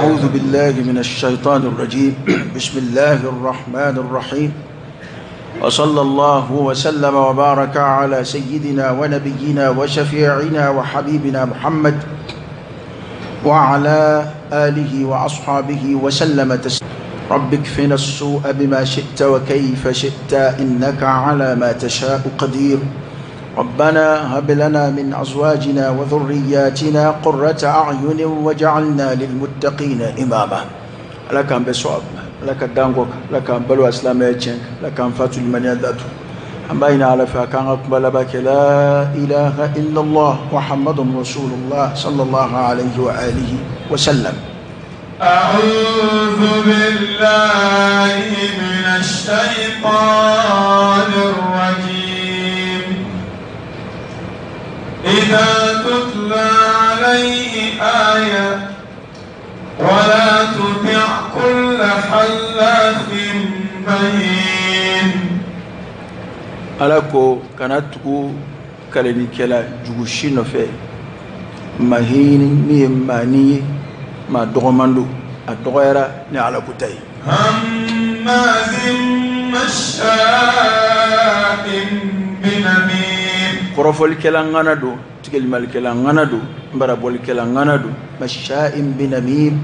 أعوذ بالله من الشيطان الرجيم. بسم الله الرحمن الرحيم. وصلى الله وسلم وبارك على سيدنا ونبينا وشفيعنا وحبيبنا محمد وعلى آله وأصحابه وسلم تسليما. رب اكفنا السوء بما شئت وكيف شئت إنك على ما تشاء قدير. ربنا هب لنا من أزواجنا وذرياتنا قرة أعين وجعلنا للمتقين إماما. لك أن بصواب، لك دانغوك، لك أن بلو أسلام يتشنك، لك أن فاتو المنيا ذاته. أم على فاكان أقبل بك لا إله إلا الله محمد رسول الله صلى الله عليه وآله وسلم. أعوذ بالله من الشيطان الرجيم. إذا تتلى عليه آية ولا تطع كل حلاف مهين. Ala ko kana tugu kalelikɛla jugu si nɔfɛ, mahini min ye maani ye, maa dɔgɔman don, a dɔgɔyara ni Ala ko ta ye. Hammazin masha'in binamim. Kɔrɔfɔlikɛla ŋana don, tigɛlimalikɛla ŋana don, barabɔlikɛla ŋana don, masha'in binamim,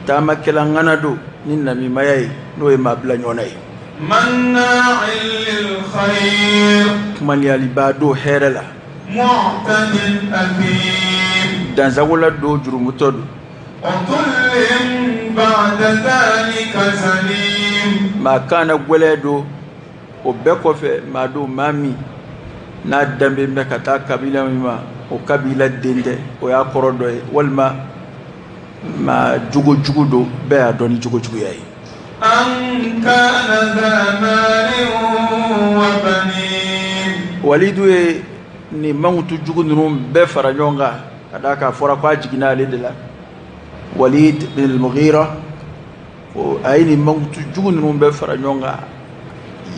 taamakɛla ŋana don ni namimaya ye, n'o ye maa bila ɲɔgɔn na ye. Manna'in lil khayr. Kumaliyalibaa don hɛrɛ la. Mu'tadin athim. Dansagola don, jurumutɔ don. Utullin ba'da dhalika zanim. Maa kana gwɛlɛ don, o bɛɛ kɔfɛ maa don, maa min n'a danbe bɛ ka taa kabila min ma, o kabila den tɛ, o y'a kɔrɔ dɔ ye, walima maa jogojugu don, bɛɛ y'a dɔn ni jogojuguya ye. An kana dha malin wa banin. Walidu ye nin mankutu jugu ninnu bɛɛ fara ɲɔgɔn kan ka d'a kan a fɔra ko a jiginna ale de la. Walid bin al-Mughira, ko a ye nin mankutu jugu ninnu bɛɛ fara ɲɔgɔn kan,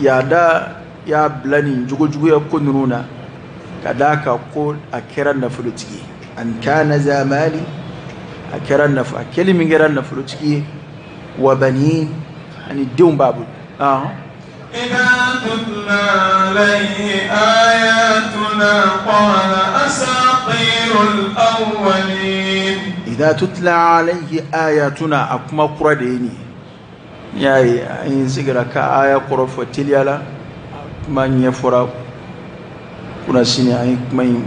yaada y'a bila nin jogojuguya ko ninnu na ka d'a kan ko a kɛra nafolotigi ye. An kana za mali, a kɛra nafolo, a kɛli min kɛra nafolotigi ye, wa banin, ani denw b'a bolo. إذا تتلى عليه آياتنا قال أساطير الأولين. إذا تتلى عليه آياتنا, a kuma kura de ye nin ye. N'i y'a ye an ye sigira ka aya kɔrɔ fɔ teliya la, kuma ɲɛfɔra kunnasini, an ye kuma in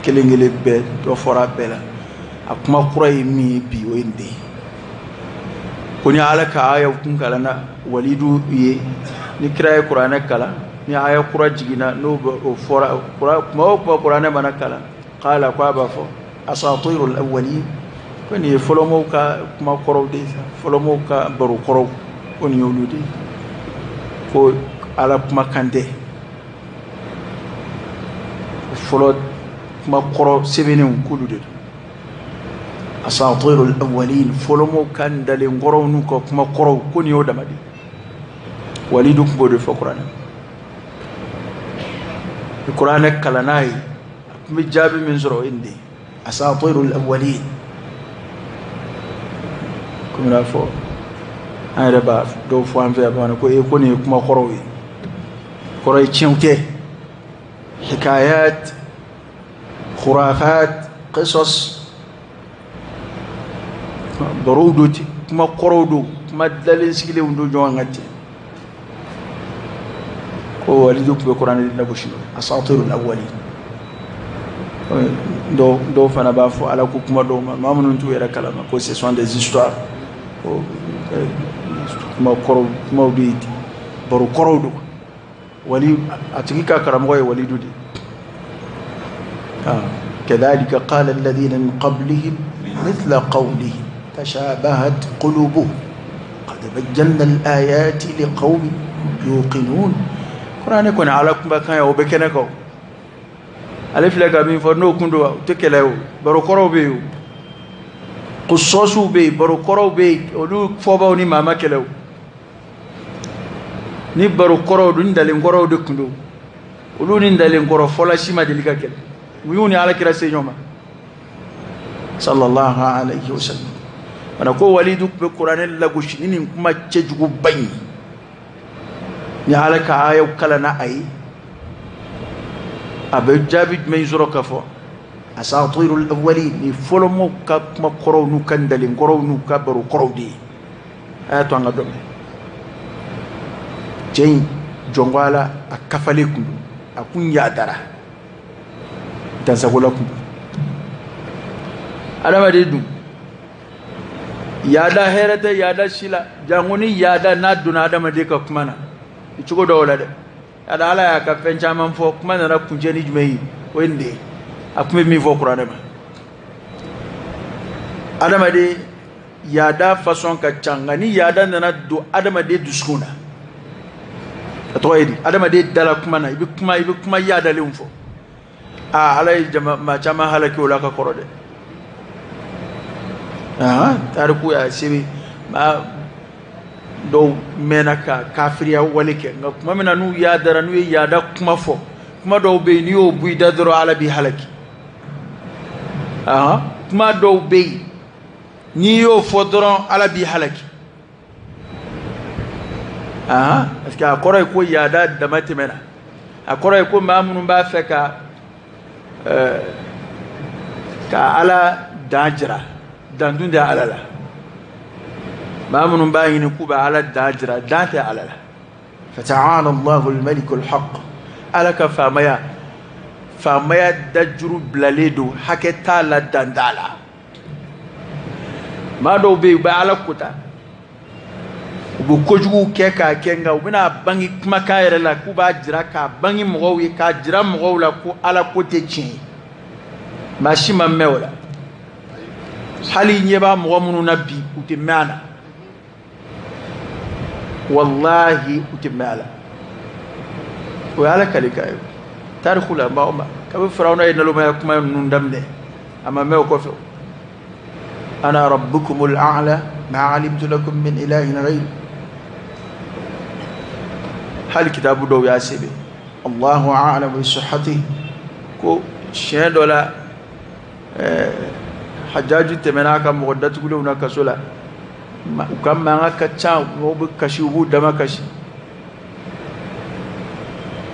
kelen kelen bɛɛ dɔ fɔra a bɛɛ la. A kuma kura ye min ye bi, o ye nin de ye. Ko ni Ala ka aya kun kalanna Walidu ye, ni kira ye kuranɛ kalan, ni aya kura jiginna, n'o o fɔra kuma o kuma kuranɛ mana kalan, k'ala ko a b'a fɔ asatirul awwalin, ko nin ye fɔlɔmɔw ka kuma kɔrɔw de ye, fɔlɔmɔw ka baro kɔrɔw, ko nin y'olu de ye, ko Ala kumakan tɛ, fɔlɔ kuma kɔrɔ sɛbɛnnenw k'olu de don. Asatirul awwalin, fɔlɔmɔw ka ntalen kɔrɔw n'u ka kuma kɔrɔw, ko nin y'o dama de ye. Walidu tun b'o de fɔ kuranɛ. Ni kuranɛ kalanna ye, a tun bɛ jaabi min sɔrɔ, o ye nin de ye, asatirul awwalin. Komi n'a fɔ an yɛrɛ b'a dɔw fɔ an fɛ yan bamanan ko ee ko nin ye kuma kɔrɔw ye, kɔrɔ ye tiɲɛw tɛ, hikayat, khurafat, qisas, barow don ten, kuma kɔrɔw don, kuma dalen sigilenw don ɲɔgɔn kan ten. Ko Walidu tun bɛ kuranɛ de lagosi, asatirul awwalin. Dɔw fana b'a fɔ Ala ko kuma dɔw ma, maa minnu t'u yɛrɛ kalama, ko ce sont des histoires, ko kuma kɔrɔw, kumaw de ye ten, baro kɔrɔw don. Wali a tigi ka karamɔgɔ ye Walidu de ye. Kadhalika qala alladhina min qablihim mithla qawlihim tashabahat qulubuhum qad bayyana al-ayati liqawmin yuqinun. Kuranɛ kɔni Ala kumakan ye, o bɛ kɛnɛ kan. Ale filɛ ka min fɔ, n'o kun don, o tɛ kɛlɛ o, baro kɔrɔw bɛ yen, o qusɔsiw bɛ yen, baro kɔrɔw bɛ yen, olu fɔbaw ni maa ma kɛlɛ o. Ni baro kɔrɔw don, ni dalen kɔrɔw de kun don, olu ni dalen kɔrɔ fɔla si ma deli ka kɛlɛ. U y'u ni Ala kira se ɲɔgɔn ma. Sallallahu alayhi wa sallam. Mana ko walidu tun bɛ kuranɛ lagosi ni nin kuma cɛjuguba in ye. Ni Ala ka ayaw kalanna a ye, a bɛ jaabi jumɛn sɔrɔ ka fɔ? Asatirul awwalin, ni fɔlɔmɔw ka kuma kɔrɔw n'u ka ntalen kɔrɔw n'u ka baro kɔrɔw de ye. A y'a to an ka dɔ mɛn. Cɛ in jɔnko Ala, a kafalen kun don, a kun yadara, dansagola kun don. Adamaden dun yaada hɛrɛ tɛ yaada si la, janko ni yaada n'a donna adamaden ka kuma na i cogo dɔw la dɛ. Yaada Ala y'a ka fɛn caman fɔ, kuma nana kuncɛ ni jumɛn ye? O ye nin de ye. A kun bɛ min fɔ kuranɛ ma, adamaden yaada fasɔn ka ca, nka ni yaada nana don adamaden dusukun na, a tɔgɔ ye di? Adamaden dala kuma na, i bɛ kuma, i bɛ kuma yaadalenw fɔ. Aa, Ala ye jama maa caman halaki o la ka kɔrɔ dɛ. Tariku y'a sebe, maa dɔw mɛnna ka kafiriya wale kɛ, nka tuma min na n'u yaadara, n'u ye yaada kuma fɔ, kuma dɔw bɛ yen, n'i y'o bɔ i da dɔrɔn, Ala b'i halaki. Kuma dɔw bɛ yen, n'i y'o fɔ dɔrɔn, Ala b'i halaki. Parce que a kɔrɔ ye ko yaada dama tɛmɛna. A kɔrɔ ye ko maa minnu b'a fɛ ka Ala dan jira, dan dun tɛ Ala la. Maa minnu b'a ɲini k'u bɛ Ala dan jira, dan tɛ Ala la. Fata'ala Allahu al-maliku al-haq. Ala ka faamaya, faamaya dajuru bilalen don, hakɛ t'a la, dan t'a la. Maa dɔw bɛ yen, u bɛ Ala kota, u bɛ kojuguw kɛ k'a kɛ, nka u bɛna bange kumakan yɛrɛ la k'u b'a jira, k'a bange mɔgɔw ye, k'a jira mɔgɔw la ko Ala ko tɛ tiɲɛ ye. Maa si ma mɛn o la. Hali ɲɛ b'a mɔgɔ minnu na bi, u tɛ mɛn a la. Wallahi, u tɛ mɛn a la. O ye Ala kalikan ye tariku la. Maa o maa kabi Firawuna ye nalomaya kuma ninnu daminɛ, a ma mɛn o kɔfɛ. Ana rabbukumul a'la ma alimtu lakum min ilahin ghayri. Hali kitabu dɔw y'a sɛbɛn, Allahu a'lamu bi sihhatihi, ko siɲɛ dɔ la, Hajjaju tɛmɛna a ka mɔgɔ datugulenw na kaso la. U ka mankan ka ca, mɔgɔw bɛ kasi, u b'u dama kasi.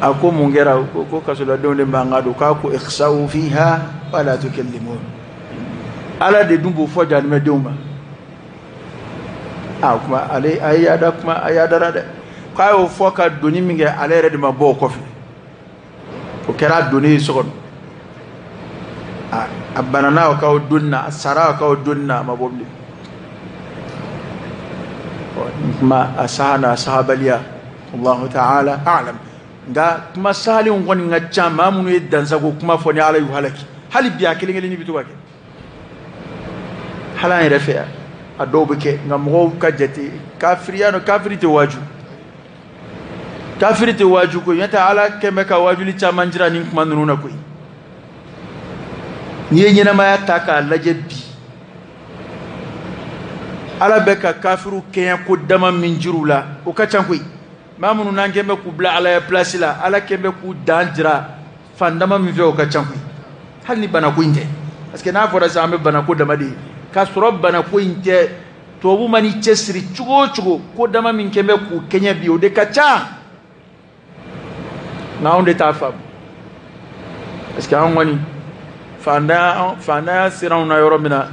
A ko mun kɛra? Ko kasoladenw de mankan don. K'a ko ikhsa'u fiha wala tukallimun. Ala de dun b'o fɔ jahanamɛdenw ma. A kuma, ale a ye yaada kuma, a yaadara dɛ. K'a y'o fɔ ka doni min kɛ, ale yɛrɛ de ma bɔ o kɔfɛ. O kɛra doni ye so kɔnɔ. A banana o ka o doni na, a sara o ka o doni na, a ma bɔ bilen. Kuma a saha n'a sahabaliya, Allahu ta'ala a'lam. Nka kuma sahalenw kɔni ka ca. Maa minnu ye dansago kuma fɔ, ni Ala y'u halaki, hali bi a kelen kelenni bɛ to ka kɛ. Hali an yɛrɛ fɛ yan, a dɔw bɛ kɛ, nka mɔgɔw ka jate kafiriya don. Kafiri tɛ waaju, kafiri tɛ waaju koyi. N'o tɛ, Ala kɛn bɛ ka waajuli caman jira nin kuma ninnu na koyi. N'i ye ɲɛnamaya ta k'a lajɛ bi, Ala bɛ ka kafiriw kɛɲɛ ko dama min jir'u la, o ka ca koyi. Maa minnu n'an kɛn bɛ k'u bila Ala ya place la, Ala kɛn bɛ k'u dan jira fan dama min fɛ, o ka ca koyi. Hali ni banako in tɛ, parce que n'a fɔra sisan an bɛ banako dama de ye, k'a sɔrɔ banako in tɛ. Tubabu ma n'i cɛsiri cogo o cogo, ko dama min kɛn bɛ k'u kɛɲɛ bi, o de ka ca. Nka anw de t'a faamu, parce que an kɔni fantanya sera anw na yɔrɔ min na,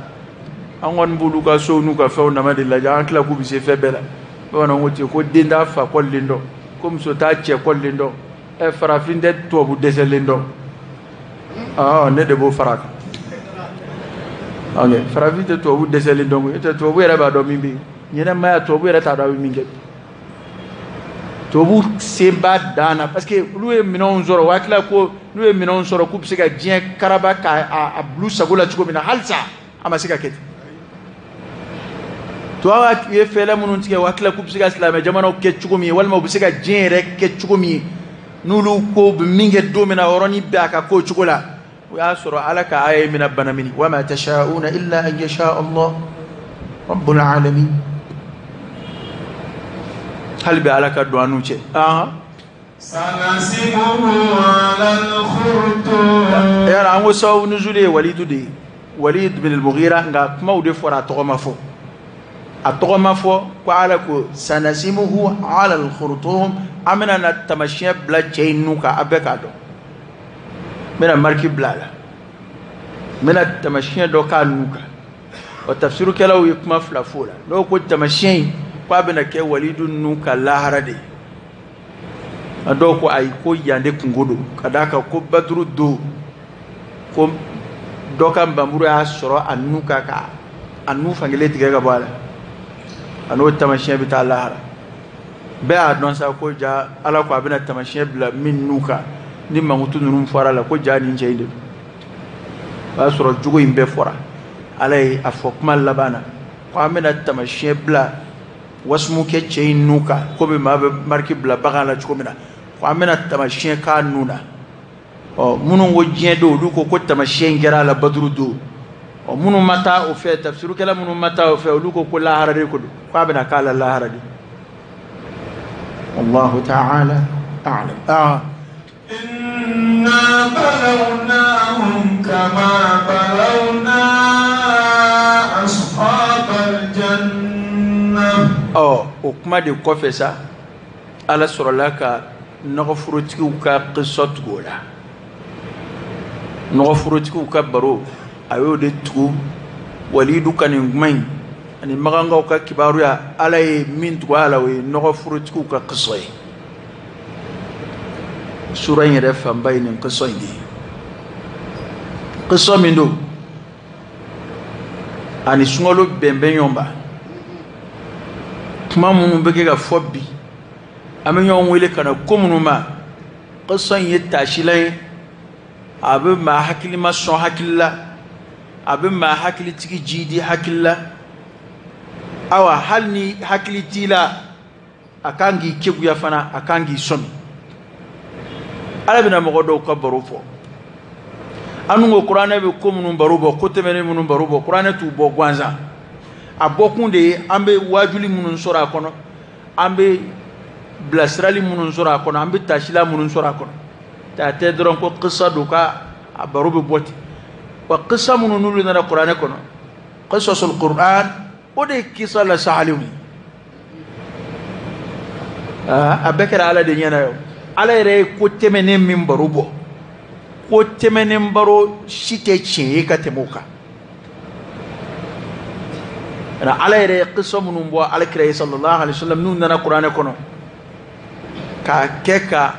an kɔni b'olu ka sow n'u ka fɛnw dama de lajɛ. An tila k'u bɛ se fɛn bɛɛ la. Bamananw ko ten ko den t'a fa kɔlilen dɔn, ko muso t'a cɛ kɔlilen dɔn, ɛ farafin tɛ tubabu dɛsɛlen dɔn. Ne de b'o fara a kan. Ok, farafin tɛ tubabu dɛsɛlen dɔn koyi. Tɛ tubabu yɛrɛ b'a dɔn min bɛ yen ɲɛnɛmaya, tubabu yɛrɛ t'a dɔn a bɛ min kɛ. Tubabu sen b'a dan na, parce que olu ye minɛnw sɔrɔ, o hakili la ko n'u ye minɛnw sɔrɔ, k'u bɛ se ka diɲɛ karaba k'a a bil'u sago la cogo min na. Halisa a ma se ka kɛ ten. Tubabu ye fɛɛrɛ minnu tigɛ, o hakili la k'u bɛ se ka silamɛ jamanaw kɛ cogo min ye, walima u bɛ se ka diɲɛ yɛrɛ kɛ cogo min ye, n'olu ko bɛ min kɛ don min na, o yɔrɔnin bɛɛ a ka k'o cogo la. O y'a sɔrɔ Ala ka aya in bɛna bana mini: wa ma tasha'una illa an yasha Allah rabbul alamin. Hali bi Ala ka don an n'u cɛ. Sanasimuhu ala al-khurtum. Yala an ko sababu nuzuli ye walidu de ye. Walid bin al-Mughira, nka kumaw de fɔra, a tɔgɔ ma fɔ, a tɔgɔ ma fɔ. Ko Ala ko sanasimuhu ala al-khurtum, an bɛna na tamasiyɛn bila cɛ in nun kan, a bɛɛ k'a dɔn. N bɛna mariki bila a la, n bɛna tamasiyɛn dɔ k'a nun kan. Ɔ, tafsirukɛlaw ye kuma fila fɔ o la. N'o ko tamasiyɛn in, k'a bɛna kɛ Walidu nun kan lahara de ye. A dɔw ko ayi, ko yan de kunko don, ka d'a kan ko Baduru don, ko dɔ ka npanmuru y'a sɔrɔ a nun kan ka a nun fankelen tigɛ ka bɔ a la, a n'o tamasiyɛn bɛ taa lahara. Bɛɛ y'a dɔn sa ko ja Ala ko a bɛna tamasiyɛn bila min nun kan, ni mankutu ninnu fɔra a la, ko ja nin cɛ in de don. O y'a sɔrɔ jogo in bɛɛ fɔra. Ala ye a fɔ kuma laban na ko an bɛna tamasiyɛn bila wasumu kɛ cɛ in nun kan, komi maa bɛ mariki bila bagan la cogo min na, ko an bɛna tamasiyɛn k'a nun na. Ɔ, minnu ko diɲɛ don, olu ko ko tamasiyɛn in kɛra a la Baduru don. Ɔ, minnu ma taa o fɛ, tafsirukɛla minnu ma taa o fɛ, olu ko ko lahara de ko don, k'a bɛna k'a la lahara de. Wallahu ta'ala a'lam. Ah. Inna balawnahum kama balawna ashabal janna. Ɔ, o kuma de kɔfɛ sa, Ala sɔrɔla ka nɔgɔforotigiw ka qissa tugu o la. Nɔgɔforotigiw ka baro, a y'o de tugu Walidu ka nin kuma in ani magankaw ka kibaruya. Ala ye min tugu a la, o ye nɔgɔforotigiw ka qissa ye. Sura in yɛrɛ fanba ye nin qissa in de ye. Qissa min don, ani sunkalo bɛnbɛn ɲɔgɔn ba, kuma minnu bɛ kɛ ka fɔ bi, an bɛ ɲɔgɔn wele ka na ko minnu ma, qissa in ye taasilan ye. A bɛ maa hakilima sɔn hakili la, a bɛ maa hakilitigi jiidi hakili la. Awa, hali ni hakili t'i la, a kan k'i keguya fana, a kan k'i sɔmi. Ala bɛna mɔgɔ dɔw ka baro fɔ. An ko kuranɛ bɛ ko minnu baro bɔ, ko tɛmɛnen minnu baro bɔ, kuranɛ t'u bɔ gansan. A bɔkun de ye an bɛ waajuli minnu sɔrɔ a kɔnɔ, an bɛ bilasirali minnu sɔrɔ a kɔnɔ, an bɛ tasila minnu sɔrɔ a kɔnɔ. A tɛ dɔrɔn ko qissa don ka a baro bɛ bɔ ten. Wa qissa minnu n'olu nana kuranɛ kɔnɔ, qisasul Qur'an, o de ye kisa la sahalenw ye. A bɛɛ kɛra Ala de ɲɛna ye. Ala yɛrɛ ye ko tɛmɛnen min baro bɔ, ko tɛmɛnen baro si tɛ tiɲɛ ye ka tɛmɛ o kan. Ala yɛrɛ ye qissa minnu bɔ Ala kira ye sallallahu alaihi wasallam, n'u nana kuranɛ kɔnɔ k'a kɛ ka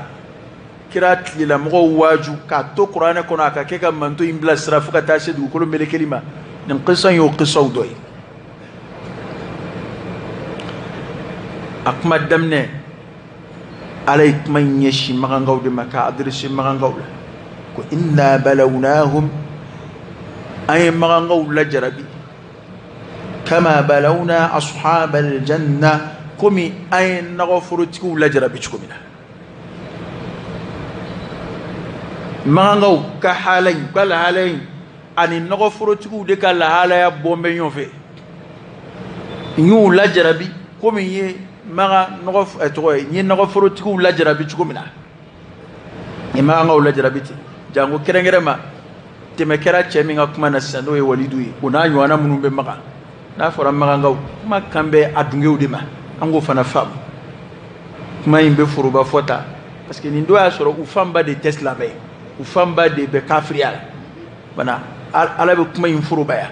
kira tigilamɔgɔw waaju, k'a to kuranɛ kɔnɔ, a ka kɛ ka manto in bilasira fo ka taa se dugukolo melekeli ma. Nin qissa in y'o qissaw dɔ ye. A kuma daminɛ, Ala ye kuma in ɲɛsin magankaw de ma, k'a adressé magankaw la, ko inna balawnahum, an ye magankaw lajarabi, kama balawna ashabal janna, komi an ye nɔgɔforotigiw lajarabi cogo min na. Magankaw ka hala in, ka lahala in ani nɔgɔforotigiw de ka lahalaya bɔn bɛ ɲɔgɔn fɛ. N y'u lajarabi komi n ye maga nɔgɔ tɔgɔ ye, n ye nɔgɔforotigiw lajarabi cogo min na, n ye magankaw lajarabi ten. Janko kɛrɛnkɛrɛn ma, tɛmɛ kɛra cɛ min ka kuma na sisan, n'o ye Walidu ye, o n'a ɲɔgɔnna minnu bɛ Magan. N'a fɔra magankaw, kuma kan bɛ a dungew de ma, an k'o fana faamu. Kuma in bɛ foroba fɔ ta, parce que nin don y'a sɔrɔ u fanba de tɛ silamɛ ye, u fanba de bɛ kafiriya la. Bana Ala bɛ kuma in forobaya.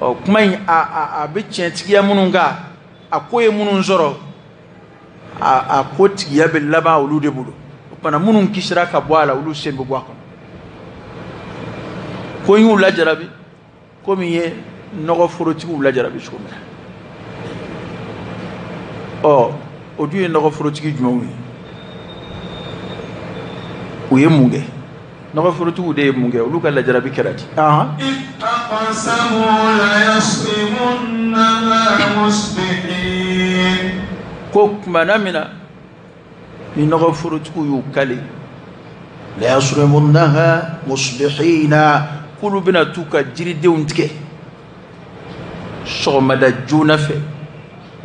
Ɔ, kuma in a bɛ tiɲɛtigiya minnu kan, a ko ye minnu sɔrɔ, a ko tigiya bɛ laban olu de bolo. O kumana minnu kisira ka bɔ a la, olu sen bɛ bɔ a kɔnɔ. Ko n y'u lajarabi komi n ye nɔgɔforotigiw lajarabi cogo min na. Ɔ, o dun ye nɔgɔforotigi jumɛnw ye? U ye mun kɛ? Nɔgɔforotigiw de ye mun kɛ? Olu ka lajarabi kɛra di. Ko kumana min na ni nɔgɔforotigiw y'u kale, la yasrimunnaha musbihina, k'olu bɛna t'u ka jiridenw tigɛ sɔgɔmada joona fɛ,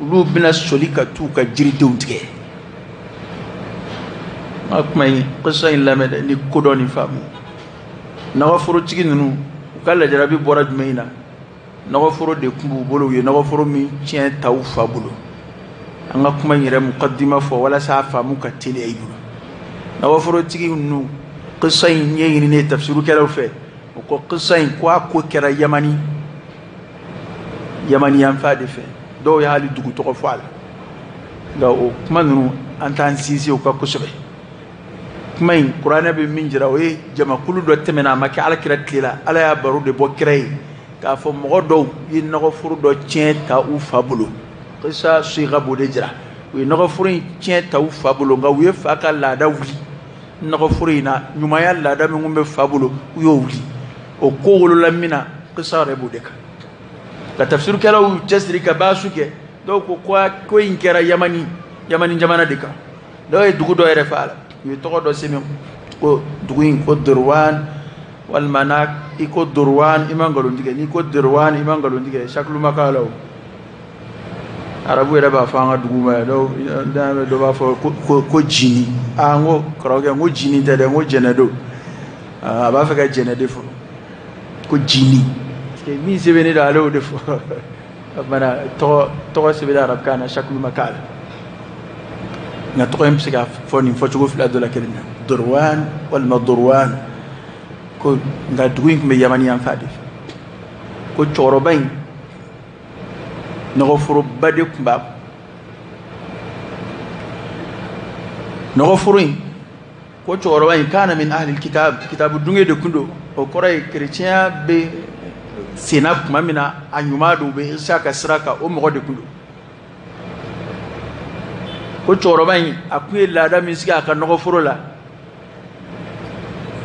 olu bɛna soli ka t'u ka jiridenw tigɛ. N ka kuma in, qissa in lamɛn dɛ, ni kodɔn ni faamu. Nɔgɔforotigi ninnu, U ka lajarabi bɔra jumɛn na? Nɔgɔforo de tun b'u bolo, u ye nɔgɔforo min tiɲɛ ta u fa bolo. An ka kuma in yɛrɛ mukaddima fɔ walasa a faamu ka teliya i bolo. Nɔgɔforotigi ninnu, kisa in ɲɛɲininen tafsirukɛlaw fɛ, o ko kisa in ko a ko kɛra Yamani, Yamani yanfan de fɛ. Dɔw ye hali dugu tɔgɔ fɔ a la, nka o kuma ninnu an t'an sinsin o kan kosɛbɛ. Kuma in kuranɛ bɛ min jira, o ye jamakulu dɔ tɛmɛna, a ma kɛ ala kira tile la. Ala y'a baro de bɔ kira ye k'a fɔ mɔgɔ dɔw ye nɔgɔforo dɔ tiɲɛ ta u fa bolo. Kisa siga b'o de jira. U ye nɔgɔforo in tiɲɛ ta u fa bolo, nka u ye fa ka laada wuli nɔgɔforo in na. Ɲumanya laada min tun bɛ fa bolo, u y'o wuli. O ko wolola min na, kisa yɛrɛ b'o de kan. Ka tafsirukɛlaw y'u cɛsiri ka baasu kɛ. Dɔw ko ko in kɛra Yamani, Yamani jamana de kan. Dɔw ye dugu dɔ yɛrɛ fɔ a la, u ye tɔgɔ dɔ sɛbɛn ko dugu in ko Dorwan, walima n'a i ko Dorwan i ma nkalon tigɛ, n'i ko Dorwan i ma nkalon tigɛ, sakulu ma k'a la o. Arabu yɛrɛ b'a fɔ an ka dugu ma, dɔw b'a fɔ ko jini. Aa, n ko kɔrɔkɛ, n ko jini tɛ dɛ, n ko jɛnɛ don. A b'a fɛ ka jɛnɛ de fɔ ko jini, parce que min sɛbɛnnen don ale y'o de fɔ. O kumana tɔgɔ sɛbɛnnen arabukan na, sakulu ma k'a la. Nka tɔgɔ in bɛ se ka fɔ nin fɔcogo fila dɔ la kelen na, Dorwan walima Dorwan. Ko nka dugu in tun bɛ Yamani yanfan de fɛ. Ko cɛkɔrɔba in nɔgɔforoba de tun b'a kun. Nɔgɔforo in, ko cɛkɔrɔba in kana min ahli kitab, kitabu dunge de tun don. O kɔrɔ ye kerecɛnya bɛ senna tuma min na, a ɲuman don, u bɛ Isa ka sira kan, o mɔgɔ de tun don. Ko cɛkɔrɔba in a tun ye laada min sigi a ka nɔgɔforo la,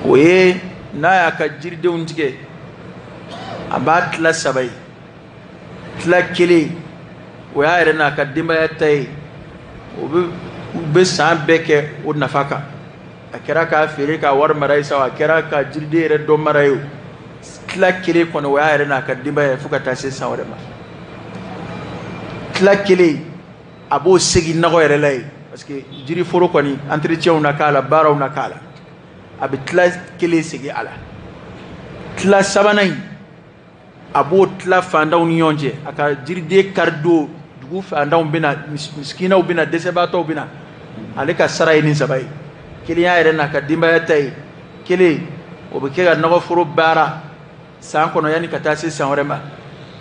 o ye n'a y'a ka jiridenw tigɛ, a b'a tila saba ye. Tila kelen o y'a yɛrɛ n'a ka denbaya ta ye, o bɛ u bɛ san bɛɛ kɛ o nafa kan. A kɛra k'a feere k'a wari mara ye sa, a kɛra ka jiriden yɛrɛ dɔ mara ye o, tila kelen kɔni o y'a yɛrɛ n'a ka denbaya ye fo ka taa se san wɛrɛ ma. Tila kelen a b'o segin nɔgɔ yɛrɛ la yen, parce que jiriforo kɔni entretien na k'a la, baaraw na k'a la, a bɛ tila kelen segin a la. Tila sabanan in a b'o tila fandanw ni ɲɔgɔn cɛ. A ka jiriden kari don, dugu fandanw bɛna, misikinaw bɛna, dɛsɛbaatɔw bɛna. Ale ka sara ye nin saba ye. Kelen y'a yɛrɛ n'a ka denbaya ta ye, kelen o bɛ kɛ ka nɔgɔforo baara san kɔnɔ yanni ka taa se san wɛrɛ ma.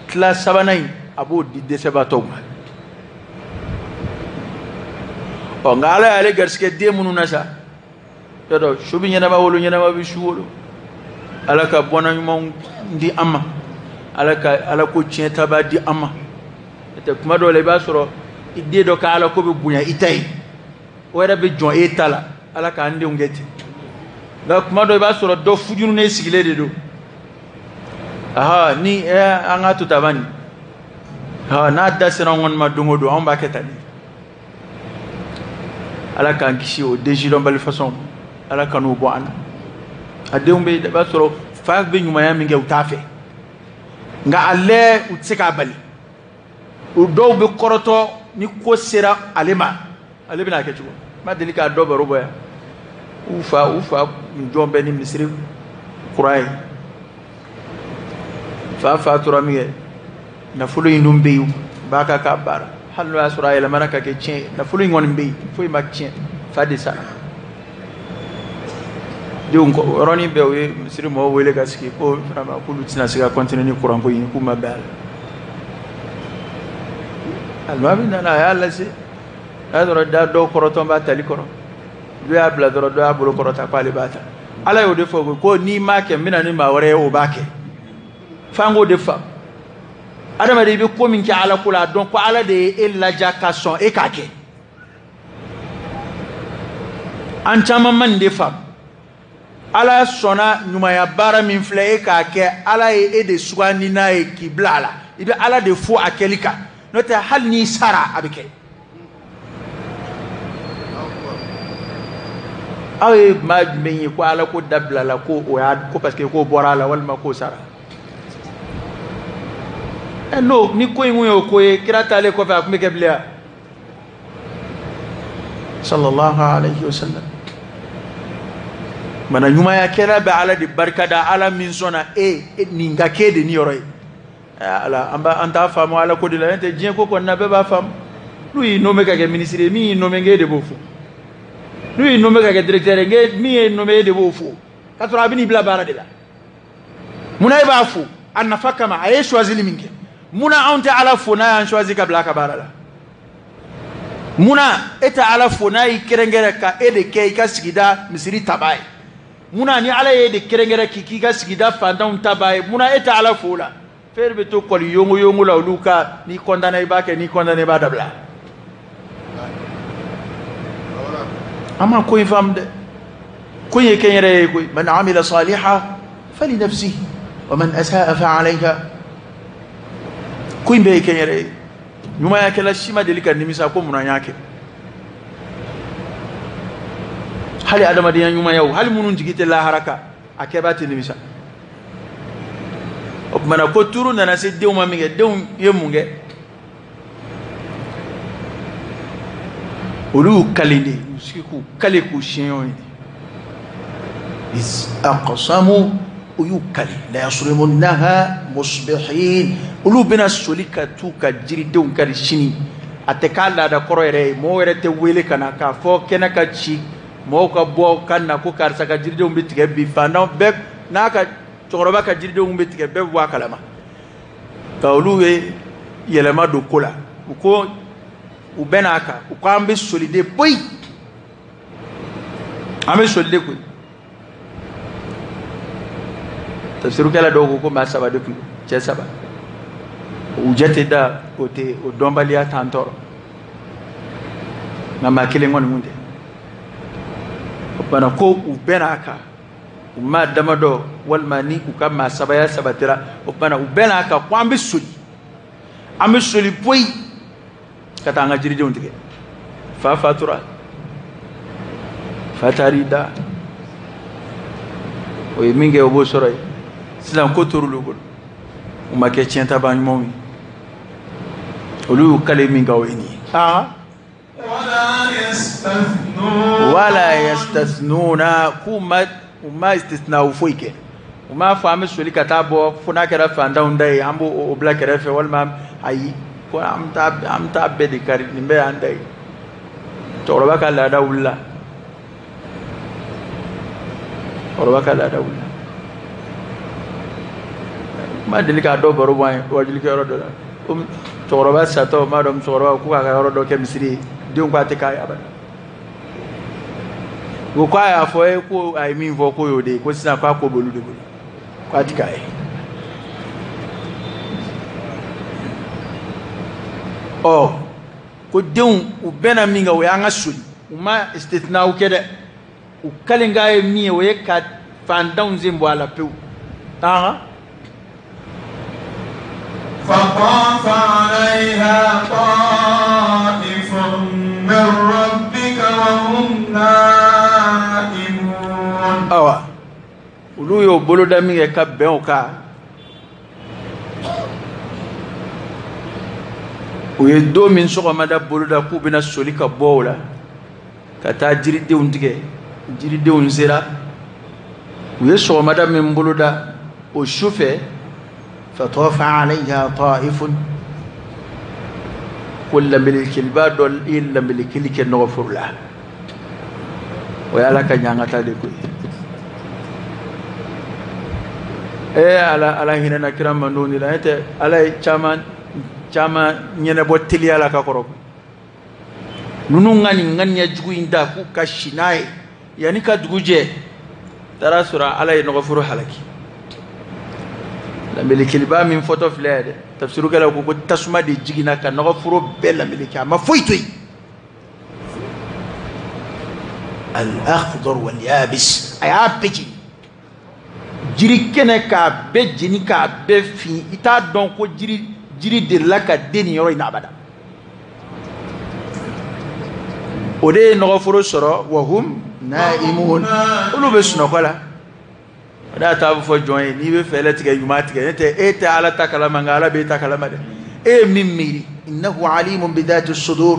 Tila sabanan in a b'o di dɛsɛbaatɔw ma. Ɔ, nka ala y'ale garisɛgɛ den minnu na sa, yɔrɔ su bɛ ɲɛnama wolo, ɲɛnama bɛ su wolo. Ala ka bɔnna ɲumanw di an ma, ala ka ala ko tiɲɛtaba di an ma. N'o tɛ kuma dɔw la i b'a sɔrɔ i den dɔ ka ala ko bɛ bonya i ta ye, o yɛrɛ bɛ jɔn e ta la. Ala k'an denw kɛ ten. Nka kuma dɔ i b'a sɔrɔ dɔ fujununen sigilen de don. Aha, ni an ka to taba nin, n'a da sera an kɔni ma don o don, anw b'a kɛ tan de. Ala k'an kisi o décidonbali façon, ala ka n'o bɔ an na. A denw bɛ, i b'a sɔrɔ fa bɛ ɲumanya min kɛ u t'a fɛ, nka ale u tɛ se k'a bali. O dɔw bɛ kɔrɔtɔ ni ko sera ale ma, ale bɛna kɛ cogo. N ma deli k'a dɔ baro bɔ yan. U fa jɔn bɛ ni misiri kura ye. Fa tora min kɛ, nafolo in dun bɛ yen, b'a ka k'a baara. Hali n'o y'a sɔrɔ a yɛlɛmana ka kɛ tiɲɛ ye, nafolo in kɔni bɛ yen, foyi ma tiɲɛ, fa de sara. Denw yɔrɔnin bɛɛ u ye misiri mɔgɔw wele ka sigi ko vraiment k'olu tɛna se ka continuer ni kuranko in ye, k'u ma bɛn a la. Alimami nana a y'a lase, a y'a sɔrɔ da dɔw kɔrɔtɔn b'a tali kɔrɔ, dɔ y'a bila dɔrɔn, dɔ y'a bolo kɔrɔta k'ale b'a ta. Ala y'o de fɔ ko n'i m'a kɛ, n bɛna ni maa wɛrɛ ye o b'a kɛ. F'an k'o de faamu. Adamaden i bɛ ko min kɛ ala ko la, a dɔn ko ala de ye e laja ka sɔn e k'a kɛ. An caman ma nin de faamu. Ala sɔnna ɲumanya baara min filɛ e k'a kɛ, ala ye e de sugandi n'a ye k'i bila a la. I bɛ ala de fo a kɛli kan, n'o tɛ hali n'i sara a bɛ kɛ. Aw ye maa jumɛn ye ko ala ko dabila la, ko o y'a ko parce que k'o bɔra a la walima k'o sara? N'o ni ko in kun y'o ko ye, kira taalen kɔfɛ a tun bɛ kɛ bilen wa? Sallallahu alayhi wa sallam. Mana ɲumanya kɛra bɛ Ala de barika da, Ala min sɔnna e nin ka k'e de niyɔrɔ ye. Ala an t'a faamu Ala ko de la, n'o tɛ diɲɛ ko kɔni na bɛɛ b'a faamu. N'u y'i nommé ka kɛ ministre ye, min y'i nommé k'e de b'o fɔ. N'u y'i nommé ka kɛ directeur ye, min ye nommé e de b'o fɔ. K'a sɔrɔ a bɛ n'i bila baara de la. Munna e b'a fo? A nafa kama, a ye choisili min kɛ. Munna anw tɛ Ala fo n'a y'an choisi ka bila a ka baara la? Munna e tɛ Ala fo n'a y'i kɛrɛnkɛrɛn ka e de kɛ i ka sigida misiri tabaa ye? Munna ni Ala ye e de kɛrɛnkɛrɛn k'i k'i ka sigida fantanw tabaa ye, munna e tɛ Ala fo o la? Fɛn bɛ to kɔli yongo yongo la olu ka, n'i kɔntanna i b'a kɛ, n'i kɔntanna i b'a dabila. An ma ko in faamu dɛ. Ko in ye kɛnyɛrɛ ye koyi. Man amila salihan fali nafsihi wa man asaa fa alayha. Ko in bɛɛ ye kɛnyɛrɛ ye. Ɲumanyakɛla si ma deli ka nimisa ko munna n y'a kɛ. Hali adamadenya ɲumanyaw, hali minnu jigi tɛ lahara kan, a kɛbaa tɛ nimisa. O tuma na ko turu nana se denw ma min kɛ, denw ye mun kɛ? Olu y'u kale de, u sigi k'u kale k'u siɲɛ ɲɔgɔn ye. Iz aqsamu, u y'u kale, la yasrimunnaha musbihin. Olu bɛna soli ka t'u ka jiridenw kari sini. A tɛ k'a laada kɔrɔ yɛrɛ ye, mɔgɔw yɛrɛ tɛ wele ka na k'a fɔ kɛnɛ ka ci, mɔgɔw ka bɔ ka na ko karisa ka jiridenw bɛ tigɛ bi, fantan bɛɛ n'a ka cɛkɔrɔba ka jiridenw bɛ tigɛ, bɛɛ bɛ bɔ a kalama. Nka olu ye yɛlɛma don ko la, u ko u bɛ n'a kan, u ko an bɛ soli de poyi, an bɛ soli de koyi. Tafsirukɛla dɔw ko ko maa saba de kun, cɛ saba. U jate da o tɛ, o dɔnbaliya t'an tɔɔrɔ, nka maa kelen kɔni kun tɛ. O tuma na ko u bɛɛ n'a kan, u maa damadɔ walima ni u ka maa sabaya sabatira, o tuma na u bɛɛ n'a kan ko an bɛ soli, an bɛ soli poyi ka taa an ka jiridenw tigɛ. Fa fatura, fa taar'i da, o ye min kɛ o b'o sɔrɔ yen. Sisan ko tor'olu bolo, u ma kɛ tiɲɛtabaa ɲumanw ye. Olu y'u kale min kan o ye nin ye. Wala yastasnuna, k'u ma istisna foyi kɛ. U m'a fɔ an bɛ soli ka taa bɔ fo n'a kɛra fantanw da ye, an b'o bila kɛrɛfɛ, walima ayi, ko an bɛ taa bɛɛ de kari, nin bɛɛ y'an da ye. Cɛkɔrɔba ka laada wulila, cɛkɔrɔba ka laada wulila. N ma deli k'a dɔ baro bɔ an ye wajulikɛyɔrɔ dɔ la, ko cɛkɔrɔba satɔ, n b'a dɔn musokɔrɔba ko k'a ka yɔrɔ dɔ kɛ misiri ye, denw ko a tɛ k'a ye abada. Ko k'a y'a fɔ ye ko a ye min fɔ k'o y'o de ye, ko sisan k'a ko b'olu de bolo, k'a ti k'a ye. Ɔ ko denw u bɛnna min kan o y'an ka soli, u ma istisnaw kɛ dɛ, u kalenkan ye min ye o ye ka fantanw sen bɔ a la pewu. فطاف عليها طائف من ربك وهم نائمون. Awa olu y'o boloda min kɛ ka bɛn o kan, u ye don min sɔgɔmada boloda k'u bɛna soli ka bɔ o la ka taa jiridenw tigɛ, jiridenw sera, u ye sɔgɔmada min boloda o su fɛ, fatafa alayha ta'ifun, ko lamɛlikeliba dɔ ye lamɛlikeli kɛ nɔgɔforo la. O ye Ala ka ɲangata de ko ye. Ala ala hinɛna kira mandenw de la, n'o tɛ Ala ye caman caman ɲɛnabɔ teliya la ka kɔrɔ. Ninnu ka nin ŋaniya jugu in da k'u ka si n'a ye yanni ka dugu jɛ, taara sɔrɔ Ala ye nɔgɔforo halaki. Lamɛlikeliba min fɔtɔ filɛ ye dɛ, tafsirukɛlaw ko ko tasuma de jiginna ka nɔgɔforo bɛɛ lameleke, a ma foyi to yen. Al-akhdar wal-yabis, a y'a bɛɛ jeni, jiri kɛnɛ k'a bɛɛ jeni k'a bɛɛ fin, i t'a dɔn ko jiri delila ka den nin yɔrɔ in na abada. O de ye nɔgɔforo sɔrɔ, wahum naimun, olu bɛ sunɔgɔ la. O de y'a to a bɛ fɔ jɔn ye n'i bɛ fɛɛrɛ tigɛ ɲuman tigɛ, n'o tɛ e tɛ Ala ta kalama, nka Ala b'e ta kalama dɛ. E ye min miiri, innahu alimun bidhati sudur,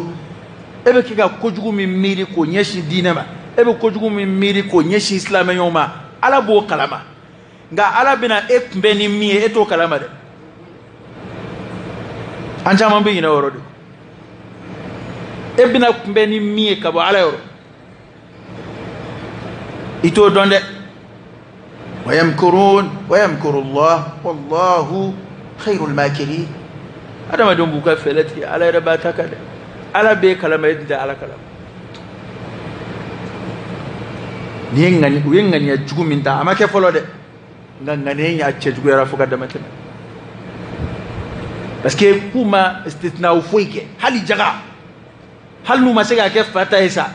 e bɛ kɛ ka kojugu min miiri k'o ɲɛsin diinɛ ma, E bɛ kojugu min miiri k'o ɲɛsin silamɛɲɔgɔn ma, Ala b'o kalama. Nka Ala bɛna e kunbɛn ni min ye, e t'o kalama dɛ. An caman bɛ ɲinɛ o yɔrɔ de. E bɛna kunbɛn ni min ye ka bɔ Ala yɔrɔ, i t'o dɔn dɛ. Wayamkurun wayamkurullah wallahu khairul makirin. Adamadenw b'u ka fɛɛrɛ tigɛ, Ala yɛrɛ b'a ta kan dɛ. Ala b'e kalama, e tɛ Ala kalama. Ni ye ŋani, u ye ŋaniya jugu min ta, a ma kɛ fɔlɔ dɛ, nka ŋaniya in y'a cɛjuguyara fo ka dama tɛmɛ. Parce que k'u ma istitinaw foyi kɛ, hali jaga, hali n'u ma se k'a kɛ fa ta ye sa,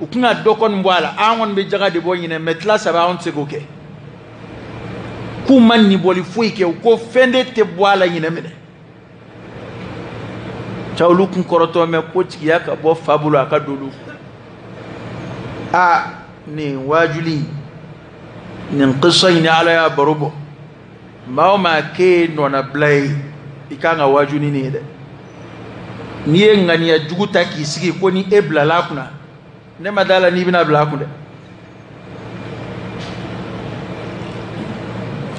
u kun ka dɔ kɔni bɔ a la. An kɔni bɛ jaga de bɔ ɲinɛ, mɛ tila saba anw tɛ se k'o kɛ. K'u ma nibɔli foyi kɛ, u ko fɛn de tɛ bɔ a la ɲinɛ minɛ. Ca olu kun kɔrɔtɔ mɛ ko tigiya ka bɔ fa bolo a ka don olu kun. A nin waajuli nin kisa in ni Ala y'a baro bɔ, maa o maa k'e ye nɔnabila ye, i kan ka waaju ni nin ye dɛ. N'i ye ŋaniya jugu ta k'i sigi ko ni e bilala a kunna, ne ma da la n'i bɛna bila a kun dɛ.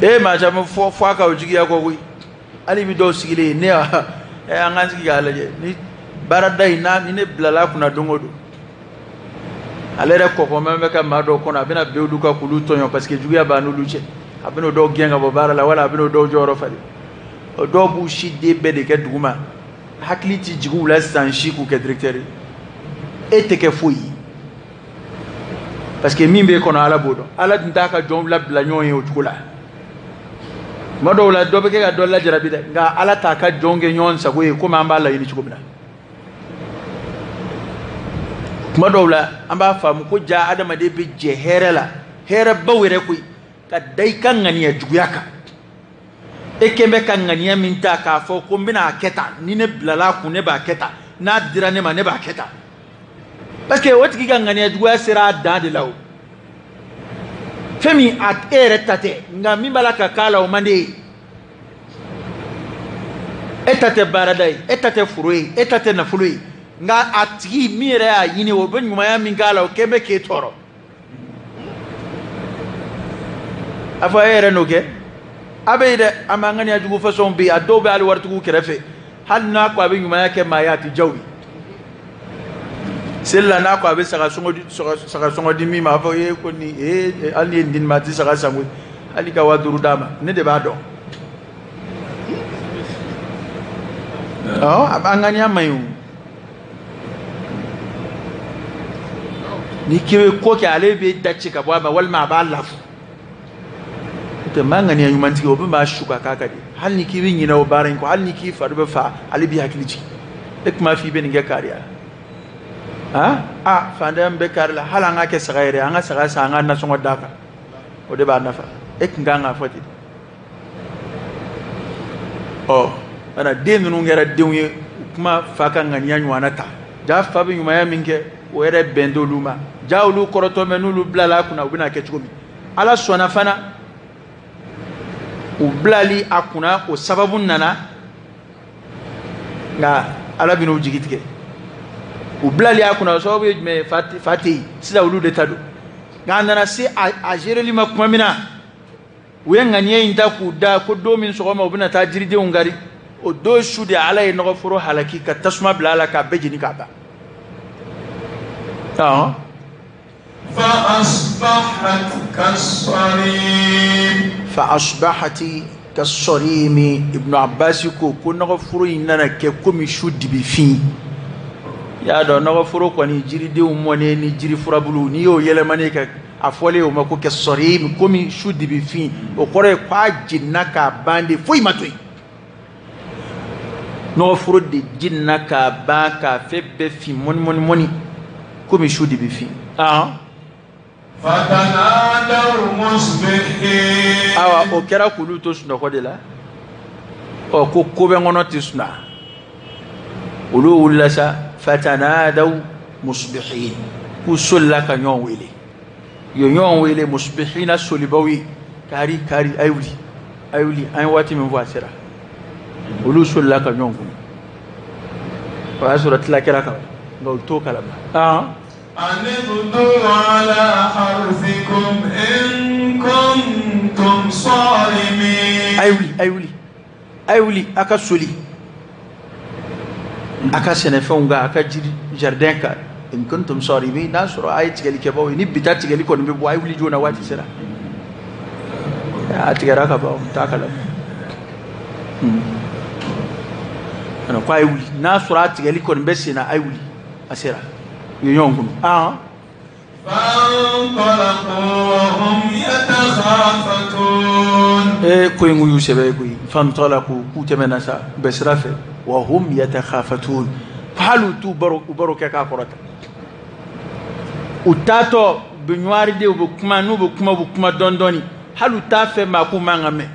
E maa caman fɔ a ka o jigiya kɔ koyi. Hali bi dɔw sigilen ye ne y'a an k'an sigi k'a lajɛ ni baarada in n'a ni ne bilala a kunna don o don, ale yɛrɛ kɔkɔmɛ bɛ ka maa dɔw kɔnɔ, a bɛna bin olu kan k'olu tɔɲɔ parce que juguya b'a n'olu cɛ. A bɛna o dɔw gɛn ka bɔ baara la, wala a bɛna o dɔw jɔyɔrɔ falen. O dɔw b'u si den bɛɛ de kɛ duguma, hakili ti jigin u la san si k'u kɛ directeur ye. E tɛ kɛ foyi ye parce que min b'e kɔnɔ Ala b'o dɔn. Ala dun t'a ka jɔnw labila ɲɔgɔn ye o cogo la. Tuma dɔw la dɔ bɛ kɛ ka dɔ lajarabi dɛ, nka Ala t'a ka jɔnw kɛ ɲɔgɔn sago ye komi an b'a laɲini cogo min na. Tuma dɔw la an b'a faamu ko ja adamaden bɛ jɛ hɛrɛ la, hɛrɛbaw yɛrɛ koyi, ka da i ka ŋaniya juguya kan. E kɛn bɛ ka ŋaniya min ta k'a fɔ ko n bɛna a kɛ tan, ni ne bilala a kun ne b'a kɛ tan, n'a dira ne ma ne b'a kɛ tan, parce que o tigi ka ŋaniya juguya sera a dan de la. O fɛn min a e yɛrɛ ta tɛ, nka min b'a la ka k'a la o man di e ye. E ta tɛ baarada ye, e ta tɛ foro ye, e ta tɛ nafolo ye, nka a tigi min yɛrɛ y'a ɲini o bɛ ɲumanya min k'a la o kɛn bɛ k'e tɔɔrɔ. A fɔ e yɛrɛ n'o kɛ a bɛ yen dɛ. An b'an ŋaniya jugu fasɔnw bɛ yen, a dɔw bɛ hali waritigiw kɛrɛfɛ, hali n'a ko a bɛ ɲumanya kɛ maa ye a tɛ diya u ye. Seli la n'a ko a bɛ saga sɔngɔ di min ma, a fɔ e ko nin ee hali ni ye nin di nin ma a tɛ saga san koyi, hali ka 5000 d'a ma ne de b'a dɔn. Ɔ a b'an ŋaniya man ɲi o. Ni k'i bɛ ko kɛ ale bɛ da ci ka bɔ a ma walima a b'a lafu. N'o tɛ maa ŋaniya ɲumantigi o bɛ maa su ka k'a ka di, hali ni k'i bɛ ɲinɛ o baara in kɔ, hali ni k'i fari bɛ fa, ale b'i hakili jigin. E tun b'a fɔ i bɛ nin kɛ kariya. A fantanya min bɛ kari la, hali an ka kɛ saga yɛrɛ, an ka saga san, an ka nasɔngɔ d'a kan, o de b'a nafa. E tun kan k'a fɔ ten. Ɔ bana den ninnu kɛra denw ye, u kuma fa ka ŋaniya ɲɔgɔnna ta. Ja fa bɛ ɲumanya min kɛ o yɛrɛ bɛn t'olu ma. Ja olu kɔrɔtɔ mɛ n'olu bilala a kunna u bɛna kɛ cogo min. Ala sɔnna fana u bilali a kunna, o sababu nana, nka Ala bɛn'u jigi tigɛ. U bilali a kunna o sababu ye jumɛn ye? Fa tɛ yen sisan, olu de ta don. Nka a nana se a géreli ma tuma min na, u ye ŋaniya in ta k'u da ko don min sɔgɔma u bɛna taa jiridenw kari, o don su de Ala ye nɔgɔforo halaki ka tasuma bila a la k'a bɛɛ jeni k'a ban. Fa asbahati kasarimi. Ibnu Abbas ko ko nɔgɔforo in nana kɛ komi su dibifin. I y'a dɔn nɔgɔforo kɔni jiridenw mɔnen ni jiri furabulu, n'i y'o yɛlɛmani kɛ, a fɔlen o ma ko kasarimi, komi su dibifin. O kɔrɔ ye k'a jenina k'a ban de, foyi ma to yen. Nɔgɔforo de jenina k'a ban k'a fɛn bɛɛ fin mɔni mɔni mɔni komi su dibifin. Awa o kɛra k'olu to sunɔgɔ de la. Ɔ ko ko bɛ n kɔnɔ tɛ sunaa. Olu wulila sa, fatanadaw musbihin, k'u solila ka ɲɔgɔn wele. U ye ɲɔgɔn wele musbihina, solibaw ye, kari kari, a ye wuli, a ye wuli, an ye waati min fɔ a sera. Olu solila ka ɲɔgɔn kun. O y'a sɔrɔ tila kɛra kan, nka olu t'o kalama. أن اغدوا على حرثكم إن كنتم صارمين. A ye wuli, a ye wuli, a ye wuli, a ka soli a ka sɛnɛfɛnw kan, a ka jiri jardin kan. In kuntum sarimin, n'a sɔrɔ a ye tigɛlikɛbaw ye, ni bi ta tigɛli kɔni bɛ bɔ, a ye wuli joona, waati sera. A tigɛra ka ban, n t'a kalama. Ko a ye wuli, n'a sɔrɔ a tigɛli kɔni bɛ sen na, a ye wuli, a sera. U ye ɲɔgɔn kunu. Ee, ko in y'u sɛbɛ ye koyi. Fantalaqu, k'u tɛmɛna sa, u bɛ sira fɛ. Wa hum yatakhafatun, hali u t'u baro, u baro kɛ k'a kɔrɔta. U taatɔ, u bɛ ɲɔgɔn de, u bɛ kuma, n'u bɛ kuma, u bɛ kuma dɔɔni dɔɔni, hali u t'a fɛ maa k'u man ka mɛn.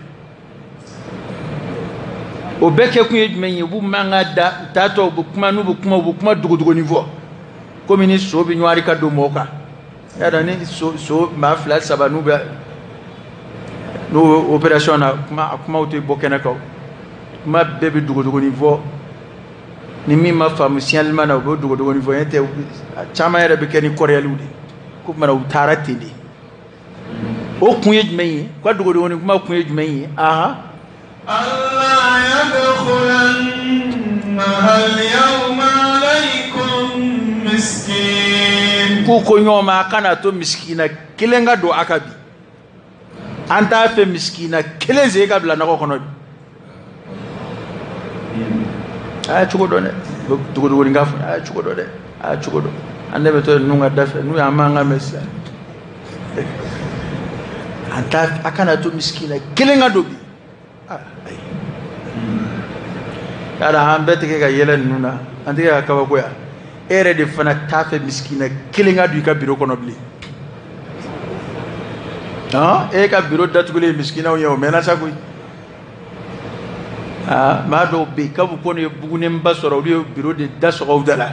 O bɛɛ kɛ kun ye jumɛn ye? U b'u man ka da, u taatɔ, u bɛ kuma, n'u bɛ kuma, u bɛ kuma dogodogonin fɔ, komi ni so bɛ ɲɔgɔn ka don mɔgɔ kan. Y'a dɔn ni so maa fila saba n'u bɛ n'u bɛ opération na, kuma a kumaw tɛ bɔ kɛnɛ kan, kuma bɛɛ bɛ dogodogonin fɔ. Ni min ma faamu signalement na, u bɛ dogodogonin fɔ. N'o tɛ, a caman yɛrɛ bɛ kɛ ni kɔrɔyaliw de ye. Ko tuma na u taara ten de. O kun ye jumɛn ye? U ka dogodogonin kuma kun ye jumɛn ye? Ahan. ألا يدخلنها اليوم عليكم مسكين. K'u ko ɲɔgɔn ma, a kana to misikina kelen ka don a ka bi. An t'a fɛ misikina kelen sen ka bila nakɔ kɔnɔ bi. A y'a cogo dɔn dɛ, dogodogonin ka fɔ, a y'a cogo dɔn dɛ, a y'a cogo dɔn. An de bɛ to ninnu ka da fɛ, n'u y'an mankan mɛn sisan. An t'a, a kana to misikina kelen ka don bi. Ayi. Yala an bɛɛ tɛ kɛ ka yɛlɛ ninnu na, an tɛ kɛ ka kabakoya. E yɛrɛ de fana t'a fɛ misikina kelen ka don i ka biro kɔnɔ bilen. E ka biro datugulen ye misikinaw ye, o mɛnna sa koyi. Maa dɔw bɛ yen, kabu ko ye bugunenba sɔrɔ, olu ye biro de da sɔgɔ u da la,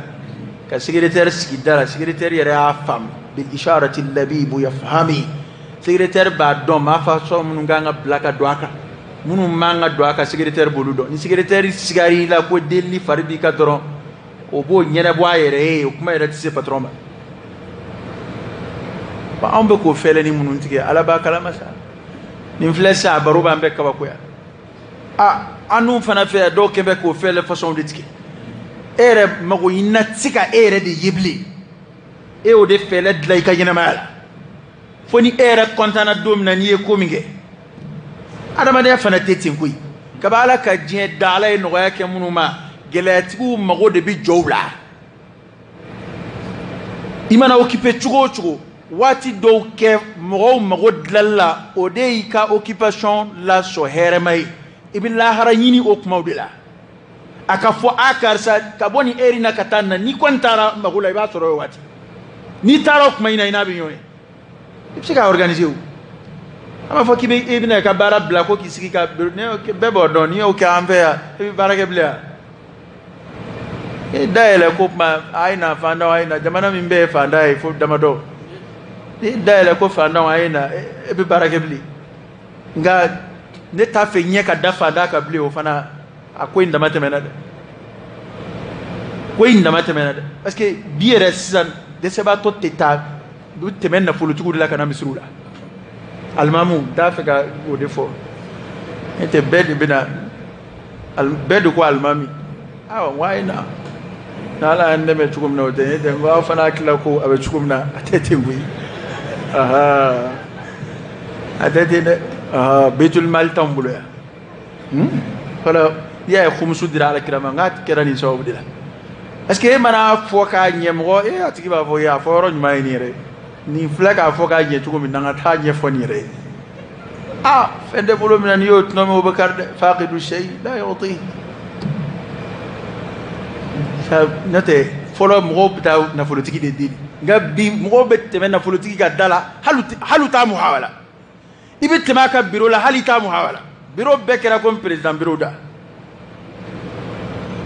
ka secrétaire sigi da la. Secrétaire yɛrɛ y'a faamu, bil isharati labibu yafhami. Secrétaire b'a dɔn maa fasɔn minnu kan ka bila ka don a kan, minnu man ka don a kan, secrétaire b'olu dɔn. Ni secrétaire sigar'i la ko delili fari b'i ka dɔrɔn, o b'o ɲɛnabɔ a yɛrɛ ye, o kuma yɛrɛ tɛ se patron ma. Anw bɛ k'o fɛlɛ ni minnu tigɛ, Ala b'a kalama sa. Nin filɛ sisan, a baro b'an bɛɛ kabakoya. An dun fana fɛ yan, dɔw kɛ bɛ k'o fɛlɛ façon de tigɛ. E yɛrɛ mago ɲinina tɛ se ka e yɛrɛ de ye bilen. E y'o de fɛlɛ dilan i ka ɲɛnamaya la. Fo ni e yɛrɛ kɔntanna don min na n'i ye ko min kɛ. Adamadenya fana tɛ ten koyi. Kabi Ala ka diɲɛ da, Ala ye nɔgɔya kɛ minnu ma, gɛlɛyatigiw mago de bɛ jɔ u la. I mana occupé cogo o cogo, waati dɔw kɛ mɔgɔw mago dilanli la, o de y'i ka occupation lasɔrɔ hɛrɛma ye. I bɛ lahara ɲini o kumaw de la. A ka fɔ a karisa ka bɔ nin heure in na ka taa nin na, n'i kɔni taara mago la, i b'a sɔrɔ o waati. N'i taara o kuma in na, i n'a bɛ ɲɔgɔn ye. I bɛ se k'a organiser o. An b'a fɔ k'i bɛ, e bɛna i ka baara bila ko k'i sigi ka bɛɛ b'o dɔn, n'i y'o kɛ an fɛ yan, e bɛ baara kɛ bilen wa? E dayɛlɛ ko kuma, a ye na fantanw, a ye na, jamana min bɛɛ ye fantan ye fo damadɔ. N'i dayɛlɛ ko fantanw, a ye na, e bɛ baara kɛ bilen. Nka ne t'a fɛ ɲɛ ka da fantan kan bilen, o fana a ko in dama tɛmɛna dɛ. Ko in dama tɛmɛna dɛ. Parce que bi yɛrɛ sisan, dɛsɛbaatɔ tɛ taa, u bɛ tɛmɛ nafolotigiw de la ka na misiriw la. Alimamu n t'a fɛ ka o de fɔ. Ne tɛ, bɛɛ de bɛna, bɛɛ de ko alimami. Awa, n ko a ye na. N'Ala y'an dɛmɛ cogo min na, o tɛ ne tɛ, n ko aw fana hakili la ko a bɛ cogo min na, a tɛ ten koyi. A tɛ ten dɛ. Baitul Mal t'anw bolo yan. Fɔlɔ, n'i y'a ye khumusu dira Ala kira ma, n k'a kɛra nin sababu de la. Parce que e mana fɔ k'a ɲɛ mɔgɔ, e a tigi b'a fɔ, a fɔ yɔrɔ ɲuman ye nin yɛrɛ ye. Nin filɛ k'a fɔ k'a ɲɛ cogo min na, n ka taa ɲɛfɔ nin yɛrɛ ye. Fɛn tɛ bolo min na, n'i y'o tɔnɔmi, o bɛ kari dɛ. Faqidu shay la yu'ti. N'o tɛ, fɔlɔ mɔgɔw bɛ taa nafolotigi de deli. Nka bi mɔgɔw bɛ tɛmɛ nafolotigi ka da la, hali u t'a muhawala. I bɛ tɛmɛ a ka biro la, hali i t'a muhawala. Biro bɛɛ kɛra komi président biro da.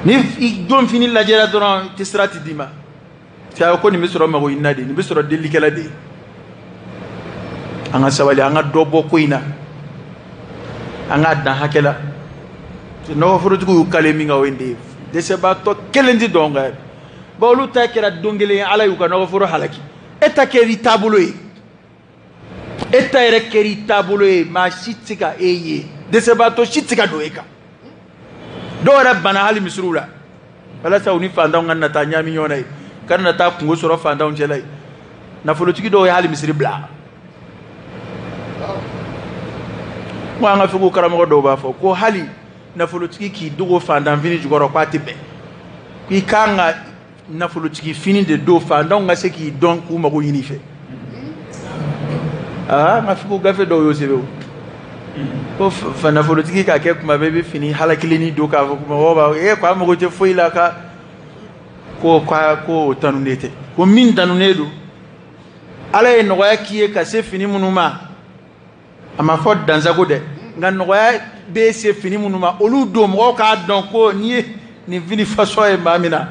Ni i don fini lajɛra dɔrɔn, i tɛ sira ti d'i ma. Cɛ ko nin bɛ sɔrɔ mago ɲinina de, nin bɛ sɔrɔ delilikɛla de ye. An ka sabali, an ka dɔ bɔ ko in na. An k'a dan hakɛ la. Nɔgɔforotigiw y'u kale min kan, o ye nin de ye. Dɛsɛbaatɔ kelen tɛ dɔn nka Bon, olu ta kɛra don kelen ye, Ala y'u ka nɔgɔforo halaki. E ta kɛra i taabolo ye, e ta yɛrɛ kɛra i taabolo ye, maa si tɛ se ka e ye, dɛsɛbaatɔ si tɛ se ka don e kan. Dɔw yɛrɛ banna hali misiriw la walasa u ni fantanw ka na taa ɲaami ɲɔgɔn na ye, ka na taa kungo sɔrɔ fantanw cɛla ye. Nafolotigi dɔw ye hali misiri bila. Ko an ka figu karamɔgɔ dɔw b'a fɔ ko hali nafolotigi k'i dogo fantan fini jukɔrɔ k'a tɛ bɛn, k'i kan ka nafolotigi fini de don fantanw ka se k'i dɔn k'u mago ɲini fɛ. Aa, an ka figu gafe dɔw y'o sɛbɛn o, ko nafolotigi k'a kɛ kuma bɛɛ i bɛ fini halakilennin don k'a fɔ mɔgɔw b'a fɔ e ko a mago tɛ foyi la, ka ko ko o tanunen tɛ, ko min tanunen don Ala ye nɔgɔya k'i ye ka se fini minnu ma, a ma fɔ dansago dɛ, nka nɔgɔya bɛ se fini minnu ma olu don mɔgɔw k'a dɔn ko n'i ye nin fini fasɔn ye maa min na,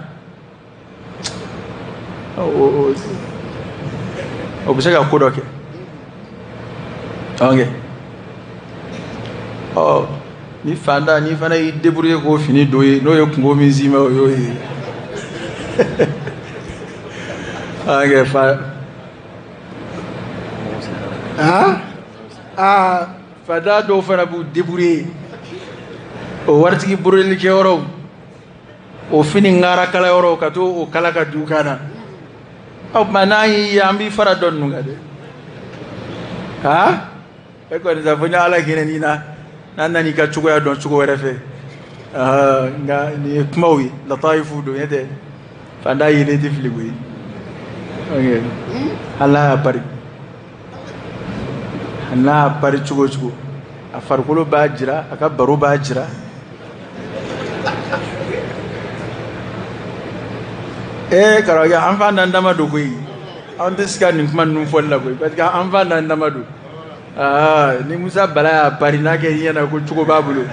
o bɛ se ka ko dɔ kɛ. Ok, ɔ ni fantan n'i fana y'i débrouiller k'o fini don ye, n'o ye kungo min s'i ma, o y'o ye. Ok, fa aa fada dɔw fana b'u débrouiller o waritigi borodelikɛyɔrɔw, o fini ŋarakala yɔrɔw, ka to o kala ka du kan na. O tuma n'an y'i ye an b'i fara dɔ ninnu kan dɛ. Ha, e kɔni sa fo ni Ala hinɛ n'i na, n'an nan'i ka cogoya dɔn cogo wɛrɛ fɛ. Nka nin ye kumaw ye, latayifu don, ɲɛ tɛ fanda yelen tɛ fili koyi. Ok, Ala y'a pari, n'a y'a pari cogo o cogo, a farikolo b'a jira, a ka baro b'a jira. Ee karamɔgɔkɛ, an fa n'an dama don koyi, an tɛ se ka nin kuma ninnu fɔli la koyi, parce que an fa n'an dama don. Aa, ni Musa Bala y'a pari n'a kɛ ɲɛna ko cogo b'a bolo,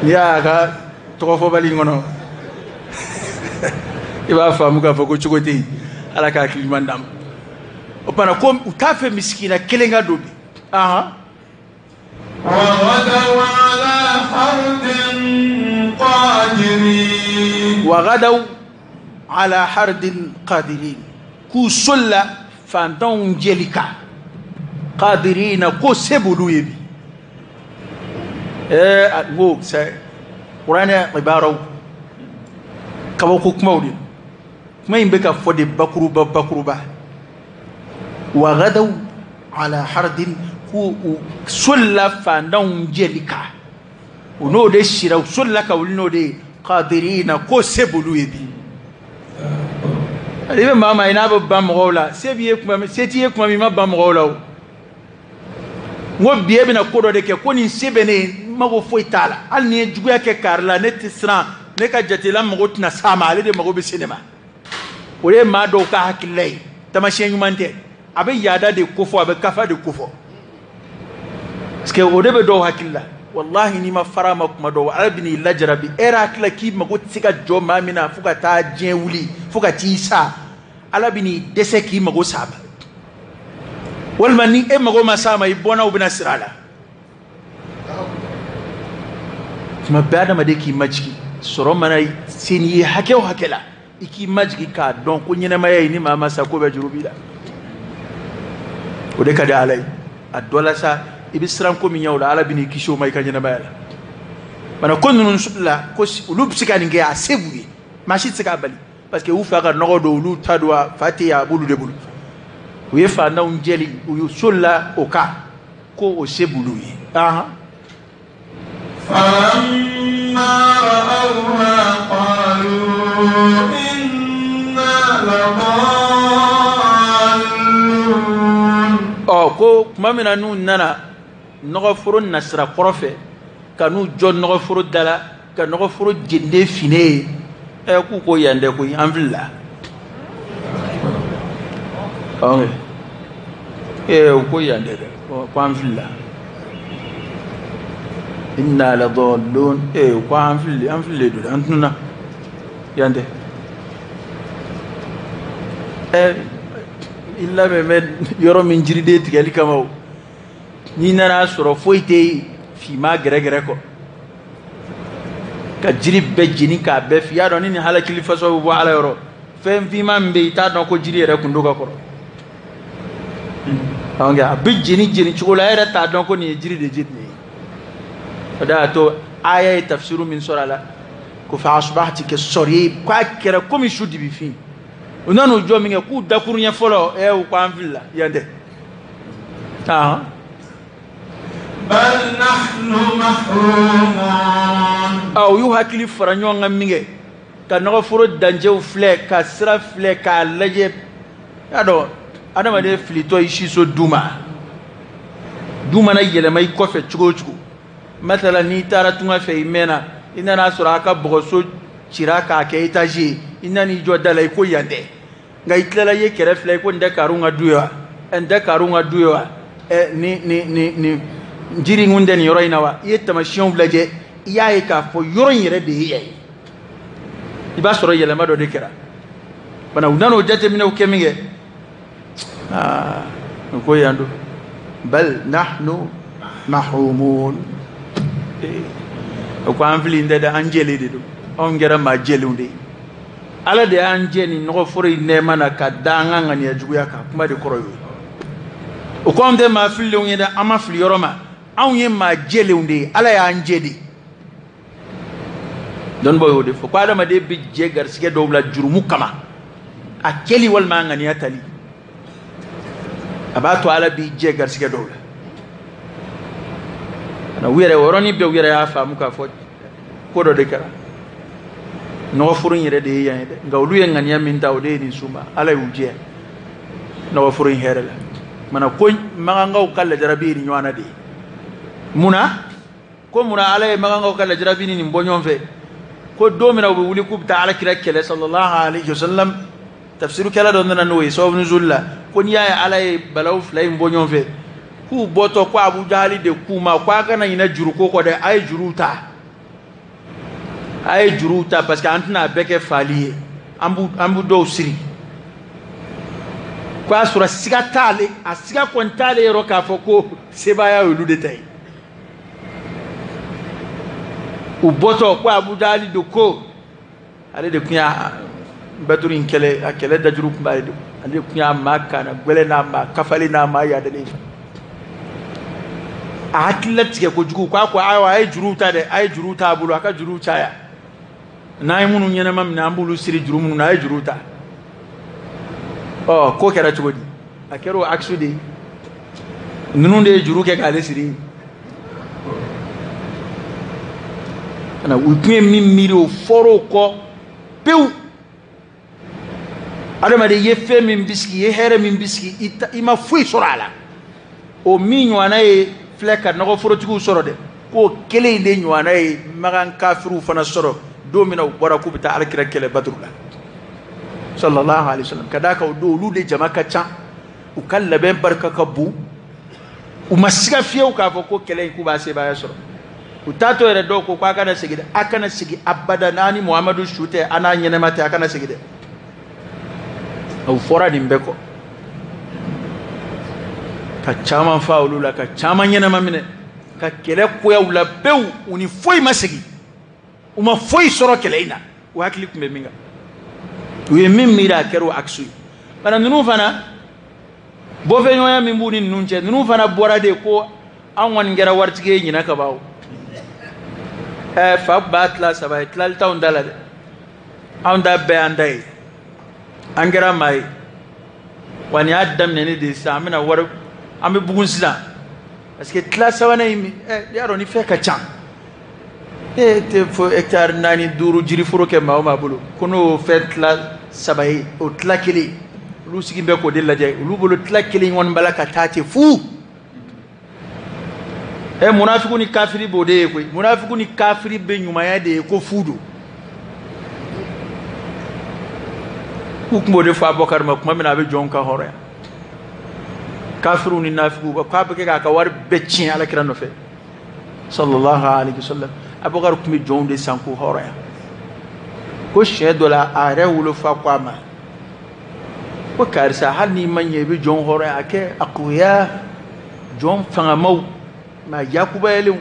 n'i y'a ka tɔgɔfɔbali kɔnɔ, i b'a faamu k'a fɔ ko cogo tɛ yen. Ala ka hakili ɲuman d'an ma. O tuma ko u t'a fɛ misikina kelen ka don bi. Ahan. Wagadaw ala hardin qadirin, k'u solila fantanw jeli kan, qadirina, ko se b'olu ye bi. N ko kuranɛ ibaraw kabako kumaw de, kuma in bɛ ka fɔ de bakuruba bakuruba. Wagadaw ala hardin, k'u solila fantanw jeli kan, u n'o de sira, u solila ka wuli n'o de ye, qadirina, ko se b'olu ye bi. I bɛ maa maa ye n'a bɛ ban mɔgɔw la, se b'i ye kuma min, se t'i ye kuma min, i ma ban mɔgɔw la o. N ko bi e bɛna ko dɔ de kɛ, ko nin se bɛ ne ye, n mago foyi t'a la, hali ni ye juguya kɛ kari la, ne tɛ siran, ne ka jatela mago tɛna s'a ma, ale de mago bɛ se ne ma. O ye maa dɔw ka hakilila ye, taamasiyɛn ɲuman tɛ. A bɛ yaada de kofɔ, a bɛ kafa de kofɔ, parce que o de bɛ dɔw hakili la. Walahi n'i ma fara a ma kuma dɔw, Ala bɛ n'i lajarabi. E yɛrɛ hakili la k'i mago tɛ se ka jɔ maa min na fo ka taa diɲɛ wuli, fo ka t'i sa, Ala bɛ n'i dɛsɛ k'i mago s'a ma. Walima ni e mago ma s'a ma, i bɔnnaw bɛna sira a la. Tuma bɛɛ adamaden k'i majigin, sɔrɔ mana se n'i ye hakɛ o hakɛ la, i k'i majigin k'a dɔn ko ɲɛnɛmaya ye ni maa ma sa ko bɛɛ juru b'i la. O de ka di Ala ye. A dɔ la sa, i bɛ siran ko min ɲɛ o la, Ala bɛ n'i kisi o ma i ka ɲɛnɛmaya la. Bana ko ninnu la, ko olu bɛ se ka nin kɛ, a se b'u ye, maa si tɛ se k'a bali, parce que u fa ka nɔgɔ don, olu ta don, a fa tɛ yen, a b'olu de bolo. U ye fantanw jɛli, u ye solila o kan, ko o se b'olu ye. Ahan. فلما رأوها قالوا إنا لضالون. Ɔ ko tuma min na n'u nana nɔgɔforo nasira kɔrɔ fɛ, ka n'u jɔ nɔgɔforo da la, ka nɔgɔforo jenden fine ye, ɛ k'u ko yan dɛ koyi, an filila. Ok, u ko yan dɛ, ko an filila. Inna ladallun, ko an fili, an fililen don, an tununa yan tɛ. I labɛn bɛ yɔrɔ min jiriden tigɛli kama o, n'i nana sɔrɔ foyi tɛ yen, finman gɛrɛgɛrɛ kɔ. Ka jiri bɛɛ jeni k'a bɛɛ f'i y'a dɔn ni nin halakili fasɔ bɛ bɔ ala yɔrɔ fɛn finman min bɛ yen i t'a dɔn ko jiri yɛrɛ kun don ka kɔrɔ donc a bɛ jeni jeni cogo la e yɛrɛ t'a dɔn ko nin ye jiri de jeni ye o de y'a to aya ye tafsiru min sɔrɔ a la ko fa asbahti kɛ sɔrɔ ye k'a kɛra komi su dibi fin u nan'u jɔ min kɛ k'u dakuruɲɛ fɔlɔ ɛ u ko an filila yan tɛ ah bal nahnu mahrumun u y'u hakili fara ɲɔgɔn kan min kɛ ka nɔgɔforo dancɛw filɛ ka sira filɛ k'a lajɛ y'a dɔn adamaden filitɔ i siso du ma du mana yɛlɛma i kɔfɛ cogo o cogo masala n'i taara tunga fɛ i mɛnna i nana sɔrɔ a ka bɔgɔso cira k'a kɛ étage ye i nan'i jɔ da la i ko yan tɛ nka i tilala i ye kɛrɛ filɛ i ko nin tɛ karun ka du ye wa nin tɛ karun ka du ye wa ni ni ni ni jiri in kun tɛ nin yɔrɔ in na wa i ye taamasiyɛnw lajɛ i y'a ye k'a fɔ yɔrɔ in yɛrɛ de ye yan ye i b'a sɔrɔ yɛlɛma dɔ de kɛra bana u nan'o jateminɛw kɛ min kɛ aa u ko yan don bal nahnu mahrumun o ko an fili tɛ dɛ an jɛlen de don anw kɛra maa jɛlenw de ye ala de y'an jɛ nin nɔgɔforo in nɛɛma na ka da an ka ŋaniya juguya kan kuma de kɔrɔ y'o ye o ko anw tɛ maa fililenw ye dɛ an ma fili yɔrɔ ma anw ye maa jɛlenw de ye ala y'an jɛ de dɔnnibaaw y'o de fɔ ko adamaden bɛ jɛ garisigɛ dɔw la jurumu kama a kɛli walima a ŋaniya tali a b'a to ala b'i jɛ garisigɛ dɔw la u yɛrɛ o yɔrɔnin bɛɛ u yɛrɛ y'a faamu k'a fɔ ko dɔ de kɛra nɔgɔforo in yɛrɛ de ye yan ye dɛ nka olu ye ŋaniya min ta o de ye nin s'u ma ala y'u jɛ nɔgɔforo in hɛrɛ la mana ko magankaw ka lajarabi ye nin ɲɔgɔn na de ye mun na ko mun na ala ye magankaw ka lajarabi ni nin bɔ ɲɔgɔn fɛ ko don min na u bɛ wuli k'u bɛ taa ala kira kɛlɛ sallallahu alaihi wasallam tafsirukɛla dɔ nana n'o ye sababu nuzul la ko n'i y'a ye ala ye balawu fila in bɔ ɲɔgɔn fɛ k'u bɔtɔ ko Abu Jahali de k'u ma ko a kana ɲinɛ juruko kɔ dɛ a ye juruw ta a ye juruw ta parce que an tɛna a bɛɛ kɛ faali ye an b'u dɔw siri ko y'a sɔrɔ siga t'ale a siga kɔni t'ale yɔrɔ k'a fɔ ko sebaaya y'olu de ta ye u bɔtɔ ko Abu Jahali de ko ale de tun y'a Baduru in kɛlɛ a kɛlɛ dajuru tun b'ale de ale de tun y'a maa kana gwɛlɛ n'a maa kafalen n'a maa yadalen a hakili latigɛ kojugu k'a ko ayiwa a ye juruw ta dɛ a ye juruw t'a bolo a ka juruw caya n'an ye minnu ɲɛnama minɛ an b'olu siri juru minnu na a ye juruw ta ɔ ko kɛra cogo di a kɛra o aksu de ye ninnu de ye juru kɛ k'ale siri na u tun ye min miiri o fɔr'o kɔ pewu adamaden i ye fɛn min bisigi i ye hɛrɛ min bisigi i ma foyi sɔrɔ a la o min ɲɔgɔnna ye filɛ ka nɔgɔforotigiw sɔrɔ dɛ k'o kelen in de ɲɔgɔnna ye magan kafiriw fana sɔrɔ don min na u bɔra k'u bɛ taa alakira kɛlɛ Baduru la sallallahu alaihi wasallam ka d'a kan o don olu de jama ka ca u ka labɛn barika ka bon u ma siga fiyewu k'a fɔ ko kɛlɛ in k'u b'a sebaaya sɔrɔ u taatɔ yɛrɛ dɔw ko k'a kana segin dɛ a kana segin abada n'a ni Muhamadu su tɛ a n'a ɲɛnɛma tɛ a kana segin dɛ u fɔra nin bɛɛ kɔ ka caman fa olu la ka caman ɲɛnɛma minɛ ka kɛlɛ koya u la pewu u ni foyi ma segin u ma foyi sɔrɔ kɛlɛ in na u hakili tun bɛ min kan u ye min miiri a kɛra o aksu ye bana ninnu fana bɔfɛɲɔgɔnya min b'u ni ninnu cɛ ninnu fana bɔra de ko an kɔni kɛra waritigi ye ɲinɛ ka ban o ɛ fa b'a tila saba ye tilali t'anw da la dɛ anw ta bɛɛ y'an ta ye an kɛra maa ye wa nin y'a daminɛnen de ye sisan an bɛna wari an bɛ bugun sisan parce que tila sabanan in ɛ y'a dɔn ni fɛn ka ca e tɛ fo hectare 4 5 jiriforo kɛ maa o maa bolo ko n'o fɛn tila saba ye o tila kelen olu sigi bɛ k'o de lajɛ olu bolo tila kelen kɔni b'a la ka taa ten fu ɛ munafiku ni kafiri b'o de ye koyi munafiku ni kafiri bɛ ɲumanya de ye ko fu don k'u tun b'o de fɔ Abubakar ma tuma min na a bɛ jɔnw ka hɔrɔnya kafiriw ni nafigiw k'a bɛ kɛ k'a ka wari bɛɛ tiɲɛ alakira nɔfɛ sallallahu alaihi wasallam Abubakar tun bɛ jɔnw de san k'u hɔrɔnya ko siɲɛ dɔ la a yɛrɛ wolofa ko a ma ko karisa hali n'i ma ɲɛ i bɛ jɔn hɔrɔnya a kɛ akuya jɔn fangamaw maa yakubayalenw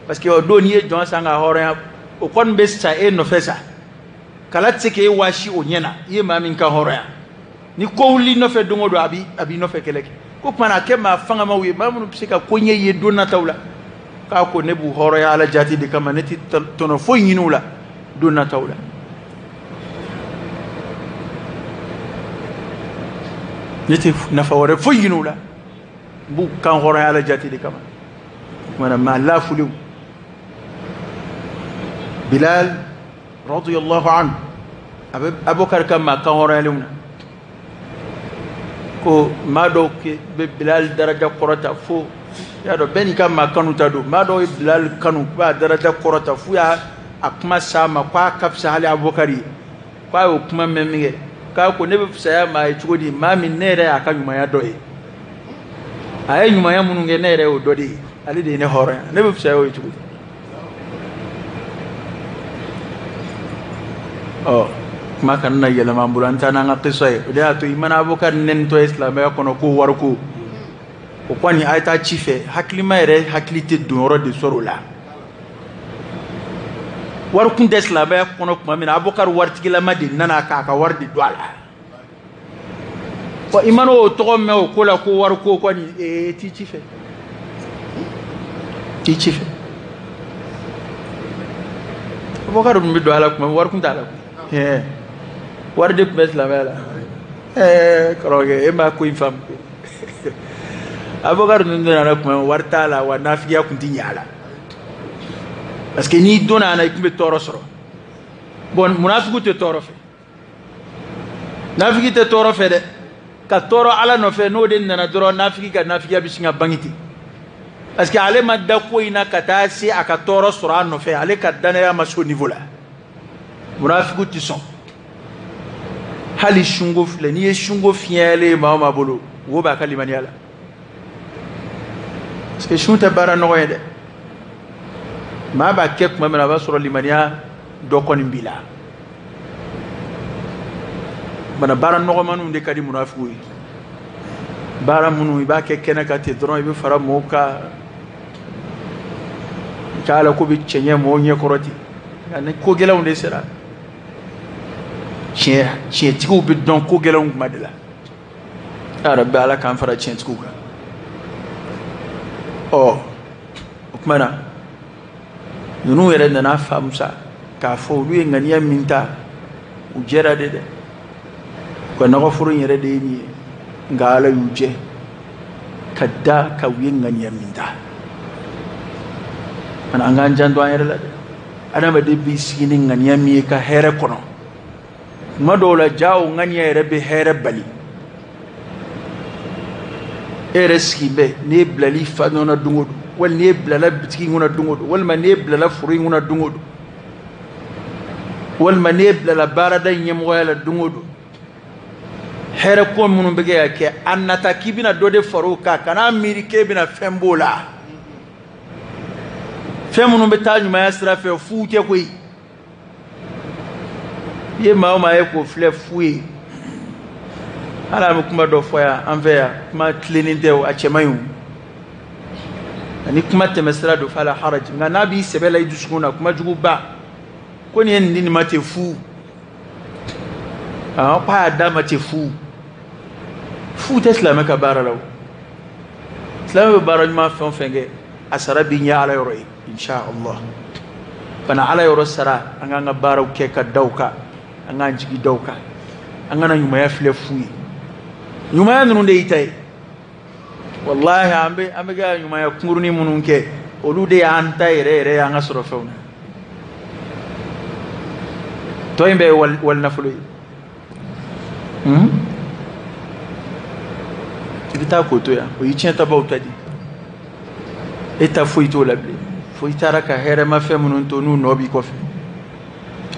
parce que o don n'i ye jɔn san ka hɔrɔnya O kɔni bɛ sa e nɔfɛ sa. Kala tɛ se k'e waasi o ɲɛ na, i ye maa min kan hɔrɔnya. Ni ko wuli nɔfɛ don o don, a b'i nɔfɛ kɛlɛ kɛ. Ko tuma na a kɛ maa fangamaw ye, maa minnu bɛ se ka ko ɲɛ ye don nataw la. K'a ko ne b'u hɔrɔnya Ala jati de kama, ne tɛ tɔnɔ foyi ɲini u la don nataw la. Ne tɛ nafa wɛrɛ foyi ɲini u la, n b'u kan hɔrɔnya Ala jati de kama. O tuma na maa laafulenw. Bilal radiyallahu anhu a bɛ Abubakar ka maa kan hɔrɔnyalenw na. Ko maa dɔw bɛ Bilal daraja kɔrɔta fo, y'a dɔn bɛɛ n'i ka maa kanu ta don. Maa dɔw ye Bilal kanu k'a daraja kɔrɔta f'u y'a a kuma s'a ma k'a ka fisa hali Abubakar ye. K'a y'o kuma mɛn min kɛ, k'a ko ne bɛ fisaya maa ye cogo di, maa min ne yɛrɛ y'a ka ɲumanya dɔ ye, a ye ɲumanya minnu kɛ ne yɛrɛ y'o dɔ de ye, ale de ye ne hɔrɔnya, ne bɛ fisaya o ye cogo di? Ɔ kuma kana na yɛlɛma an bolo, an taa n'an ka kisa ye. O de y'a to i mana Abubakar nɛnitɔ ye silamɛya kɔnɔ ko wariko, o kɔni a ye taa ci fɛ, hakilima yɛrɛ hakili tɛ don yɔrɔ de sɔrɔ o la. Wari kun tɛ silamɛya kɔnɔ tuma min na, Abubakar waritigilama de nana k'a ka wari de don a la. Wa i mana o tɔgɔ mɛn o ko la ko wariko kɔni, ee t'i ci fɛ, t'i ci fɛ. Abubakar tun bɛ don a la tuma min, wari kun t'a la. Wari de tun bɛ silamɛya la. Kɔrɔkɛ, e m'a ko in faamu. Abubakar ninnu nana tuma min, wari t'a la, wa nafigiya tun tɛ ɲɛ a la. Parce que n'i donna a na, i tun bɛ tɔɔrɔ sɔrɔ. Bon, munafigiw tɛ tɔɔrɔ fɛ. Nafigi tɛ tɔɔrɔ fɛ dɛ. Ka tɔɔrɔ Ala nɔfɛ, n'o de nana dɔrɔn, nafigi ka nafigiya bɛ sin ka bange ten. Parce que ale ma da ko in na ka taa se a ka tɔɔrɔ sɔrɔ a nɔfɛ, ale ka danaya ma se o niveau la. Munafigiw tɛ sɔn. Hali sunko filɛ, n'i ye sunko fiɲɛlen ye maa o maa bolo, wo b'a ka limaniya la. Parce que sun tɛ baara nɔgɔ ye dɛ. Maa b'a kɛ tuma min na, a b'a sɔrɔ limaniya dɔ kɔni b'i la. Bana baara nɔgɔmaninw de ka di munafigiw ye. Baara minnu i b'a kɛ kɛnɛ kan ten dɔrɔn, i bɛ fara mɔgɔw kan, i ka Ala ko bɛ cɛɲɛ mɔgɔw ɲɛkɔrɔ ten. Nka ni ko gɛlɛnw de sera, tiɲɛtigiw bɛ dɔn ko gɛlɛnw kuma de la. Ya Rabbi, Ala k'an fara tiɲɛtigiw kan. Ɔ o tuma na, ninnu yɛrɛ nana faamu sa k'a fɔ olu ye ŋaniya min ta, u jɛra de dɛ. U ka nɔgɔforo in yɛrɛ de ye nin ye, nka Ala y'u jɛ ka da ka u ye ŋaniya min ta. Mana an k'an janto an yɛrɛ la dɛ. Adamaden b'i sigi ni ŋaniya min ye ka hɛrɛ kɔnɔ, tuma dɔw la ja o ŋaniya yɛrɛ bɛ hɛrɛ bali. E yɛrɛ sigi bɛ, n'e bilali fa nɔ na don o don, walima n'e bilala bitigi in kɔnɔ don o don, walima n'e bilala foro in kɔnɔ don o don, walima n'e bilala baarada in ɲɛmɔgɔya la don o don, hɛrɛ ko minnu bɛ kɛ ka kɛ, a nata k'i bɛna dɔ de fara o kan, kan'a miiri k'e bɛna fɛn b'o la. Fɛn minnu bɛ taa ɲumanya sira fɛ, fu tɛ koyi. I ye maa o maa ye k'o filɛ fu ye. Hali an bɛ kuma dɔ fɔ yan, an fɛ yan, kuma tilennen tɛ o, a cɛ man ɲi o. Ani kuma tɛmɛsira don, fala haraj. Nka n'a b'i sɛbɛ la i dusukun na, kuma juguba, ko nin ye nin di nin ma ten fu. K'a y'a d'a ma ten fu. Fu tɛ silamɛ ka baara la o. Silamɛ bɛ baara ɲuman fɛn o fɛn kɛ, a sara b'i ɲɛ Ala yɔrɔ ye, insha Allah. Ka na Ala yɔrɔ sara, an k'an ka baaraw kɛ ka da o kan, an k'an jigi da o kan, an kana ɲumanya filɛ fu ye. Ɲumanya ninnu de y'i ta ye. Wallahi, an bɛ ka ɲumanya kunkurunin minnu kɛ, olu de y'an ta yɛrɛ yɛrɛ ye an ka sɔrɔ fɛnw na. Tɔ in bɛɛ ye wali nafolo ye. I bɛ taa k'o to yan, o y'i tiɲɛtabaw ta di. E ta foyi t'o la bilen, fo i taara ka hɛrɛmafɛn minnu to n'u nɔ b'i kɔfɛ.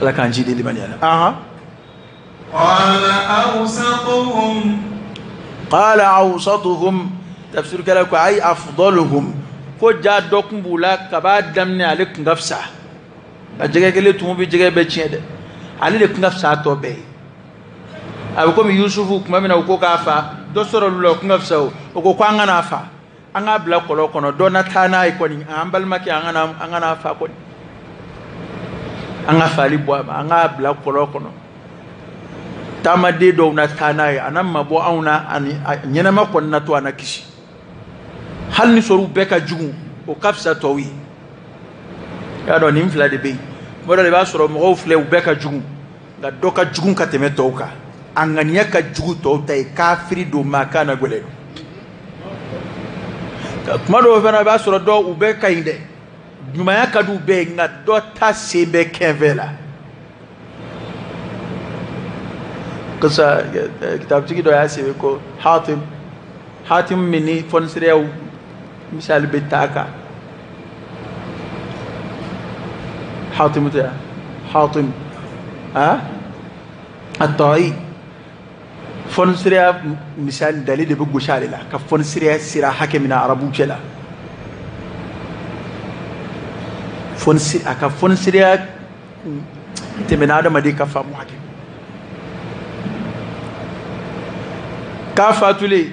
Ala k'an ji di limaniya la. Qala awsatuhum. Qala awsatuhum, tafsirukɛla ko ayi afdaluhum, ko ja dɔ kun b'u la kab'a daminɛ ale kun ka fisa. A jɛgɛ kelen tumu bɛ jɛgɛ bɛɛ tiɲɛ dɛ, ale de kun ka fisa a tɔ bɛɛ ye. A bɛ komi Yusufu tuma min na u ko k'a fa, dɔ sɔrɔ olu la o kun ka fisa o, o ko ko an kana fa, an k'a bila kɔlɔn kɔnɔ, dɔ na taa n'a ye kɔni, an balimakɛ, an kana fa kɔni. An ka fali bɔ a ma, an k'a bila kɔlɔn kɔnɔ. Taamaden dɔw na taa n'a ye, a na mabɔ anw na, ani ɲɛnama kɔni na to a na kisi. Hali ni sɔrɔ u bɛɛ ka jugu, o ka fisa tɔw ye. I y'a dɔn nin fila de bɛ yen. Tuma dɔ la i b'a sɔrɔ mɔgɔw filɛ u bɛɛ ka jugu, nka dɔ ka jugu ka tɛmɛ tɔw kan. A ŋaniya ka jugu tɔw ta ye, kafiri don, maa kan na gɛlɛn. Tuma dɔw fana i b'a sɔrɔ dɔw u bɛɛ ka ɲi dɛ, ɲumanya ka di u bɛɛ ye, nka dɔ ta sen bɛ kɛnfɛ la. Kisa kitabutigi dɔ y'a sɛbɛn ko Hatim, Hatim min ni fɔnisireyaw misali bɛ taa kan. Hatim tɛ Hatim, ah, At-Ta'i fɔnisireya misali dali de bɛ gosi ale la ka fɔnisireya sira hakɛ min na arabu cɛ la. A ka fɔnisireya tɛmɛna adamaden ka faamu hakɛ. K'a fatulen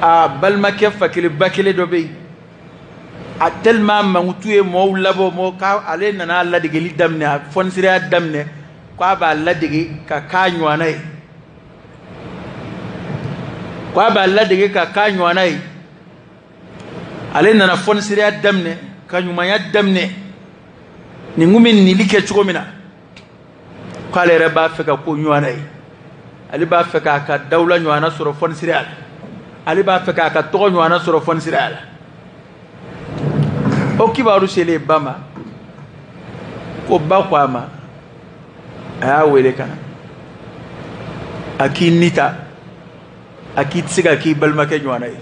a balimakɛ fa kelen ba kelen dɔ bɛ yen, a tellement mankutu ye mɔgɔw labɔ, mɔgɔ k'ale nana ladegeli daminɛ, a fɔnisireya daminɛ, k'a b'a ladege ka k'a ɲɔgɔnna ye, k'a b'a ladege ka k'a ɲɔgɔnna ye. Ale nana fɔnisireya daminɛ, ka ɲumanya daminɛ, nin kun bɛ nili kɛ cogo min na, k'ale yɛrɛ b'a fɛ ka ko ɲɔgɔnna ye. Ale b'a fɛ k'a ka dawula ɲɔgɔnna sɔrɔ fɔnisireya la, ale b'a fɛ k'a ka tɔgɔ ɲɔgɔnna sɔrɔ fɔnisireya la. O kibaru selen ba ma, ko ba ko a ma, a y'a wele ka na, a k'i ni ta, a k'i tɛ se ka k'i balimakɛ ɲɔgɔnna ye,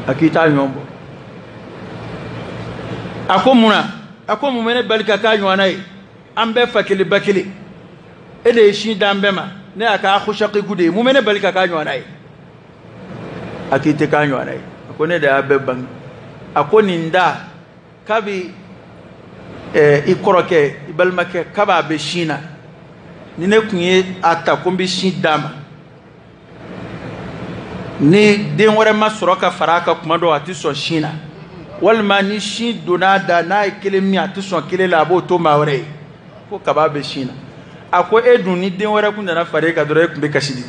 a k'i t'a ɲɔgɔn bɔ. A ko mun na? A ko mun bɛ ne bali ka k'a ɲɔgɔnna ye? An bɛɛ fa kelen ba kelen, e de ye sin d'an bɛɛ ma, ne y'a ka akhushaqiku de ye, mun bɛ ne bali ka k'a ɲɔgɔnna ye? A k'i tɛ k'a ɲɔgɔnna ye. A ko ne de y'a bɛɛ bange. A ko nin da kabi i kɔrɔkɛ i balimakɛ kaba bɛ sin na, ni ne kun ye a ta ko n bɛ sin d'a ma, ni den wɛrɛ ma sɔrɔ ka fara a kan kuma dɔw a tɛ sɔn sin na, walima ni sin donna a da n'a ye kelen min a tɛ sɔn kelen la, a b'o to maa wɛrɛ ye, ko kaba bɛ sin na. A ko e dun ni den wɛrɛ kun nana fara e kan dɔrɔn e kun bɛ kasi de.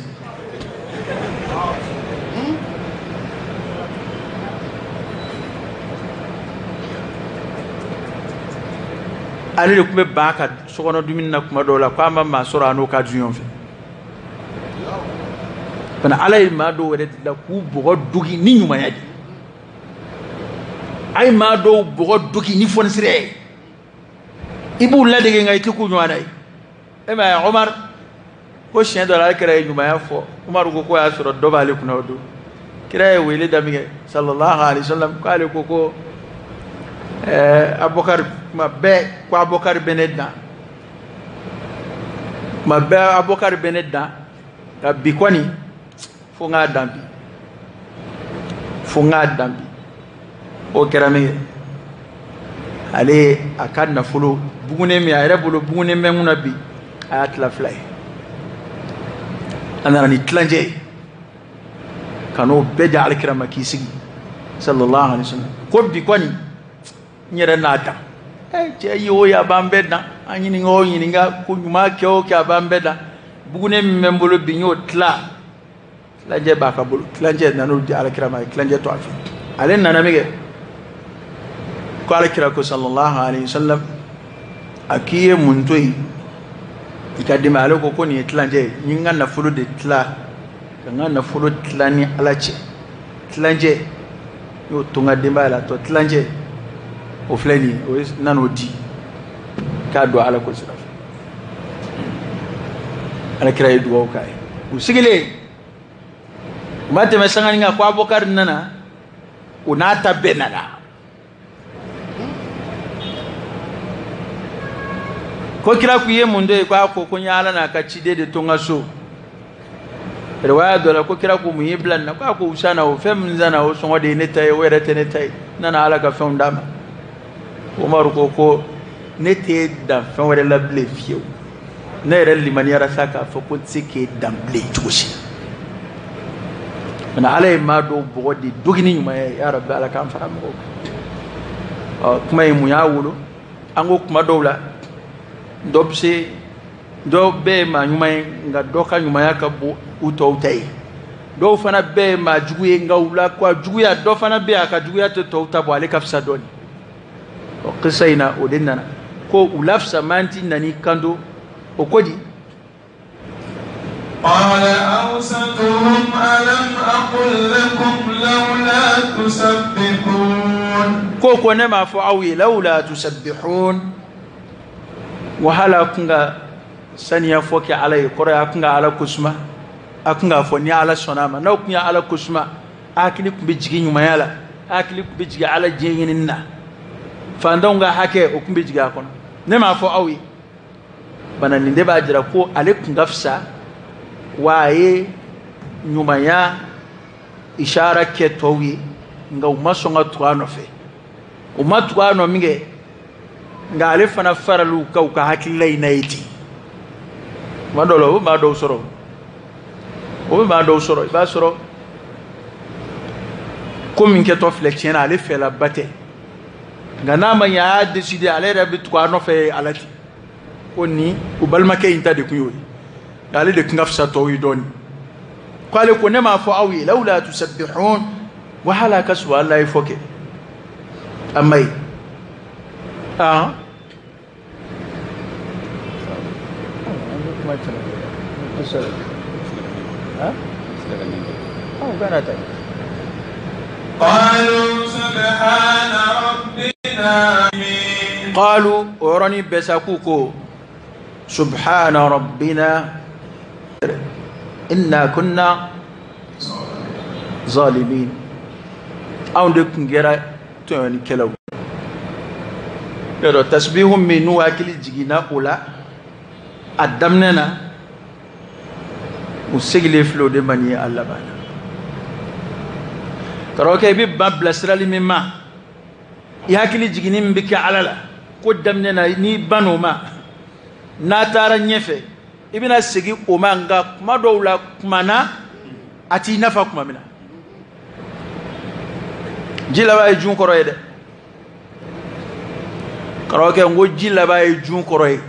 Ale de tun bɛ ban a ka sokɔnɔ dumuni na kuma dɔw la, k'a ma maa sɔrɔ a n'o ka dun ɲɔgɔn fɛ. Fana Ala ye maa dɔw yɛrɛ de la k'u bɔgɔ dogi ni ɲumanya de ye. A ye maa dɔw bɔgɔ dogi ni fɔnisiriya ye. I b'u ladege nka i tɛ k'u ɲɔgɔnna ye. E m'a ye Omar ko siɲɛ dɔ la ale kira ye ɲumanya fɔ, Omar ko k'o y'a sɔrɔ dɔ b'ale kunna o don. Kira ye wele da min kɛ sallallahu alaihi wasallam, k'ale ko ko Abubakar kuma bɛɛ ko Abubakar bɛ ne dan, kuma bɛɛ Abubakar bɛ ne dan, nka bi kɔni fo n k'a dan bi, fo n k'a dan bi. O kɛra min kɛ, ale a ka nafolo bugunen min a yɛrɛ bolo bugunen bɛ n kunna bi, a y'a tila fila ye. A nana ni tilancɛ ye ka n'o bɛɛ di alakira ma k'i sigi sallallahu alaihi wasallam, ko bi kɔni n yɛrɛ n'a dan. Cɛ ye o ye a b'an bɛɛ dan, an ɲininka o ɲininka ko ɲuman kɛ o kɛ a b'an bɛɛ dan. Bugunen min bɛ n bolo bi n y'o tila, tilancɛ b'a ka bolo, tilancɛ nan'o di alakira ma, a ye tilancɛ to a fɛ. Ale nana min kɛ, ko alakira ko sallallahu alaihi wasallam, a k'i ye mun to yen i ka denbaya? Ale ko ko nin ye tilancɛ ye, n ye n ka nafolo de tila, ka n ka nafolo tila ni Ala cɛ, tilancɛ n y'o to n ka denbaya la, tɔ tilancɛ o filɛ nin ye, o ye n nan'o di k'a don Ala ko sira fɛ. Alakira ye dugawu k'a ye. U sigilen u ma tɛmɛ sanganin kan ko Abubakar nana, o n'a ta bɛɛ nana. Ko kira k'u ye mun to yen? K'a ko ko n ye Ala n'a ka ciden de to n ka so. Riwaya dɔ la ko kira ko mun y'i bila nin na? K'a ko u sanna o fɛn min sanna o sɔngɔ de ye ne ta ye, o yɛrɛ tɛ ne ta ye, n nana Ala ka fɛnw d'a ma. Umaru ko ko ne t'e dan fɛn wɛrɛ la bilen fiyewu, ne yɛrɛ limaniyara sa k'a fɔ ko n tɛ se k'e dan bilen cogo si la. Nka Ala ye maa dɔw bɔgɔ de dogi ni ɲumanya ye, ya Rabbi Ala k'an fara mɔgɔw kan. Kuma in mun y'a wolo an ko kuma dɔw la dɔ bɛ se dɔw bɛɛ ye maa ɲuman ye nka dɔ ka ɲumanya ka bon u tɔw ta ye dɔw fana bɛɛ ye maa jugu ye nka u la ka juguya dɔ fana bɛ yen a ka juguya tɛ tɔw ta bɔ ale ka fisa dɔɔnin ɔ kisa in na o de nana ko u la fisamanti nan'i kanto o ko di. قال أوسطهم ألم أقل لكم لولا تسبحون ko ne m'a fɔ aw ye lawla tusabbihun wahala kun ka saniya fɔ kɛ ala ye kɔrɔ ye a kun ka ala kosuma a kun k'a fɔ ni ala sɔnna a ma n'aw kun ye ala kosuma a hakili kun bɛ jigin ɲumanya la a hakili kun bɛ jigin ala diɲɛ ɲinini na fantanw ka hakɛ o kun bɛ jigin a kɔnɔ ne m'a fɔ aw ye bana nin de b'a jira ko ale kun ka fisa wa a ye ɲumanya ishara kɛ tɔw ye nka u ma sɔn ka tugu a nɔfɛ u ma tugu a nɔ min kɛ nka ale fana faral'u kan u ka hakilila in na ye ten tuma dɔw la o bɛ maa dɔw sɔrɔ o bɛ maa dɔw sɔrɔ i b'a sɔrɔ ko min kɛtɔ filɛ tiɲɛ na ale fɛlaba tɛ nka n'a ma ɲɛ a y'a décider ale yɛrɛ bɛ tugu a nɔfɛ ala ten ko nin u balimakɛ in ta de kun y'o ye nka ale de kun ka fisa tɔw ye dɔɔnin ko ale ko ne m'a fɔ aw ye lawla tusabbihun wahala ka subhanallahi fɔ kɛ a ma ye قالوا سبحان ربنا قالوا أوراني بساكوكو سبحان ربنا إنا كنا ظالمين أو دكن جرا توني كلاو يرو تسبيح من واكل جينا أولا أدمنا وسجل فلو دمني الله بانا كروكي بيب بلسرالي مما ياكل جيني بك على لا قدامنا ni bano ma n'a taara ɲɛfɛ i bɛna segin o ma nka kuma dɔw la kuma na a t'i nafa kuma min na ji laban ye jun kɔrɔ ye dɛ karamɔgɔkɛ n ko ji laban ye jun kɔrɔ ye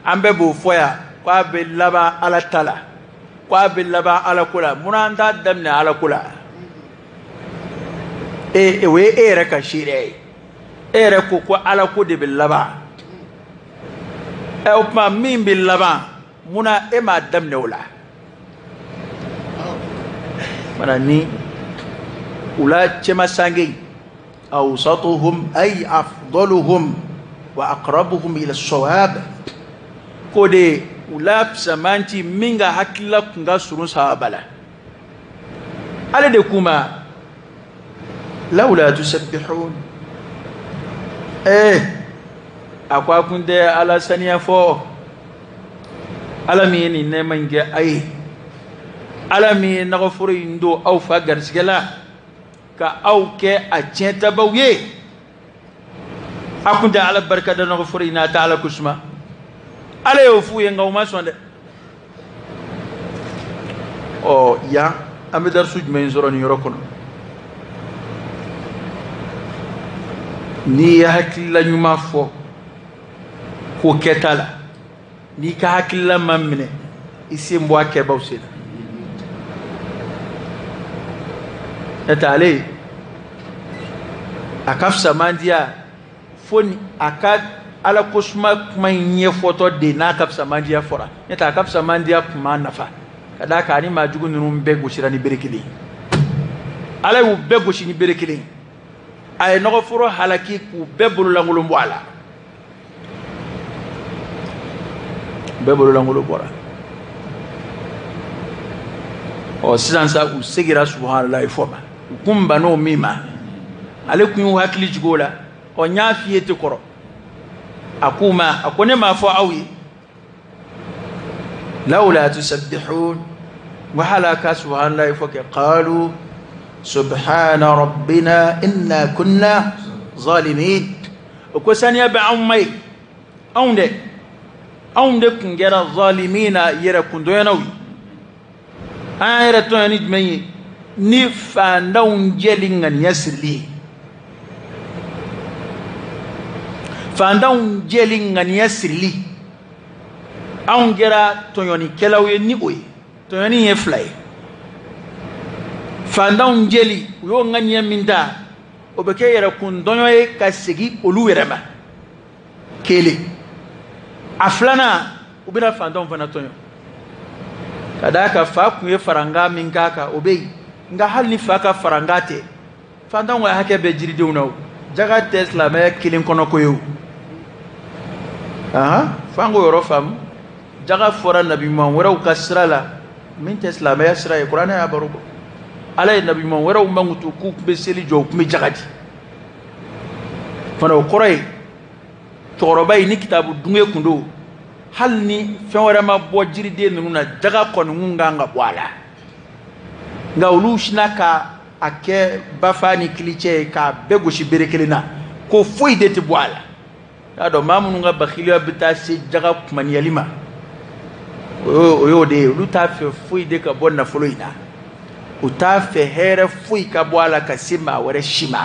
an bɛɛ b'o fɔ yan k'a bɛ laban ala ta la k'a bɛ laban ala ko la munna an t'a daminɛ ala ko la e o ye e yɛrɛ ka seereya ye e yɛrɛ ko ko ala ko de bɛ laban ɛ o tuma min bɛ laban munna e m'a daminɛ o la mana ni u la cɛmasange awsatuhum ay afdaluhum wa aqrabuhum ila sawab ko de u la fisamanti min ka hakilila kun ka surun sawaba la ale de k'u ma lawla tusabbihun a ko a kun tɛ ala saniya fɔ ala min ye nin nɛɛma in kɛ a ye ala min ye nagaforo in don aw fa garisigɛ la ka aw kɛ a tiɲɛtabaw ye a kun tɛ ala barika da nagaforo in na a tɛ ala kosuma ala y'o f'u ye nka u ma sɔn dɛ ɔ yan an bɛ darisu jumɛn sɔrɔ nin yɔrɔ kɔnɔ n'i ye hakilila ɲuman fɔ ko kɛta la n'i ka hakilila ma minɛ i sen bɔ a kɛbaw sen na n'o tɛ ale a ka fisamandiya fo ni a ka ala kosuma kuma in ɲɛfɔtɔ de n'a ka fisamandiya fɔra n'o tɛ a ka fisamandiya kun m'a nafa ka d'a kan ani maa jugu ninnu bɛɛ gosira ni bere kelen ala y'u bɛɛ gosi ni bere kelen a ye nɔgɔforo halaki k'u bɛɛ bololankolon bɔ a la bɛɛ bololankolon bɔra ɔ sisan sa u segira subahanallahi fɔ ma u kun bann'o min ma ale kun y'u hakili jigin o la ɔ n y'a f'i ye te kɔrɔ a k'u ma a ko ne m'a fɔ aw ye lawla tusabbihun wahala ka subahanallahi fɔ kɛ qalu subhana rabbina inna kunna zalimin o ko saniya bɛ anw ma ye anw dɛ anw de kun kɛra zalimina yɛrɛ kundɔyanaw ye an y'an yɛrɛ tɔɲɔ ni jumɛn ye ni fantanw jɛli ŋaniya sirili ye Fantanw jɛli ŋaniya sirili, anw kɛra tɔɲɔnikɛlaw ye ni o ye. Tɔɲɔni ye fila ye. Fantanw jɛli, u y'o ŋaniya min ta, o bɛ kɛ yɛrɛkun tɔɲɔ ye ka segin olu yɛrɛ ma. Kelen. A filanan, u bɛna fantanw fana tɔɲɔ. Ka d'a kan fa kun ye faranga min k'a kan, o bɛ yen. Nka hali ni fa ka faranga tɛ, fantanw ka hakɛ bɛ jiridenw na o. Jaga tɛ silamɛya kelen kɔnɔ ko ye o. F'an k'o yɔrɔ faamu. Jaga fɔra nabi ɲuman wɛrɛw ka sira la min tɛ silamɛya sira ye. Kuranɛ y'a baro bɔ. Ala ye nabi ɲuman wɛrɛw mankutu k'u tun bɛ seli jɔ, u tun bɛ jaga di. Fana o kɔrɔ ye cɛkɔrɔba in ni kitabu dunge kun don, hali ni fɛn wɛrɛ ma bɔ jiriden ninnu na, jaga kɔni kun kan ka bɔ a la. Nka olu sinna ka a kɛ bafa ni kilicɛ ye k'a bɛɛ gosi bere kelen na, ko foyi de tɛ bɔ a la. Y'a dɔn maa minnu ka bakiliya bɛ taa se jaga kumaniyali ma, o y'o de ye. Olu t'a fɛ foyi de ka bɔ nafolo in na, u t'a fɛ hɛrɛ foyi ka bɔ a la ka se maa wɛrɛ si ma.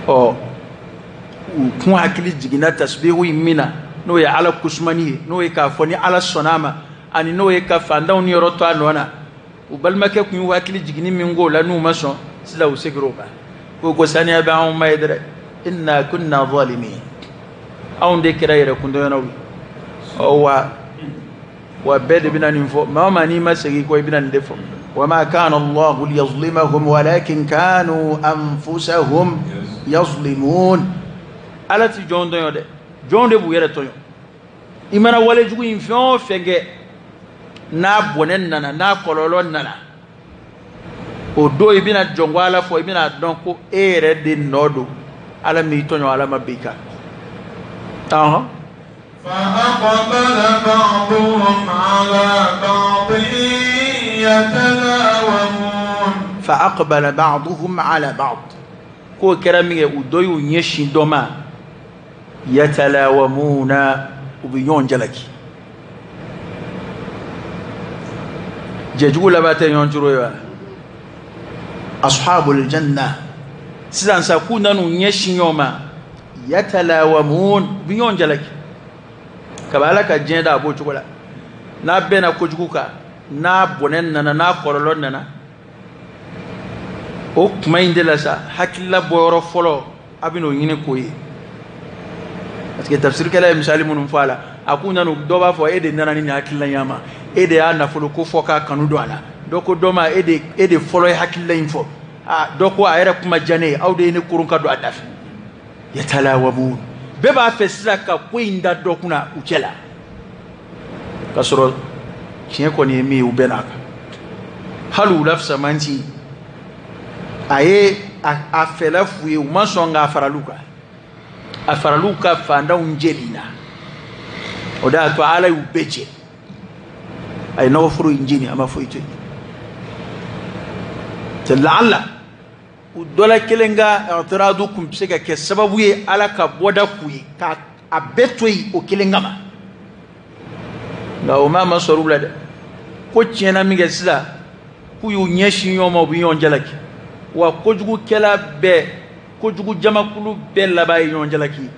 Ɔ, u kun hakili jiginna tasbihu in min na, n'o ye Ala kusumani ye, n'o ye k'a fɔ ni Ala sɔnna a ma, ani n'o ye ka fantanw ni yɔrɔ to a nɔ na. U balimakɛ kun y'u hakili jiginni min k'o la n'u ma sɔn, sisan u seginna o ma. Ko saniya bɛ anw ma ye dɛ. Inna kunna zalimin, anw de kɛra yɛrɛkuntɔɲɔnaw ye. Ɔ wa bɛɛ de bɛna nin fɔ. Maa o maa n'i ma segin kɔ, i bɛna nin de fɔ. Wa ma kana Allahu liyazlimahum walakin kanu anfusahum yazlimun. Ala ti jɔn tɔɲɔ dɛ, jɔn de b'u yɛrɛ tɔɲɔ. I mana walejugu in fɛn o fɛn kɛ, n'a bɔnɛ nana, n'a kɔlɔlɔ nana, o don i bɛna jɔn ko Ala fɔ, i bɛna dɔn ko e yɛrɛ de nɔ don. Ala m'i tɔɲɔ, Ala ma bin i kan. فأقبل بعضهم على بعض يتلاومون. فأقبل بعضهم على بعض. K'o kɛra min kɛ, u dɔ y'u ɲɛsin dɔ ma. Yatalawamuna, u bɛ ɲɔgɔn jalaki. Jɛjugu laban tɛ ɲɔgɔn curo ye wa? Ashabul janna. Sisan sa k'u nan'u ɲɛsin ɲɔgɔn ma. Yatalawamun, u bɛ ɲɔgɔn jalaki. Kaba Ala ka diɲɛ da a b'o cogo la. N'a bɛnna kojugu kan, n'a bɔnɛ nana, n'a kɔlɔlɔ nana, o kuma in de la sa hakilila bɔyɔrɔ fɔlɔ a bɛ n'o ɲini k'o ye. Parce que tafsirikɛla ye misali minnu fɔ a la, a k'u nana, dɔ b'a fɔ e de nana ni nin hakilila in ma, e de y'a nafolo ko fɔ k'a kanu don a la. Dɔ ko dɔ ma, e de fɔlɔ ye hakilila in fɔ. Dɔ ko a yɛrɛ kuma diya ne ye, aw de ye ne koron ka don a da fɛ. Yatalawamun, bɛɛ b'a fɛ sisan ka ko in da dɔ kunna u cɛ la, k'a sɔrɔ tiɲɛ kɔni ye min ye, u bɛɛ n'a kan. Hali u la fisamanci, a ye a fɛla f'u ye, u ma sɔn k'a faral'u kan. A faral'u ka fantanw jeli na. O de y'a to Ala y'u bɛɛ jɛ. A ye nɔgɔforo in jeni, a ma foyi to yen. Tɛ laala u dɔ la kelen ka i'tiradu kun bɛ se ka kɛ sababu ye Ala ka bɔda k'u ye, k'a a bɛɛ to yen o kelen kama. Nka o ma sɔrɔ u la dɛ. Ko tiɲɛna min kɛ sisan, k'u y'u ɲɛsin ɲɔgɔn ma, u bɛ ɲɔgɔn jalaki. Wa kojugukɛla bɛɛ, kojugu jamakulu bɛɛ laban ye ɲɔgɔn jalaki ye.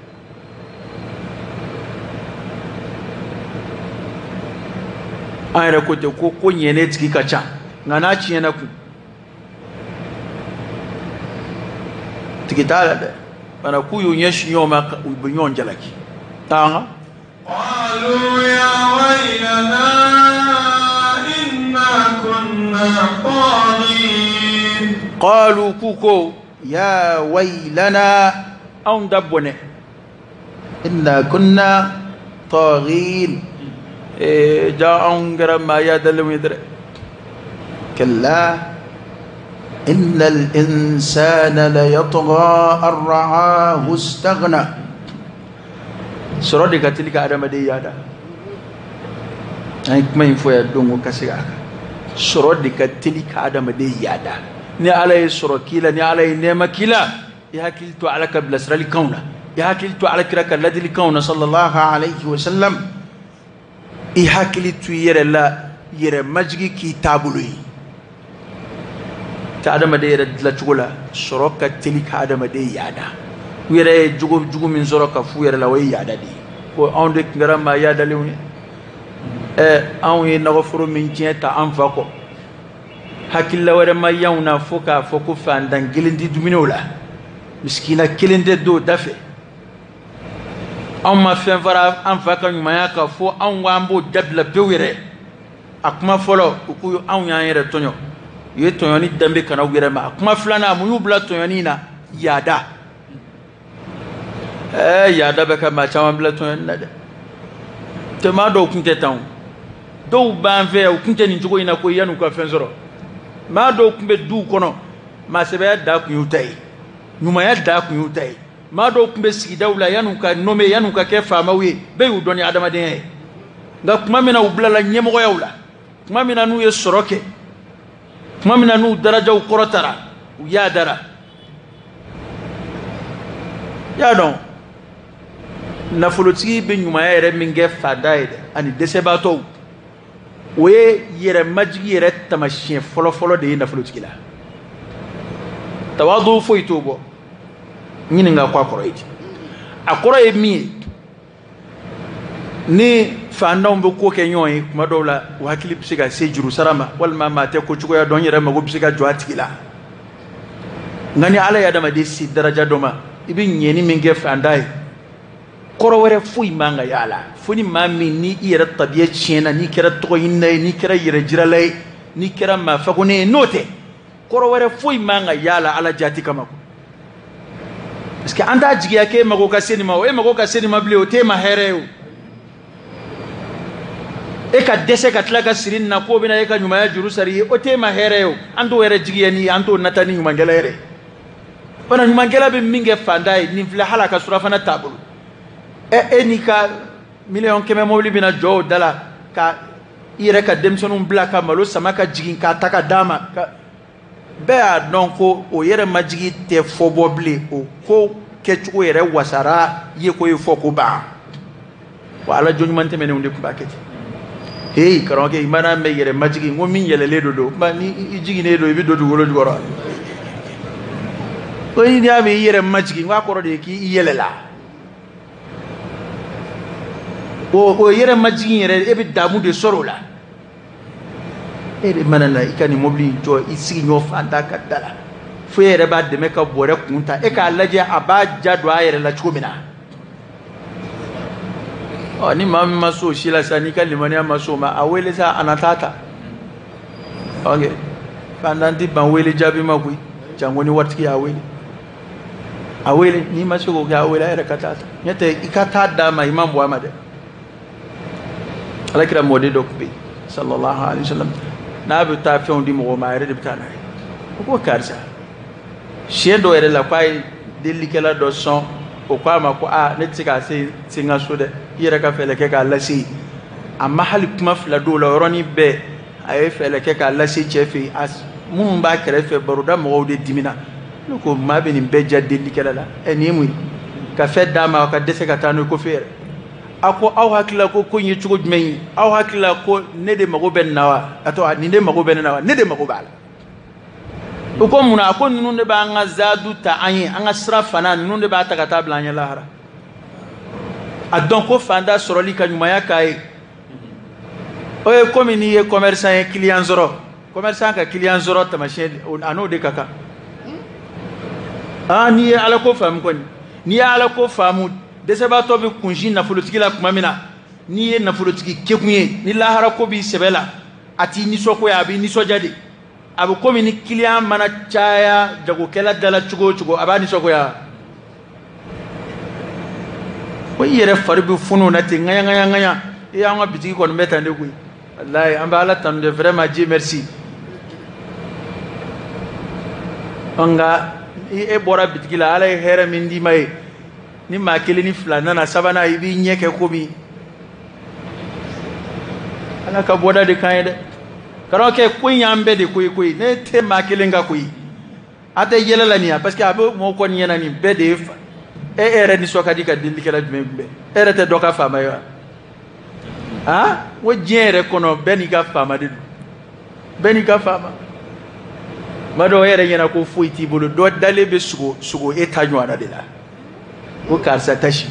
An yɛrɛ ko ten ko ɲɛnɛ tigi ka ca, nka n'a tiɲɛna kun, tigi t'a la dɛ. Bana k'u y'u ɲɛsin ɲɔgɔn ma, u bɛ ɲɔgɔn jalaki. Taa. قالوا يا ويلنا إنا كنا طاغين. قالوا كوكو يا ويلنا anw da bɔnɛ, إنا كنا طاغين. Ja anw kɛra maa yadalenw ye dɛ. كلا إن الإنسان ليطغى أن رآه استغنى. Sɔrɔ de ka teli ka adamaden yaada. An ye kuma in fɔ yan don ko ka segin a kan. Sɔrɔ de ka teli ka adamaden yaada. Ni Ala ye sɔrɔ k'i la, ni Ala ye nɛɛma k'i la, i hakili to Ala ka bilasiralikanw na, i hakili to Ala kira ka ladilikanw na sallallahu alayhi wa sallam. I hakili to i yɛrɛ la, yɛrɛ majigi k'i taabolo ye. Tɛ adamaden yɛrɛ dilancogo la, sɔrɔ ka teli ka adamaden yaada. U yɛrɛ ye jogo jugu min sɔrɔ ka f'u yɛrɛ la, o ye yaada de ye. Ko anw de tun kɛra maa yaadalenw ye. Anw ye nɔgɔforo min tiɲɛ ta an fa kɔ, hakilila wɛrɛ ma y'anw na fo k'a fɔ ko fantan kelen tɛ dumuni o la, misikina kelen tɛ don o da fɛ. Anw ma fɛn fara an fa ka ɲumanya kan fo anw ko an b'o dabila pewu yɛrɛ. A kuma fɔlɔ, u ko anw y'an yɛrɛ tɔɲɔ. U ye tɔɲɔni danbe kana u yɛrɛ ma. A kuma filanan, mun y'u bila tɔɲɔni na? Yaada. Yaada bɛ ka maa caman bila tɔɲɔni na dɛ. Tɛ maa dɔw kun tɛ tan o. Dɔw b'an fɛ yan, u kun tɛ nin cogo in na ko yan'u ka fɛn sɔrɔ. Maa dɔw kun bɛ duw kɔnɔ, maa sɛbɛya da kun y'u ta ye, ɲumanya da kun y'u ta ye. Maa dɔw kun bɛ sigidaw la yan'u ka nome, yan'u ka kɛ faamaw ye, bɛɛ y'u dɔn ni adamadenya ye. Nka tuma min na u bilala ɲɛmɔgɔyaw la, tuma min na n'u ye sɔrɔ kɛ, tuma min na n'u darajaw kɔrɔtara, u yaadara. Y'a dɔn nafolotigi bɛ ɲumanya yɛrɛ min kɛ fada ye dɛ, ani dɛsɛbaatɔw, o ye yɛrɛ majigi yɛrɛ taamasiyɛn fɔlɔfɔlɔ de ye nafolotigi la. Tawadu foyi t'o bɔ. Ɲininka ko a kɔrɔ ye di? A kɔrɔ ye min ye, ni fantanw bɛ ko kɛ ɲɔgɔn ye tuma dɔw la, u hakili bɛ se ka se juru sara ma, walima maa tɛ ko cogoya dɔn, n yɛrɛ mago bɛ se ka jɔ a tigi la. Nka ni Ala ye adamaden se daraja dɔ ma, i bɛ ɲɛni min kɛ fantan ye, kɔrɔ wɛrɛ foyi man ka y'a la, fo ni maa min ni i yɛrɛ tabiya tiɲɛna, n'i kɛra tɔgɔ ɲinina ye, n'i kɛra yɛrɛ jirala ye, n'i kɛra maa fagonen ye, n'o tɛ kɔrɔ wɛrɛ foyi man ka y'a la Ala jati kama. Parce que an t'a jigiya k'e mago ka se nin ma, o e mago ka se nin ma bilen, o t'e ma hɛrɛ ye o. E ka dɛsɛ ka tila ka siri nin na k'o bɛna e ka ɲumanya juru sara i ye, o t'e ma hɛrɛ ye o. An t'o yɛrɛ jigiya ni an t'o nata ni ɲumankɛla yɛrɛ. Bana ɲumankɛla bɛ min kɛ fantan ye, nin filɛ hali a ka surafana t'a bolo. E n'i ka 100 000 000 mobili bɛna jɔ o da la, ka i yɛrɛ ka denmisɛnninw bila ka malo sama ka jigin k'a ta ka d'a ma. Bɛɛ y'a dɔn ko o yɛrɛ majigi tɛ fɔ bɔ bilen, o ko kɛcogo yɛrɛ wasara ye ko ye fɔ ko ban. Wa Ala jɔn ɲuman tɛmɛnenw de tun b'a kɛ ten. Hey karamɔgɔkɛ, i mana mɛn yɛrɛ majigi, n ko min yɛlɛlen don don, kuma ni i jiginnen don, i bɛ don dugukolo jukɔrɔ. Ko n'i y'a mɛn i yɛrɛ majigi, n k'a kɔrɔ de ye k'i yɛlɛla. O yɛrɛ majigi yɛrɛ, e bɛ damu de sɔrɔ o la. E de mana na i ka nin mobili in jɔ i sigiɲɔgɔn fantan ka da la, fo e yɛrɛ b'a dɛmɛ ka bɔrɛ kun ta, e k'a lajɛ a b'a ja don a yɛrɛ la cogo min na. Ɔ ni maa min ma s'o si la sa, n'i ka limaniya ma s'o ma, a wele sa, a na taa ta. Ok, fantan tɛ ban wele jaabi ma koyi, janko ni waritigi y'a wele. A wele, n'i ma se k'o kɛ, a wele a yɛrɛ ka taa ta. N'o tɛ i ka taa d'a ma, i ma bɔ a ma dɛ. Ala kira mɔden dɔ tun bɛ yen, sallallahu alaihi wa sallam, n'a bɛ taa fɛnw di mɔgɔw ma, a yɛrɛ de bɛ taa n'a ye. O ko karisa, siɲɛ dɔw yɛrɛ la, k'a ye delilikɛla dɔ sɔn, o ko a ma ko aa, ne tɛ se k'a se n ka so dɛ, i yɛrɛ ka fɛɛrɛ kɛ k'a lase yen. A ma hali kuma fila d'o la, o yɔrɔnin bɛɛ a ye fɛɛrɛ kɛ k'a lase cɛ fɛ yen. A minnu b'a kɛrɛfɛ, baroda mɔgɔw de dimina. Ne ko maa bɛ nin bɛɛ ja delilikɛla la, ɛ nin ye mun ye? Ka fɛn d'a ma, ka dɛsɛ ka taa n'o ye kɔfɛ yɛrɛ. A ko aw hakili la ko ko in ye cogo jumɛn ye? Aw hakili la ko ne de mago bɛ nin na wa? A tɔgɔ nin de mago bɛ ne na wa? Ne de mago b'a la. O ko mun na? A ko ninnu de b'an ka zaadu ta an ye, an ka sira fana, ninnu de b'a ta ka taa bila an ɲɛ lahara. A dɔn ko fanda sɔrɔli ka ɲumanya k'a ye. O ye komi n'i ye commerçant ye, client sɔrɔ, commerçant ka client sɔrɔ taamasiyɛn, a n'o de ka kan. N'i ye Ala ko faamu kɔni, n'i ye Ala ko faamu, dɛsɛbaatɔ bɛ kunsi nafolotigi la tuma min na, n'i ye nafolotigi kekun ye, ni lahara ko b'i sɛbɛ la, a t'i nisɔngoya, a b'i nisɔndiya de. A bɛ komi ni client mana caya jagokɛla da la cogo o cogo, a b'a nisɔngoya. Ko i yɛrɛ fari bɛ funu na ten ŋaɲa ŋaɲa ŋaɲa. I y'an ka bitigi kɔni bɛ tan de koyi. Walayi an bɛ Ala tanu de, vraiment Dieu merci. Nka e bɔra bitigi la, Ala ye hɛrɛ min d'i ma ye, ni maa kelen ni fila nana, sabanan i b'i ɲɛ kɛ komi Ala ka bɔda de kan ye dɛ. Karamɔgɔkɛ, ko in y'an bɛɛ de ko ye koyi, ne tɛ maa kelen ka koyi. A tɛ yɛlɛ la nin ya, parce que a bɛ mɔgɔw kɔni ɲɛna nin bɛɛ de ye fa. E yɛrɛ nisɔn ka di ka delilikɛla jumɛn kunbɛn? E yɛrɛ tɛ dɔ ka faama ye wa? Han, ko diɲɛ yɛrɛ kɔnɔ bɛɛ n'i ka faama de don, bɛɛ n'i ka faama. Tuma dɔw e yɛrɛ ɲɛna ko foyi t'i bolo, dɔ dalen bɛ sogo e ta ɲɔgɔnna de la, ko karisa tasi.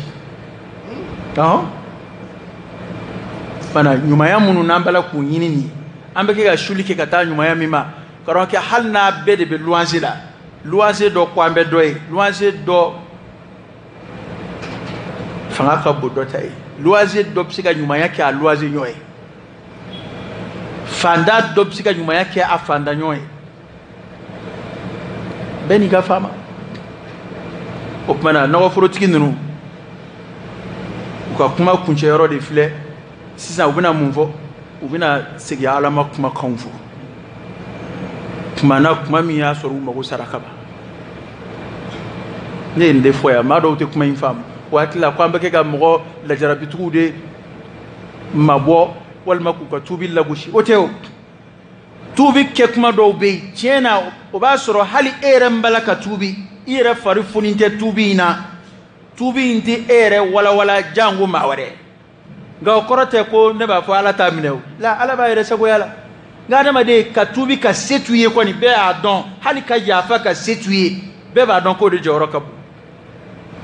Fana ɲumanya minnu n'an b'a la k'u ɲini nin ye, an bɛ kɛ ka suli kɛ ka taa ɲumanya min ma, karamɔgɔkɛ, hali n'a bɛɛ de bɛ luwanse la, luwanse dɔ ko an bɛ dɔ ye, luwanse dɔ fanga ka bon dɔ ta ye, luwanse dɔ bɛ se ka ɲumanya kɛ a luwanse ɲɔgɔn ye, fanda dɔ bɛ se ka ɲumanya kɛ a fanda ɲɔgɔn ye. Bɛɛ n'i ka faama. O tuma na nɔgɔforotigi ninnu u ka kuma kuncɛyɔrɔ de filɛ sisan. U bɛna mun fɔ? U bɛna segin Ala ma kumakanw fɔ kuma na, kuma min y'a sɔrɔ u mago sara kaban. Ne ye nin de fɔ yan, maa dɔw tɛ kuma in faamu, o hakili la ko an bɛ kɛ ka mɔgɔ lajarabitigiw de mabɔ walima k'u ka tuubi lagosi. O tɛ o. Tuubi kɛ kuma dɔw bɛ yen, tiɲɛ na, o b'a sɔrɔ hali e yɛrɛ min b'a la ka tuubi, i yɛrɛ fari foni tɛ tuubi in na, tuubi in tɛ e yɛrɛ walawala janko maa wɛrɛ. Nka o kɔrɔ tɛ ko ne b'a fɔ Ala t'a minɛ o la, Ala b'a yɛrɛ sagoya la. Nka adamaden ka tuubi ka se t'u ye kɔni, bɛɛ y'a dɔn, hali ka yafa ka se t'u ye, bɛɛ b'a dɔn k'o de jɔyɔrɔ ka bon.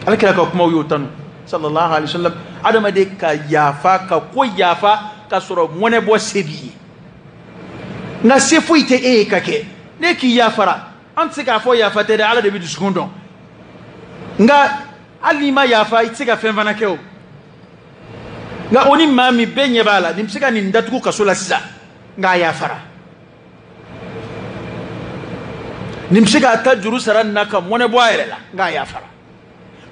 Ala kira ka kumaw y'o tanu sallallahu alaihi wasallam, adamaden ka yafa ka ko yafa ka sɔrɔ mɔnɛ bɔ se b'i ye, nka se foyi tɛ e ye ka kɛ. Ne k'i yafara, an tɛ se k'a fɔ yafa tɛ dɛ, Ala de bɛ dusukun dɔn. Nka hali n'i ma yafa, i tɛ se ka fɛn fana kɛ o. Nka o ni maa min bɛɛ ɲɛ b'a la, nin bɛ se ka nin datugu kaso la sisan, nka a yafara. Nin bɛ se k'a ta juru sara nin na ka mɔnɛ bɔ a yɛrɛ la, nka a yafara.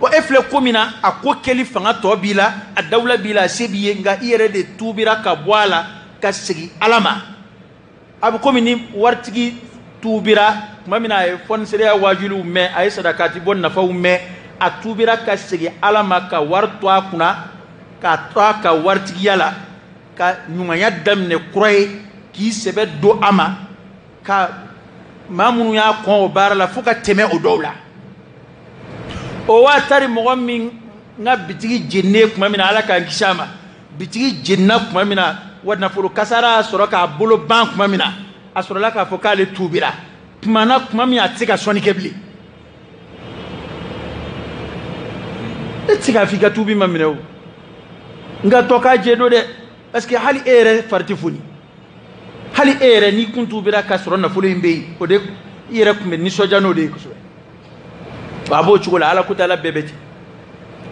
Wa e filɛ ko min na, a ko kɛli fanga tɔ b'i la, a dawula b'i la, a se b'i ye, nka i yɛrɛ de tuubira ka bɔ a la ka segin Ala ma. A bɛ komi ni waritigi tuubira tuma min na, a ye fɔnisereya waajuliw mɛn, a ye sadakati bɔ nafaw mɛn, a tuubira ka segin Ala ma ka wari to a kunna, k'a to a ka waritigiya la, ka ɲumanya daminɛ kura ye, k'i sɛbɛ don a ma, ka maa minnu y'a kɔn o baara la fo ka tɛmɛ o dɔw la. O waatari mɔgɔ min ka bitigi jeninen tuma min na, Ala k'an kisi a ma, bitigi jenina tuma min na, wa nafolo kasara y'a sɔrɔ k'a bolo ban tuma min na, a sɔrɔla k'a fɔ k'ale tuubira tuma na, tuma min a tɛ se ka sɔnni kɛ bilen. E tɛ se k'a fɔ i ka tuubi ma minɛ o, nka tɔ k'a jɛ don dɛ, parce que hali e yɛrɛ fari tɛ foni, hali e yɛrɛ n'i kun tuubira ka sɔrɔ nafolo in bɛ yen, o de i yɛrɛ kun bɛ nisɔndiya n'o de ye kosɛbɛ. A b'o cogo la, Ala ko t'ala bɛɛ bɛ ten.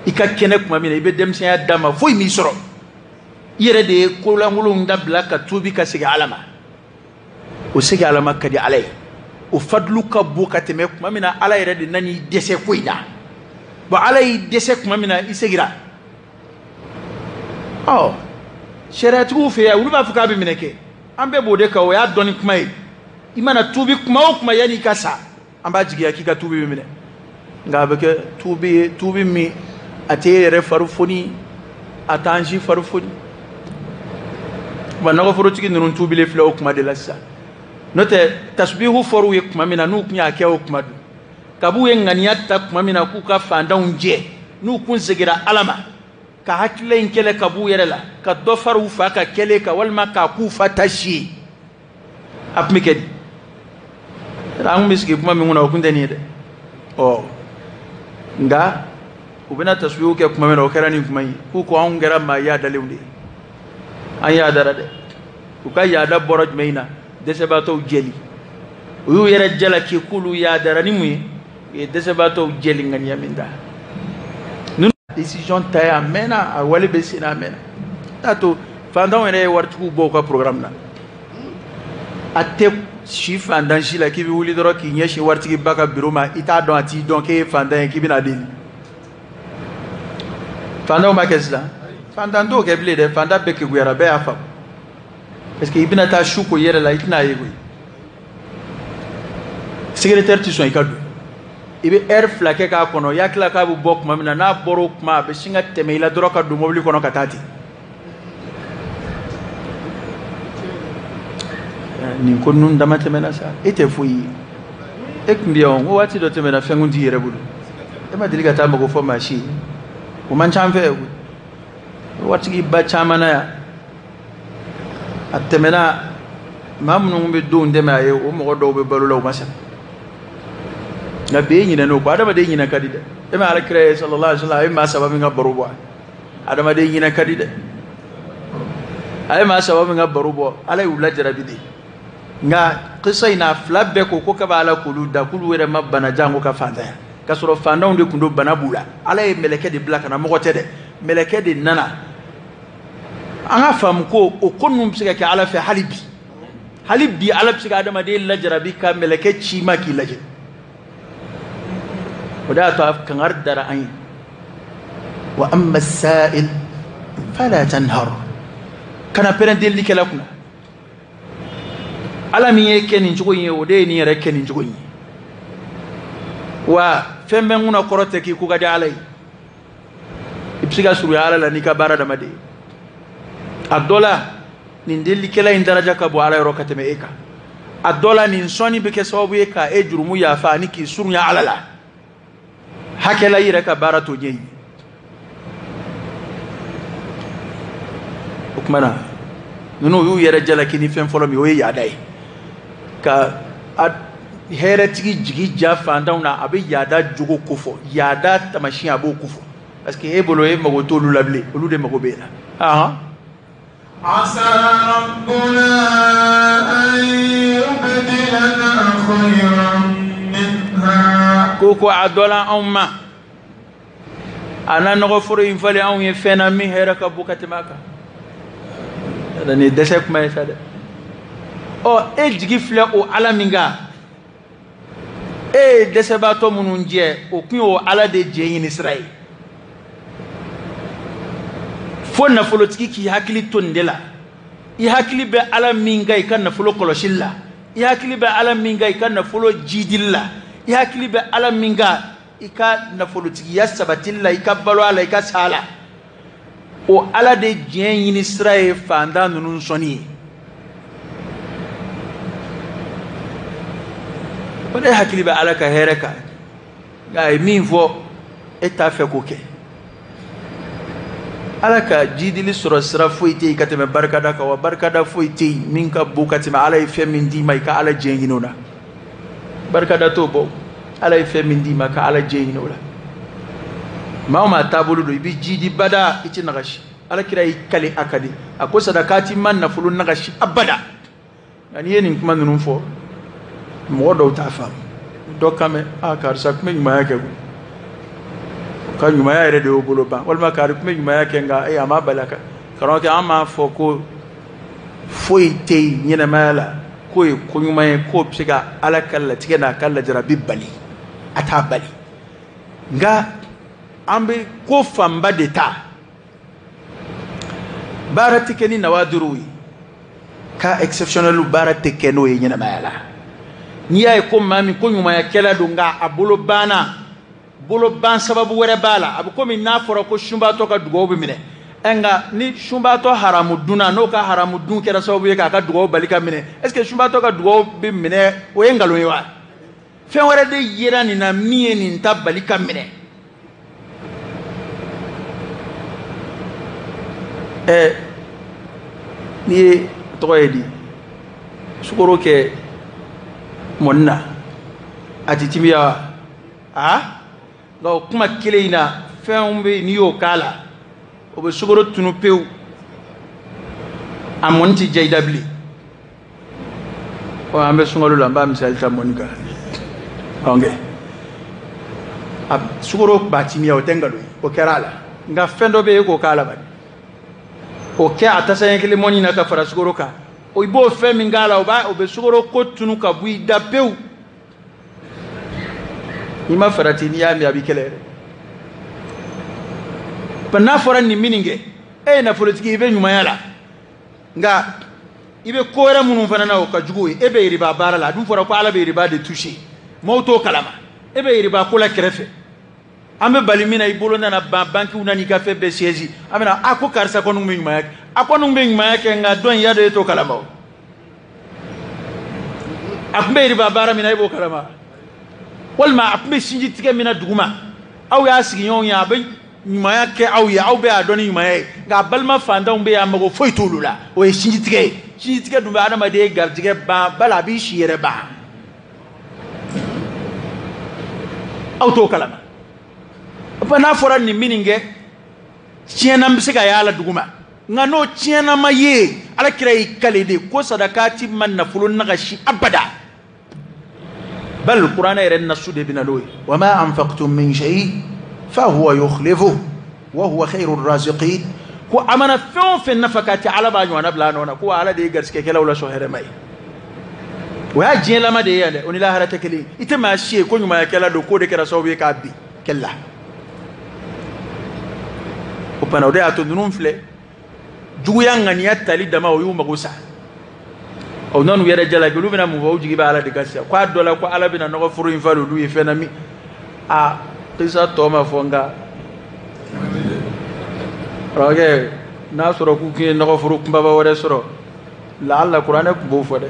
I ka kɛnɛ tuma min na, i bɛ denmisɛnya d'a ma, foyi m'i sɔrɔ, i yɛrɛ de ye kolankolonw dabila ka tuubi ka segin Ala ma. O segin Ala ma ka di Ala ye, o fadulu ka bon ka tɛmɛ tuma min na Ala yɛrɛ de nan'i dɛsɛ ko in na. Bon, Ala y'i dɛsɛ tuma min na, i seginna. Ɔ sariyatigiw fɛ yan, olu b'a fɔ k'a bɛ minɛ kɛ, an bɛɛ b'o de kan, o y'a dɔnni kuma ye. I mana tuubi kuma o kuma yanni i ka sa, an b'a jigiya k'i ka tuubi bɛ minɛ. Nka a bɛ kɛ tuubi ye, tuubi min a tɛ e yɛrɛ fari foni, a t'an si fari foni. Wa nɔgɔforotigi ninnu tuubilen filɛ o kuma de la sisan. N'o tɛ tasubihu fɔr'u ye tuma min na, n'u tun y'a kɛ o kuma dun, kab'u ye ŋaniya ta tuma min na k'u ka fantanw jɛ, n'u kun seginna Ala ma ka hakilila in kɛlɛ ka b'u yɛrɛ la, ka dɔ fara u fa ka kɛlen kan walima k'a k'u fa ta si ye, a tun bɛ kɛ di? An kun bɛ sigi kuma min kunna, o kun tɛ nin ye dɛ. Ɔ nka u bɛna tasubihu kɛ tuma min na, o kɛra nin kuma in ye, k'u ko anw kɛra maa yaadalenw de ye, an yaadara dɛ. U ka yaada bɔra jumɛn in na? Dɛsɛbaatɔw jɛli. U y'u yɛrɛ jalaki k'olu yaadara ni mun ye? U ye dɛsɛbaatɔw jɛli ŋaniya min ta. Ninnu décision ta ye a mɛnna, a wale bɛ sen na a mɛnna. T'a to fantanw yɛrɛ ye waritigiw bɔ u ka programme na. A tɛ si fantan si la k'i bɛ wuli dɔrɔn k'i ɲɛsin waritigiba ka bureau ma, i t'a dɔn, a t'i dɔn k'e ye fantan ye, k'i bɛna deli. Fantanw b'a kɛ sisan, fantan t'o kɛ bilen dɛ, fantan bɛɛ kekuyara, bɛɛ y'a faamu. Parce que i bɛna taa su ko i yɛrɛ la, i tɛna ye koyi. Secrétaire tɛ sɔn i ka don. I bɛ heure 2 kɛ k'a kɔnɔ, i y'a tila k'a bɛ bɔ tuma min na, n'a bɔra o tuma, a bɛ sin ka tɛmɛ i la dɔrɔn ka don mobili kɔnɔ ka taa ten. Nin ko ninnu dama tɛmɛna sa, e tɛ foyi ye. E tun bɛ yan o, n ko waati dɔ tɛmɛna, fɛn kun t'i yɛrɛ bolo. E ma deli ka taa mago fɔ maa si ye. O man ca an fɛ yan koyi. Waritigi ba caman na yan, a tɛmɛna maa minnu bɛ denw dɛmɛ a ye, o mɔgɔ dɔw bɛ balo la, u ma sɛgɛn. Nka bi e ɲinɛn'o kɔ. Adamaden ɲinɛ ka di dɛ. E ma Ala kira ye sallallahu alaihi wasallam, a ye maa saba min ka baro bɔ, adamaden ɲinɛ ka di dɛ. A ye maa saba min ka baro bɔ, Ala y'u lajarabi de. Nka kisa in na, fila bɛɛ ko kaba Ala k'olu da, k'olu yɛrɛ ma bana jango ka fantanya, k'a sɔrɔ fantanw de tun don, bana b'u la. Ala ye mɛlɛkɛ de bila ka na, mɔgɔ tɛ dɛ, mɛlɛkɛ de nana. An ka faamu ko o ko ninnu bɛ se ka kɛ Ala fɛ hali bi. Hali bi Ala bɛ se ka adamaden lajarabi ka mɛlɛkɛ ci ma k'i lajɛ. O de y'a to a kangari dara an ye. Wa amma as-sa'il fala tanhar. Kana pɛrɛn delilikɛla kunna. Ala min ye kɛ nin cogo in ye, o de ye nin yɛrɛ kɛ nin cogo in ye. Wa fɛn bɛ n kunna kɔrɔ tɛ k'i ko ka di Ala ye. I bɛ se ka surunya Ala la n'i ka baara dama de ye. A dɔ la nin delilikɛla in daraja ka bon Ala yɔrɔ ka tɛmɛ e kan. A dɔ la nin sɔnni bɛ kɛ sababu ye ka e jurumu yafa ani k'i surunya Ala la. Hakɛ la i yɛrɛ ka baara t'o ɲɛ ye. O tuma na ninnu y'u yɛrɛ jalaki ni fɛn fɔlɔ min ye, o ye yaada ye. Ka hɛrɛtigi jigi ja fantanw na, a bɛ yaada jogo kofɔ, yaada taamasiyɛn a b'o kofɔ. Parce que e bolo e mago t'olu la bilen, olu de mago b'e la. Ahan. عسى ربنا أن يبدلنا خيرا منها. Ko a dɔ la anw ma, a na nɔgɔforo in falen anw ye fɛn na min hɛrɛ ka bon ka tɛmɛ a kan. Nin ye dɛsɛ kuma ye sa dɛ. Ɔ e jigi filɛ o Ala min kan, e ye dɛsɛbaatɔ minnu jɛ, o kun y'o Ala de jɛ ɲini sira ye. Fo nafolotigi k'i hakili to nin de la. I hakili bɛ Ala min kan i ka nafolo kɔlɔsili la, i hakili bɛ Ala min kan i ka nafolo jidili la, i hakili bɛ Ala min kan i ka nafolotigiya sabatili la, i ka balo a la, i ka sa a la. O Ala de diɲɛ ɲini sira ye fantan ninnu sɔnni ye. O de hakili bɛ Ala ka hɛrɛ kan, nka a ye min fɔ e t'a fɛ k'o kɛ. Ala ka jidili sɔrɔ sira foyi tɛ yen ka tɛmɛ barikada kan, wa barikada foyi tɛ yen min ka bon ka tɛmɛ Ala ye fɛn min d'i ma i ka Ala jɛ ɲini o la. Barikada t'o bɔ. Ala ye fɛn min d'i ma ka Ala jɛ ɲini o la. Maa o maa taabolo don, i bɛ jidi bada, i tɛ nagasi. Ala kira y'i kale a ka di, a ko sadakati ma nafolo nagasi abada. Nka n'i ye nin kuma ninnu fɔ, mɔgɔ dɔw t'a faamu. Dɔ kan mɛn, a karisa tun bɛ ɲumanya kɛ koyi, ka ɲumanya yɛrɛ de y'o bolo ban, walima kari tun bɛ ɲumanya kɛ nka a ma bali a kan. Karamɔgɔkɛ, an m'a fɔ ko foyi tɛ yen ɲɛnɛmaya la k'o ye ko ɲuman ye k'o bɛ se ka Ala ka latigɛ n'a ka lajarabi bali, a t'a bali. Nka an bɛ ko fanba de ta. Baara tɛ kɛ ni nawadiruw ye, cas exceptionnel baara tɛ kɛ n'o ye ɲɛnɛmaya la. N'i y'a ye ko maa min ko ɲumanyakɛla don nka a bolo banna, bolo ban sababu wɛrɛ b'a la, a bɛ komi n'a fɔra ko sunbaatɔ ka dugawu bɛ minɛ. Nka ni sunbaatɔ haramu dunna, n'o ka haramu dun kɛra sababu ye k'a ka dugawu bali ka minɛ, est ce que sunbaatɔ ka dugawu bɛ minɛ? O ye nkalon ye wa? Fɛn wɛrɛ de yera nin na min ye nin ta bali ka minɛ. N'i ye tɔgɔ ye di sukaro kɛ mɔni na, a ti timiya wa? A nka o kuma kelen in na, fɛnw bɛ yen n'i y'o k'a la, o bɛ sukaro tunu pewu, a mɔni ti diya i da bilen. Ɔ an bɛ sunkalo la, n b'a misali ta mɔni kan. Ɔnkɛ a sukaro b'a timiya, o tɛ nkalon ye, o kɛra a la. Nka fɛn dɔ bɛ yen e k'o k'a la bani, o kɛ a tasa ɲɛ kelen mɔni na ka fara sukaro kan, o i b'o fɛn min k'a la, o bɛ sukaro ko tunu ka bɔ i da pewu. N'i ma farati, n'i y'a min a b'i kɛlɛ yɛrɛ. Ba n'a fɔra nin min kɛ, e ye nafolotigi, i bɛ ɲumanya la, nka i bɛ ko wɛrɛ minnu fana na, o ka jugu ye. E bɛ yiriba baara la, a dun fɔra ko Ala bɛ yiriba de toucher, maaw t'o kalama. E bɛ yiriba ko la kɛrɛfɛ, an bɛ bali min na, i bolo nana ban, bankiw nana i ka fɛn bɛɛ siège, an bɛna a ko karisa kɔni bɛ ɲumanya kɛ, a kɔni bɛ ɲumanya kɛ, nka dɔ in y'a dɔn e t'o kalama o. A tun bɛ yiriba baara min na, e b'o kalama, walima a tun bɛ sinji tigɛ min na duguma, aw y'a sigiɲɔgɔnw ye, a bɛ ɲumanya kɛ aw ye, aw bɛ a dɔn ni ɲumanya ye, nka a balima fantanw bɛ yen, a mago foyi t'olu la, o ye sinji tigɛ ye. Sinji tigɛ dun bɛ adamaden garijɛgɛ ban, bala a b'i si yɛrɛ ban. Aw t'o kalama. Ba n'a fɔra nin min kɛ tiɲɛna bɛ se ka y'a la duguma, nka n'o tiɲɛna ma ye, ala kira y'i kale de ko sadakati ma nafolo nagasi abada. Bal kuranɛ yɛrɛ nasu de bɛ na n'o ye. Wa ma anfaqtum min shay fa huwa yukhlifuhu wa huwa khairu raziqin. Ko a mana fɛn o fɛn nafakati, ala b'a ɲɔgɔnna bila a nɔ na, ko ala de ye garisigɛkɛlaw la sɔn hɛrɛ ma ye. O y'a diɲɛlama de ye yan dɛ, o ni lahara tɛ kelen ye. I tɛ maa si ye ko ɲumanyakɛla don k'o de kɛra sababu ye k'a bin kɛlɛ la. O tuma na o de y'a to ninnu filɛ juguya ŋaniya tali dama, o y'u mago sa. O nana u yɛrɛ jalaki, olu bɛna mun fɔ? U jigi bɛ ala de kan sisan, k'a dɔ la ko ala bɛna nɔgɔ foro in falen olu ye fɛn na min a kisa tɔ ma fɔ. Nka karamɔgɔkɛ, n'a sɔrɔ k'u tun ye nɔgɔ foro kunbaba wɛrɛ sɔrɔ, laala kuranɛ tun b'o fɔ dɛ,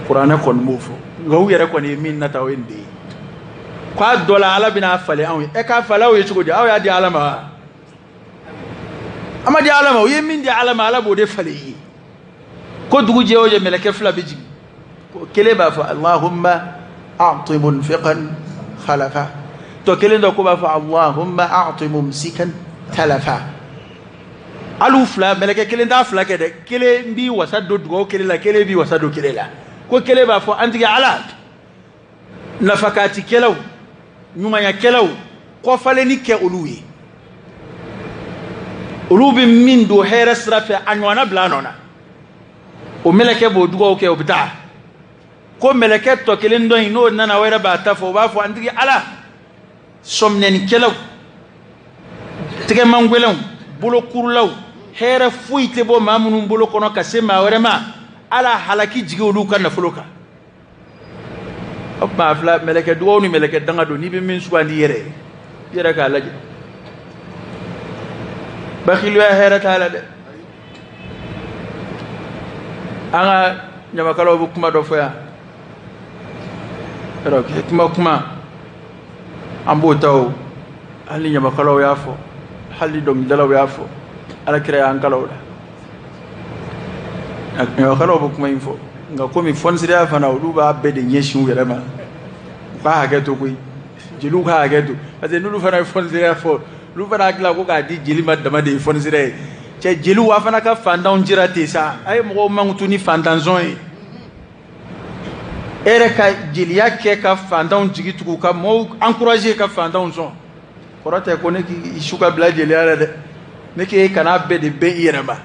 kuranɛ kɔni b'o fɔ. Nka u yɛrɛ kɔni ye min nata, o ye nin de ye, k'a dɔ la ala bɛna falen anw ye. Ɛ, k'a falen aw ye cogo di? Aw y'a di ala ma wa? A ma di ala ma. U ye min di ala ma, ala b'o de falen i ye. Ko dugu jɛ o jɛ, mɛlɛkɛ fila bɛ jigin, ko kelen b'a fɔ allahumma a'ti munfiqan khalafa, tɔ kelen dɔ ko b'a fɔ allahumma a'ti mumsikan talafa. Hali u fila, mɛlɛkɛ kelen t'a fila kɛ dɛ, kelen b'i wasa don dugawu kelen la, kelen b'i wasa don kelen la. Ko kelen b'a fɔ an tigi ala, nafakatikɛlaw, ɲumanyakɛlaw, kɔfalenni kɛ olu ye, olu bɛ min don hɛrɛ sira fɛ, a ɲɔgɔnna bila a nɔ na. O mɛlɛkɛ b'o dugawu kɛ, o bɛ taa. Ko mɛlɛkɛ tɔ kelen dɔ in, n'o nana, o yɛrɛ b'a ta fɔ, o b'a fɔ an tigi ala, sɔminɛnikɛlaw, tɛgɛmangwɛlɛnw, bolokurulaw, hɛrɛ foyi tɛ bɔ maa minnu bolo kɔnɔ ka se maa wɛrɛ ma, ala halaki jigi olu ka nafolo kan. O tuma a fila, mɛlɛkɛ dugawu ni mɛlɛkɛ danga don, n'i bɛ min sugandi i yɛrɛ ye, i yɛrɛ k'a lajɛ. Bakiluya hɛrɛ t'a la dɛ. An ka ɲamakalaw bɛ kuma dɔ fɔ yan yɔrɔ, kuma kuma an b'o ta o, hali ni ɲamakalaw y'a fɔ, hali ni dɔnkilidalaw y'a fɔ, ala kira y'an kalan o la. Ɲamakalaw bɛ kuma in fɔ, nka komi fɔnisiriya fana, olu b'a bɛɛ de ɲɛsin u yɛrɛ ma, u ka hakɛ to koyi, jeliw ka hakɛ to, parce que n'olu fana ye fɔnisiriya fɔ, olu fana hakili la ko k'a di jeli ma dama de ye fɔnisiriya ye. Cɛ, jeliw, a fana ka fantanw jira ten sa, a ye mɔgɔw mankutu ni fantanzɔn ye. E yɛrɛ ka jeliya kɛ ka fantanw jigi tugu, ka mɔgɔw encourager ka fantanw sɔn, kɔrɔ tɛ ko ne k'i su ka bila jeliya la dɛ, ne k'e kana bɛɛ de bɛn i yɛrɛ ma.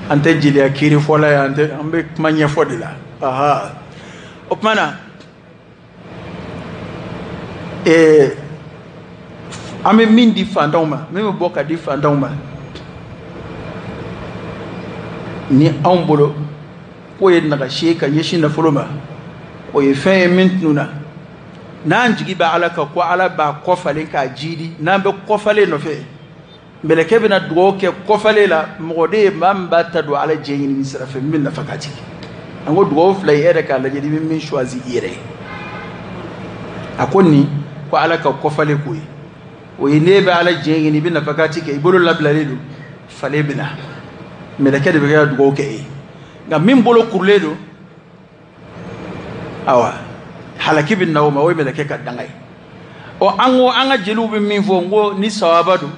An tɛ jeliya kiiri fɔla ye, an tɛ, an bɛ kuma ɲɛfɔ de la. Aha, o tuma na an bɛ min di fantanw ma, min bɛ bɔ ka di fantanw ma, ni anw bolo k'o ye nagasi ye ka ɲɛsin nafolo ma, o ye fɛn ye min tununa, n'an jigi bɛ ala kan ko ala b'a kɔfalen k'a jiidi, n'an bɛ kɔfalen nɔfɛ, mɛlɛkɛ bɛna dugawu kɛ kɔfalen la. Mɔgɔ de ye maa min b'a ta don ala diɲɛ ɲini sira fɛ, min bɛ nafa ka jigin. An ko dugawu fila ye, e yɛrɛ k'a lajɛ n'i bɛ min choisi i yɛrɛ ye. A ko nin ko ala ka kɔfalen k'o ye, o ye n'e bɛ ala diɲɛ ɲini, i bɛ nafa ka ci kɛ, i bolo labilalen don, falen bɛ na, mɛlɛkɛ de bɛ kɛ ka dugawu kɛ e ye. Nka min bolo kurulen don, awa halaki bɛ na o ma, o ye mɛlɛkɛ ka danga ye. Ɔ, an ko an ka jeliw bɛ min fɔ, n ko ni sawaba don,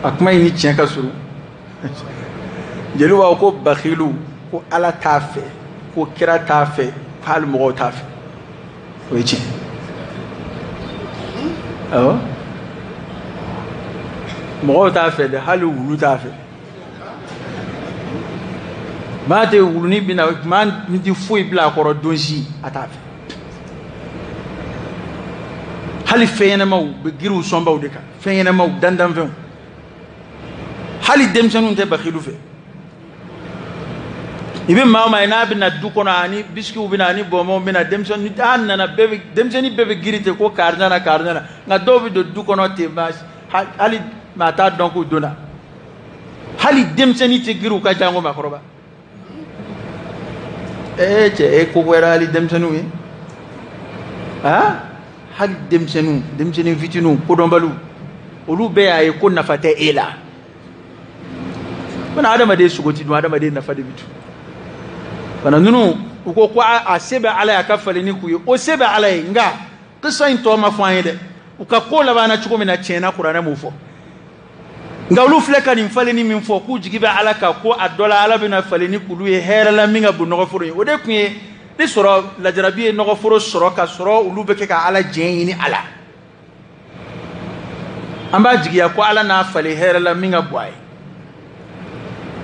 a kuma in ni tiɲɛ ka surun. Jeliw b'a fɔ ko bakilu, ko ala t'a fɛ, ko kira t'a fɛ, ko hali mɔgɔw t'a fɛ. O ye tiɲɛ. Awɔ, mɔgɔw t'a fɛ dɛ, hali wulu t'a fɛ. Maa tɛ wulunin bɛna, maa min tɛ foyi bila a kɔrɔ don si, a t'a fɛ. Hali fɛn ɲɛnɛmaw bɛ giriw sɔnbaw de kan, fɛn ɲɛnɛmaw, dandanfɛnw, hali denmisɛnninw tɛ bakilu fɛ. I bɛ maa o maa ye n'a bɛna du kɔnɔ, ani bisikiw bɛ na, ani bɔnbɔnw bɛ na, denmisɛnnin a nana, bɛɛ bɛ denmisɛnnin bɛɛ bɛ girin ten ko kari nana, kari nana. Nka dɔw bɛ don du kɔnɔ ten, maa hali maa t'a dɔn k'u donna. Hali denmisɛnnin tɛ girin u ka janko maakɔrɔba. Ee cɛ, e ko wɛrɛ, hali denmisɛnninw ye, han, hali denmisɛnninw, denmisɛnnin fitininw, kodɔnbaliw, olu bɛɛ y'a ye ko nafa tɛ e la. Fana adamaden sogo ti dun, adamaden nafa de bi dun. Fana ninnu, U ko ko a se bɛ Ala ye a ka falenni k'u ye, o se bɛ Ala ye, nka kisa in tɔ ma fɔ an ye dɛ. U ka ko labanna cogo min na, tiɲɛ na kuranɛ m'o fɔ. Nka olu filɛ ka nin falenni min fɔ, k'u jigi bɛ Ala kan, ko a dɔ la Ala bɛna falenni k'olu ye hɛrɛ la min ka bon nɔgɔforo ye. O de tun ye ni sɔrɔ lajarabi ye nɔgɔforo sɔrɔ ka sɔrɔ olu bɛ kɛ ka Ala jɛn ɲini a la. An b'a jigiya ko Ala n'a falen hɛrɛ la min ka bon a ye.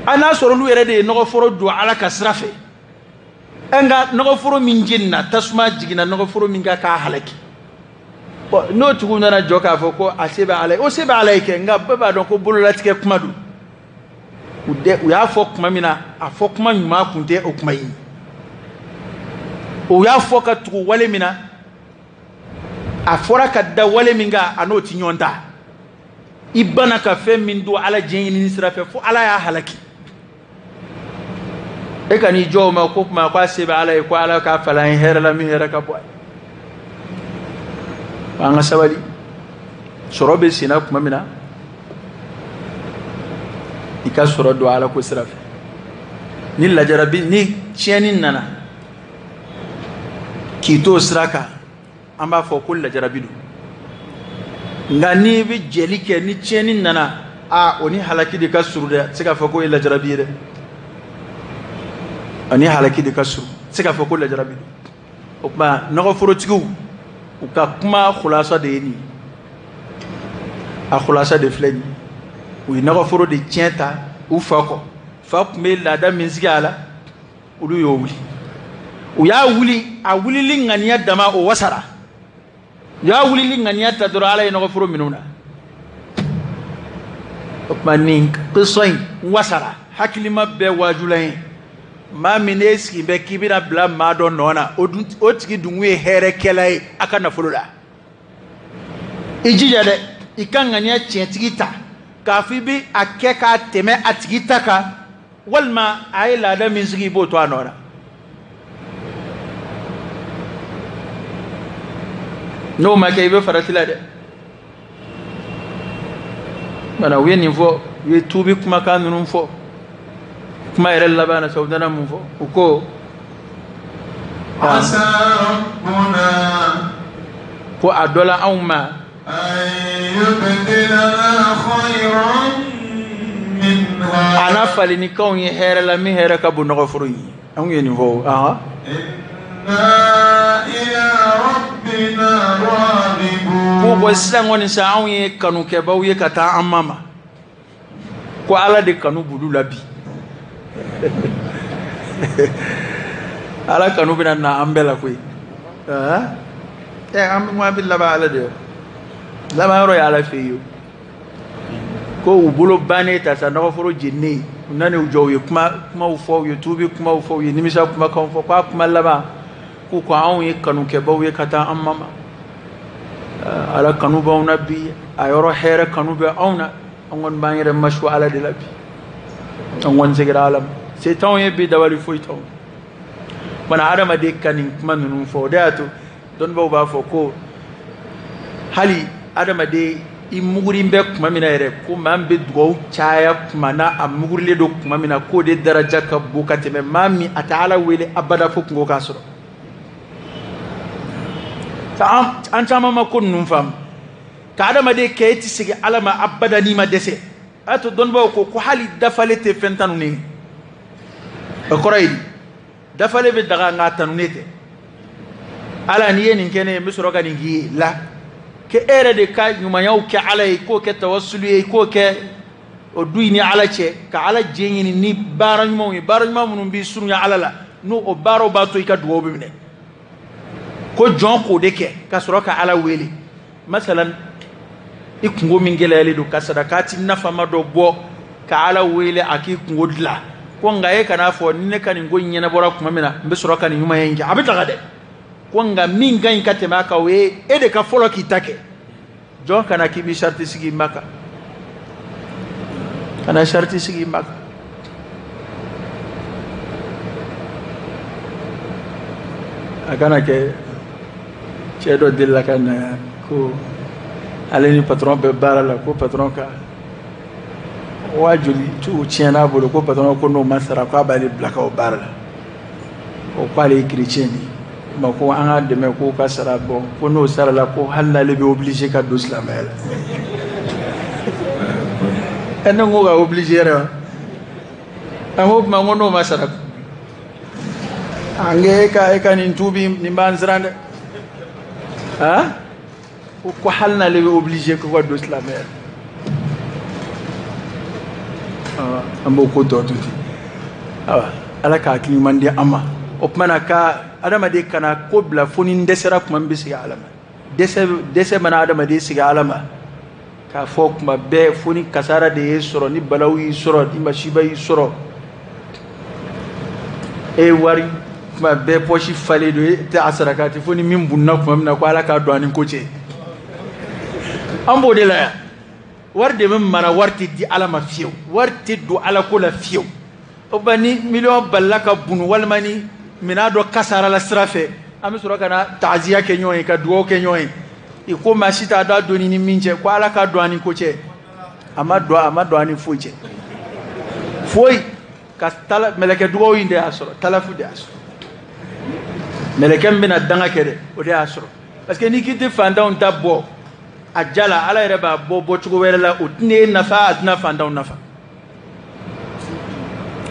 A n'a sɔrɔ olu yɛrɛ de ye nɔgɔforo don Ala ka sira fɛ. Nka nɔgɔforo min jenina, tasuma jiginna nɔgɔforo min kan k'a halaki. Bon, n'o tigiw nana jɔ k'a fɔ ko a se bɛ Ala ye, o se bɛ Ala ye kɛ, nka bɛɛ b'a dɔn ko bololatigɛ kuma don. U y'a fɔ kuma min na, a fɔ kuma ɲuman kun tɛ o kuma ye. O y'a fɔ ka tugu wale min na, a fɔra ka da wale min kan, a n'o ti ɲɔgɔn ta. I banna ka fɛn min don Ala diɲɛ ɲini sira fɛ, fo Ala y'a halaki. E ka n'i jɔ o ma ko kuma ko a se bɛ Ala ye, ko Ala k'a falen an ye hɛrɛ la min hɛrɛ ka bɔ a ye. An ka sabali. Sɔrɔ bɛ senna tuma min na, i ka sɔrɔ don Ala ko sira fɛ. Ni lajarabi ni tiɲɛni nana k'i t'o sira kan, an b'a fɔ ko lajarabi don. Nka n'i bɛ jɛli kɛ, ni tiɲɛni nana, a o ni halaki de ka surun dɛ, a tɛ se k'a fɔ k'o ye lajarabi ye dɛ. O ni halaki de ka surun, a tɛ se k'a fɔ ko lajarabi don. O tuma nɔgɔforotigiw u ka kuma khulasa de ye nin ye. A khulasa de filɛ nin ye. U ye nɔgɔforo de tiɲɛ ta u fa kɔ. Fa tun bɛ laada min sigi a la, olu y'o wuli. U y'a wuli, a wulili ŋaniya dama o wasara. U y'a wulili ŋaniya ta dɔrɔn, Ala ye nɔgɔforo minɛ u na. O tuma nin kisɔ in wasara, hakilima bɛɛ waajula ye. Maa min n'e sigi bɛ k'i bɛna bila maa dɔ nɔ na, o tigi dun ye hɛrɛkɛla ye a ka nafolo la. I jija dɛ, i ka ŋaniya tiɲɛtigi ta k'a fɔ i bɛ a kɛ k'a tɛmɛ a tigi ta kan, walima a ye laada min sigi i b'o to a nɔ na. N'o ma kɛ, i bɛ farati la dɛ. Bana u ye nin fɔ, u ye tuubi kumakan ninnu fɔ. Kuma yɛrɛ laban na sa, u nana mun fɔ? U ko asa rabbuna, ko a dɔ la anw ma, an yubdilana khayran minha, a n'a falennikanw ye hɛrɛ la min hɛrɛ ka bon nɔgɔforo ye. Anw ye nin fɔ. Inna ila rabbina raghibun. Ko bɔn sisan kɔni sa, anw ye kanukɛbaw ye ka taa an ma ma. Ko Ala de kanu b'olu la bi. Ala kanu bɛna na an bɛɛ la koyi. An bɛ laban Ala de yɔrɔ. Laban yɔrɔ ye Ala fɛ yen. Ko u bolo bannen ta sa, nɔgɔforo jeninen, u nana u jɔ, u ye kumaw fɔ, u ye tuubi kumaw fɔ, u ye nimisa kumakanw fɔ. K'a kuma laban k'u ko anw ye kanukɛbaw ye ka taa an ma ma. Ala kanu b'anw na bi, a yɔrɔ hɛrɛ kanu bɛ anw na. An kɔni b'an yɛrɛ masu Ala de la bi. An kɔni seginna Ala ma. Se t'anw ye bi, dabali foyi t'anw. Bana hadamaden ka nin kuma ninnu fɔ, o de y'a to dɔnnibaw b'a fɔ ko hali hadamaden i mugurin bɛ kuma min na yɛrɛ, ko maa min bɛ dugawu caya kuma na, a mugurilen don kuma min na, k'o de daraja ka bon ka tɛmɛ maa min a tɛ Ala wele abada fo kungo k'a sɔrɔ. An caman ma ko ninnu faamu. Ka hadamaden kɛ e tɛ segin Ala ma abada n'i ma dɛsɛ. A y'a to dɔnnibaw ko ko hali dafalen tɛ fɛn tanunen ye. O kɔrɔ ye di? Dafalen bɛ daga nka a tanunen tɛ. Ala n'i ye nin kɛ ne ye, n bɛ sɔrɔ ka nin k'i ye la. Ke e yɛrɛ de ka ɲumanyaw kɛ Ala ye, k'o kɛ tawasulu ye, k'o kɛ o du ni Ala cɛ, ka Ala jɛ ɲini ni baara ɲumanw ye, baara ɲuman minnu b'i surunya Ala la, n'o o baaraw b'a to i ka dugawu bɛ minɛ. Ko jɔn k'o de kɛ ka sɔrɔ ka Ala wele. Masalan, i kungo min gɛlɛyalen don, ka sadakati nafama dɔ bɔ ka Ala wele a k'i kungo dilan. Ko nka e kan'a fɔ ni ne ka nin ko in ɲɛnabɔra tuma min na, n bɛ sɔrɔ ka nin ɲumanya in kɛ. A bɛ daga dɛ. Ko nka min ka ɲi ka tɛmɛ a kan, o ye e de ka fɔlɔ k'i ta kɛ. Jɔn kana k'i bɛ sariti sigi i ma kan. Kana sariti sigi i ma kan. A kana kɛ cɛ dɔ delila ka na ko ale ni patron bɛ baara la, ko patron ka waa joli tu tiɲɛna a bolo, ko patron ko n'o ma sara k'a b'ale bila ka o baara la. O k'ale ye chrétien de ye, ma ko an ka dɛmɛ k'o ka sara bɔ, ko n'o sarala ko hali n'ale bɛ obligé ka don silamɛya la. Ɛ, ne ko ka obligé yɛrɛ wa? An ko tuma, n ko n'o ma sara, an ko e ka nin tuubi nin b'an siran dɛ. Han, ko hali n'ale bɛ obligé ko ka don silamɛya la. An b'o ko tɔ to ten. Awa, Ala ka hakili ɲuman di an ma. O tuma na, ka adamaden kana ko bila fo ni n dɛsɛra tuma min bɛ sigi Ala ma. Dɛsɛ, dɛsɛ mana adamaden sigi Ala ma k'a fɔ tuma bɛɛ fo ni kasara de y'e sɔrɔ, ni balawu y'i sɔrɔ, ni masiba y'i sɔrɔ, e wari tuma bɛɛ pɔsi falen don, e tɛ a sarakati fo ni min bunna tuma min na, ko Ala k'a don a ni ko cɛ. An b'o de la yan. Wari de bɛ mara, wari tɛ di Ala ma fiyewu, wari tɛ don Ala ko la fiyewu. O ba ni miliyɔn balila ka bunu, walima ni minɛn dɔ kasara la sira fɛ, an bɛ sɔrɔ ka na taaziya kɛ ɲɔgɔn ye, ka dugawu kɛ ɲɔgɔn ye. I ko maa si t'a dɔn a donni ni min cɛ, ko Ala ka don a ni ko cɛ. A ma don, a ma don a ni foyi cɛ, foyi. Ka tala mɛlɛkɛ dugawu in de y'a sɔrɔ, talafu de y'a sɔrɔ. Mɛlɛkɛ min bɛna danga kɛ dɛ, o de y'a sɔrɔ. Parce que n'i k'i tɛ fantanw ta bɔ a ja la, Ala yɛrɛ b'a bɔ bɔcogo wɛrɛ la. O tɛna e nafa, a tɛna fantanw nafa.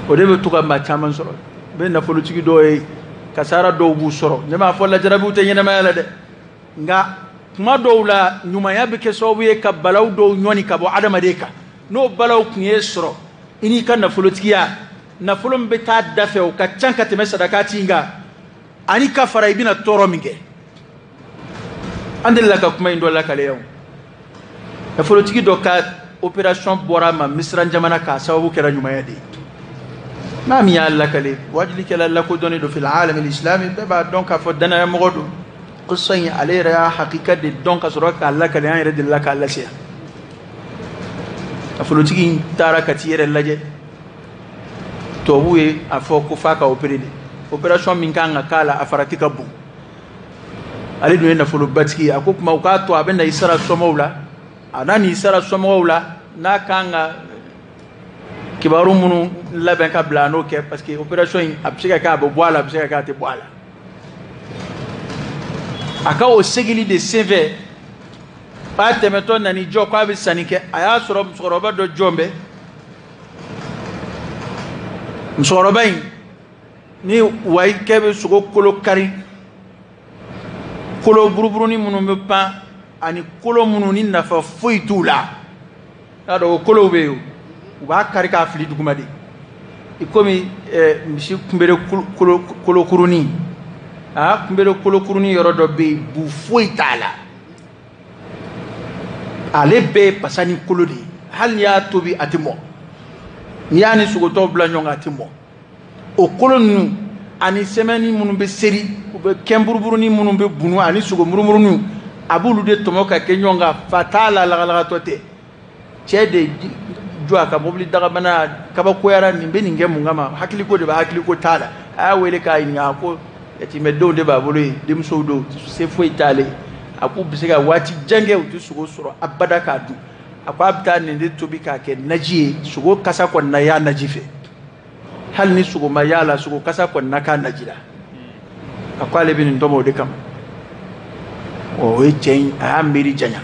O de bɛ to ka maa caman sɔrɔ. N bɛ nafolotigi dɔw ye, kasara dɔw b'u sɔrɔ. Ne m'a fɔ lajarabiw tɛ ɲɛnamaya la dɛ, nka kuma dɔw la, ɲumanya bɛ kɛ sababu ye ka balaw dɔw ɲɔni ka bɔ adamaden kan. N'o balaw tun ye sɔrɔ, i n'i ka nafolotigiya, nafolo min bɛ taa da fɛ, o ka ca ka tɛmɛ sadakati in kan, ani ka fara i bɛna tɔɔrɔ min kɛ. An delila ka kuma in dɔ lakale yan. Nafolotigi dɔ ka opération bɔra a ma Misiran jamana, k'a sababu kɛra ɲumanya de ye. Maa min y'a lakale, wajulikɛla lakodɔnnen don fil alam islami, bɛɛ b'a dɔn k'a fɔ danayamɔgɔ don. Qissa in, ale yɛrɛ y'a hakika de dɔn ka sɔrɔ k'a lakale. An yɛrɛ delila k'a lase yan. Nafolotigi in taara ka t'i yɛrɛ lajɛ. Tubabu ye a fɔ ko f'a ka opérer de. Opération min kan ka k'a la, a farati ka bon. Ale dun ye nafolobatigi ye. A ko kuma, u k'a to a bɛ na i sara somɔgɔw la. A n'a n'i sara somɔgɔw la, n'a kan ka kibaru minnu labɛn ka bila, a n'o kɛ, parce que opération in, a bɛ se ka kɛ a bɛ bɔ a la, a bɛ se ka kɛ a tɛ bɔ a la. A ka o segili de senfɛ, a tɛmɛtɔ nan'i jɔ k'a bɛ sanni kɛ. A y'a sɔrɔ musokɔrɔba dɔ jɔn bɛ. Musokɔrɔba in ni wayikɛ bɛ sogo kolo kari, kolo buruburunin minnu bɛ pan ani kolo minnu ni nafa foyi t'u la. Y'a dɔn o kolow bɛ yen, u b'a kari k'a fili duguma de, i komi misi kunbere kolo, kolokurunin. A kunbere kolokurunin yɔrɔ dɔ bɛ yen, bu foyi t'a la, ale bɛɛ ye pasa ni kolo de ye. Hali n'i y'a tobi, a tɛ mɔ. N'i y'a ni sogotɔw bila ɲɔgɔn kan, a tɛ mɔ. O kolo ninnu ani sɛmɛni minnu bɛ seri, u bɛ kɛnburuburunin minnu bɛ bunu ani sogo murumuruninw, a b'olu de tɔmɔ ka kɛ ɲɔgɔn kan. Fa t'a la, lagalagatɔ tɛ. Cɛ de jɔ a ka mobili dagabana, kabakoyara. Nin bɛ nin kɛ mun kama? Hakiliko de bɛ, hakiliko t'a la. A y'a wele k'a ɲininka. A ko yatimɛdenw de b'a bolo yen, denmusow don, se foyi t'ale. A k'u bɛ se ka waati jan kɛ, u tɛ sogo sɔrɔ abada k'a dun. A ko a bɛ taa nin de tobi k'a kɛ naji ye. Sogo kasa kɔni na y'a naji fɛ, hali ni sogo ma y'a la, sogo kasa kɔni na k'a naji la. A ko ale bɛ nin tɔmɔ o de kama. O ye cɛ in, a y'a miiri janya.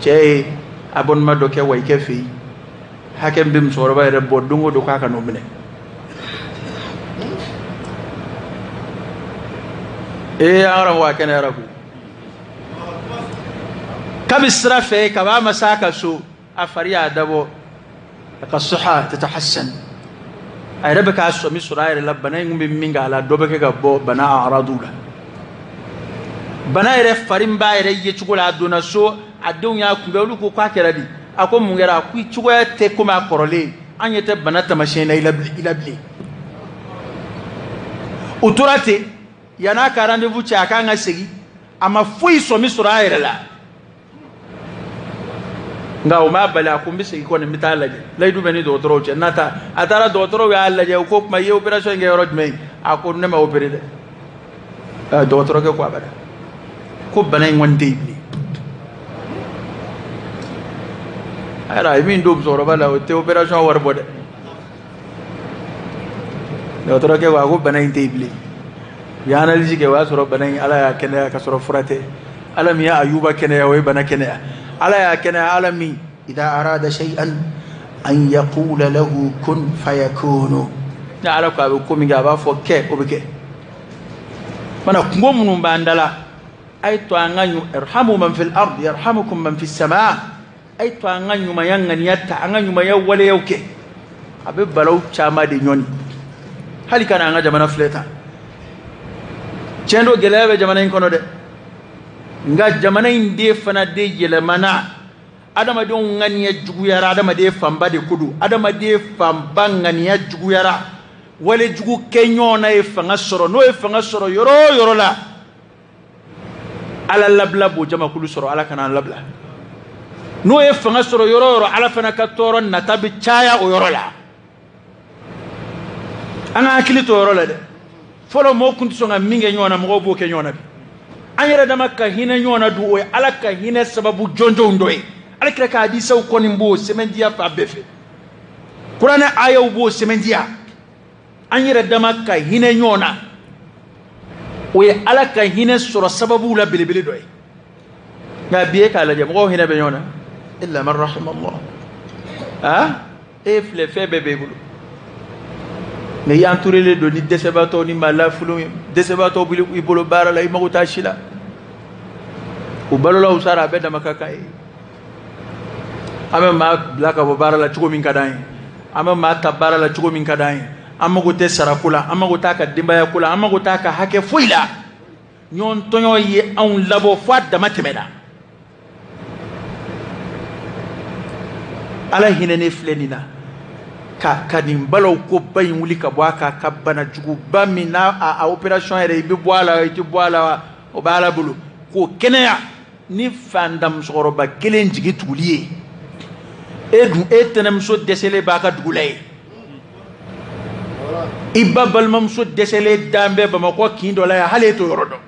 Cɛ ye abonnement dɔ kɛ wayikɛ fɛ yen, hakɛ min bɛ musokɔrɔba yɛrɛ bɔ don o don, k'a ka n'o minɛ. Ee, an karamɔgɔ, a kɛnɛyara koyi. Kabi sira fɛ, kab'a ma s'a ka so, a fari y'a dabɔ, a ka siha tatahassan. A yɛrɛ bɛ k'a sɔmi sɔrɔ a yɛrɛ la. Bana in kun bɛ min k'a la, dɔ bɛ kɛ ka bɔ bana aradu la. Bana yɛrɛ fari b'a yɛrɛ ye cogo la. A donna so, a denw y'a kunbɛn. Olu ko k'a kɛra di? A ko mun kɛra? A ko i cogoya tɛ komi a kɔrɔlen, an ɲɛ tɛ bana taamasiyɛn na i la bilen. O tora ten. Yann'a ka rendez-vous cɛ, a kan ka segin, a ma foyi sɔmi sɔrɔ a yɛrɛ la. Nka o m'a bali, a ko n bɛ segin kɔni, n bɛ taa lajɛ, layidu bɛ ni dɔgɔtɔrɔw cɛ. N'a ta, a taara, dɔgɔtɔrɔw y'a lajɛ. U ko kuma, i ye opération kɛ yɔrɔ jumɛn? A ko ne ma opéré dɛ. Dɔgɔtɔrɔkɛ ko abada, ko bana in kɔni tɛ yen bilen. A yɛrɛ a ye min don musokɔrɔba la, o tɛ opération wari bɔ dɛ. Dɔgɔtɔrɔkɛ ko a ko bana in tɛ yen bilen. U ye analyse kɛ, o y'a sɔrɔ bana in Ala y'a kɛnɛya ka sɔrɔ fura tɛ. Ala min ye Ayuba kɛnɛya, o ye bana kɛnɛya. Ala y'a kɛnɛya, Ala min إذا أراد شيئا أن يقول له كن فيكون. Ni Ala ko a bɛ ko min kɛ, a b'a fɔ kɛ, o bɛ kɛ. Mana kungo minnu b'an da la, a ye to an ka irhamu man fil ard yarhamukum man fis samaa. A ye to an ka ɲumanya ŋaniya ta, an ka ɲumanya waleyaw kɛ. A bɛ balaw caman de ɲɔni. Hali ka na an ka jamana filɛ tan. Tiɲɛ don, gɛlɛya bɛ jamana in kɔnɔ dɛ. Nka jamana in den fana de yɛlɛmana. Adamadenw ŋaniya juguyara, adamaden fanba de ko don. Adamaden fanba ŋaniya juguyara. Walejugu kɛ ɲɔgɔn na ye fanga sɔrɔ. N'o ye fanga sɔrɔ yɔrɔ o yɔrɔ la, Ala labila b'o jamakulu sɔrɔ, Ala kana an labila. N'o ye fanga sɔrɔ yɔrɔ o yɔrɔ, Ala fana ka tɔɔrɔ nata bɛ caya o yɔrɔ la. An ka hakili to o yɔrɔ la dɛ. Fɔlɔ mɔgɔw tun tɛ sɔn ka min kɛ ɲɔgɔn na, mɔgɔw b'o kɛ ɲɔgɔn na bi. An yɛrɛ dama ka hinɛ ɲɔgɔn na dun, o ye Ala ka hinɛ sababu jɔnjɔnw dɔ ye. Ala kira ka hadisaw kɔni b'o sɛmɛntiya fan bɛɛ fɛ. Kuranɛ ayaw b'o sɛmɛntiya. An yɛrɛ dama ka hinɛ ɲɔgɔn na, o ye Ala ka hinɛ sɔrɔ sababuw la belebele dɔ ye. Nka bi e k'a lajɛ, mɔgɔw hinɛ bɛ ɲɔgɔn na. Illa man rahima Allah. E filɛ, fɛn bɛɛ b'e bolo. Nka i entouré don ni dɛsɛbaatɔw ni maa lafulenw ye. Dɛsɛbaatɔw b'i bolo baara la, i mago t'a si la. U balola u sara, a bɛɛ dama ka kan ye. An bɛ maa bila ka bɔ baara la cogo min ka d'an ye. An bɛ maa ta baara la cogo min ka d'an ye. An mago tɛ sarako la, an mago t'a ka denbaya ko la, an mago t'a ka hakɛ foyi la. Ɲɔgɔn tɔɲɔ ye anw labɔ fo a dama tɛmɛna. Ala hinɛ ne filɛ nin na ka nin balaw ko ba in wuli ka bɔ a kan, ka bana juguba min n'a a opération yɛrɛ, i bɛ bɔ a la, i tɛ bɔ a la, o bɛ Ala bolo, k'o kɛnɛya ni fantan musokɔrɔba kelen jigi tuguli ye. E dun, e tɛnɛmuso dɛsɛlen b'a ka dugu la yen. I ba balimamuso dɛsɛlen dan bɛ Bamakɔ kin dɔ la yan, hali e t'o yɔrɔ dɔn.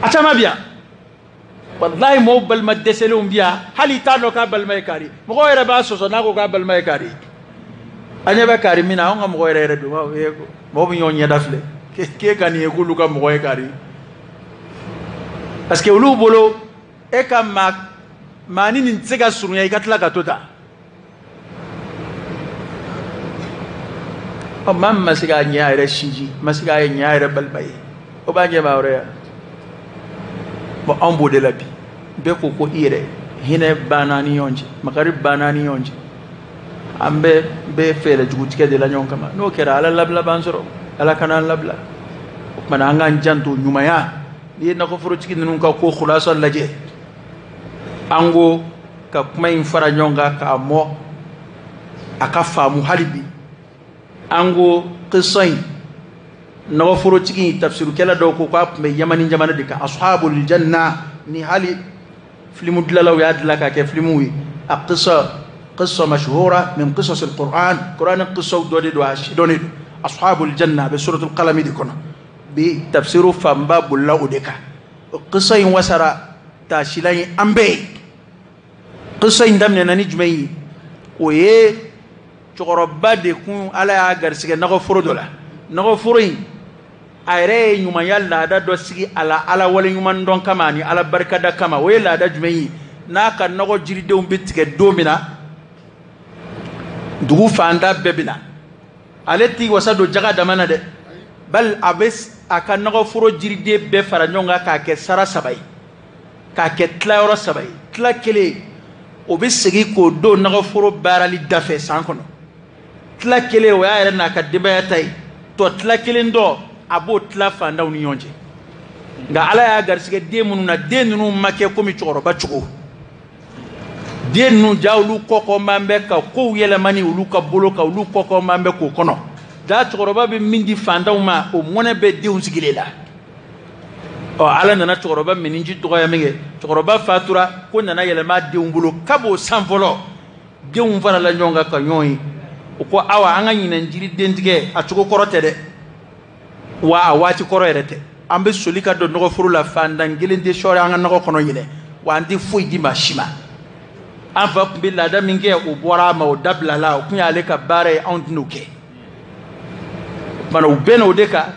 A caman bɛ yan. Walayi, mɔgɔw balima dɛsɛlenw bɛ yan, hali i t'a dɔn k'a balima ye kari. Mɔgɔw yɛrɛ b'a sɔsɔ n'a ko k'a balima ye kari. An ɲɛ bɛ kari min na, anw ka mɔgɔ yɛrɛ yɛrɛ don. Mɔgɔw bɛ ɲɔgɔn ɲɛda filɛ. K'e ka nin ye k'olu ka mɔgɔ ye kari. Parce que olu bolo, e ka maa ni nin tɛ se ka surunya, i ka tila ka to ta. Ɔ, maa min ma se k'a ɲɛ a yɛrɛ sinji, ma se k'a ɲɛ a yɛrɛ balima ye, o b'a ɲɛ maa wɛrɛ ya. Bon, anw b'o de la bi. Bɛɛ ko ko i yɛrɛ hinɛ banna ni ɲɔgɔn cɛ, makari banna ni ɲɔgɔn cɛ. An bɛɛ bɛ fɛɛrɛ jugutigɛ de la ɲɔgɔn kama. N'o kɛra, Ala labila b'an sɔrɔ, Ala kana an labila. O tuma na, an k'an janto ɲumanya. N'i ye nakɔforotigi ninnu ka ko khulasa lajɛ, an ko ka kuma in fara ɲɔgɔn kan k'a mɔ a ka faamu hali bi. An ko qissa in, nɔgɔforotigi in, tafsirukɛla dɔw ko k'a tun bɛ Yamani jamana de kan, ashabul janna. Ni hali filimu dilanlaw y'a dilan k'a kɛ filimuw ye. A qissa mashhura min qisas al-Qur'an. Qur'an qissaw dɔ de don, a si dɔnnen don. Ashabul janna a bɛ suratul qalami de kɔnɔ. Bi tafsiru fanba bolila o de kan. O qissa in wasara taasilan ye an bɛɛ ye. Qissa in daminɛna ni jumɛn ye? O ye cɛkɔrɔba de kun Ala y'a garisɛgɛ nɔgɔforo dɔ la. Nɔgɔforo in, a yɛrɛ ye ɲumanya laada dɔ sigi a la, Ala waleɲuman dɔn kama ani Ala barikada kama. O ye laada jumɛn ye? N'a ka nɔgɔ jiridenw bɛ tigɛ don min na, dugu fanda bɛɛ bɛ na. Ale t'i wasa don jaga dama na dɛ, bali a bɛ a ka nɔgɔforo jiriden bɛɛ fara ɲɔgɔn kan k'a kɛ sara saba ye, k'a kɛ tilayɔrɔ saba ye. Tila kelen, o bɛ segin k'o don nɔgɔforo baarali dafɛ san kɔnɔ. Tila kelen, o y'a yɛrɛ n'a ka denbaya ta ye. Tɔ tila kelen dɔ, a b'o tila fandanw ni ɲɔgɔn cɛ. Nka Ala y'a garisɛgɛ den minnu na, den ninnu ma kɛ komi cɛkɔrɔba cogo. Den ninnu ja, olu kɔkɔman bɛ ka kow yɛlɛma ni olu ka bolo kan, olu kɔkɔman bɛ k'o kɔnɔ. Ja, cɛkɔrɔba bɛ min di fandanw ma, o mɔnɛ bɛ denw sigilen la. Ɔ, Ala nana cɛkɔrɔba miniji dɔgɔya min kɛ, cɛkɔrɔba fatura, ko nana yɛlɛma denw bolo. Kab'o san fɔlɔ, denw farala ɲɔgɔn kan ka ɲɔgɔn ye. O ko awa, an ka ɲinɛ jiriden tigɛ a cogo kɔrɔ tɛ dɛ, wa a waati kɔrɔ yɛrɛ tɛ. An bɛ soli ka don nɔgɔforo la, fandan kelen tɛ sɔɔri an ka nɔgɔ kɔnɔ ɲinɛ, wa an tɛ foyi di maa si ma. An fa tun bɛ laada min kɛ, o bɔra a ma, o dabilala, o tun y'ale ka baara ye, anw tɛn'o kɛ. Tuma u bɛnna o de kan,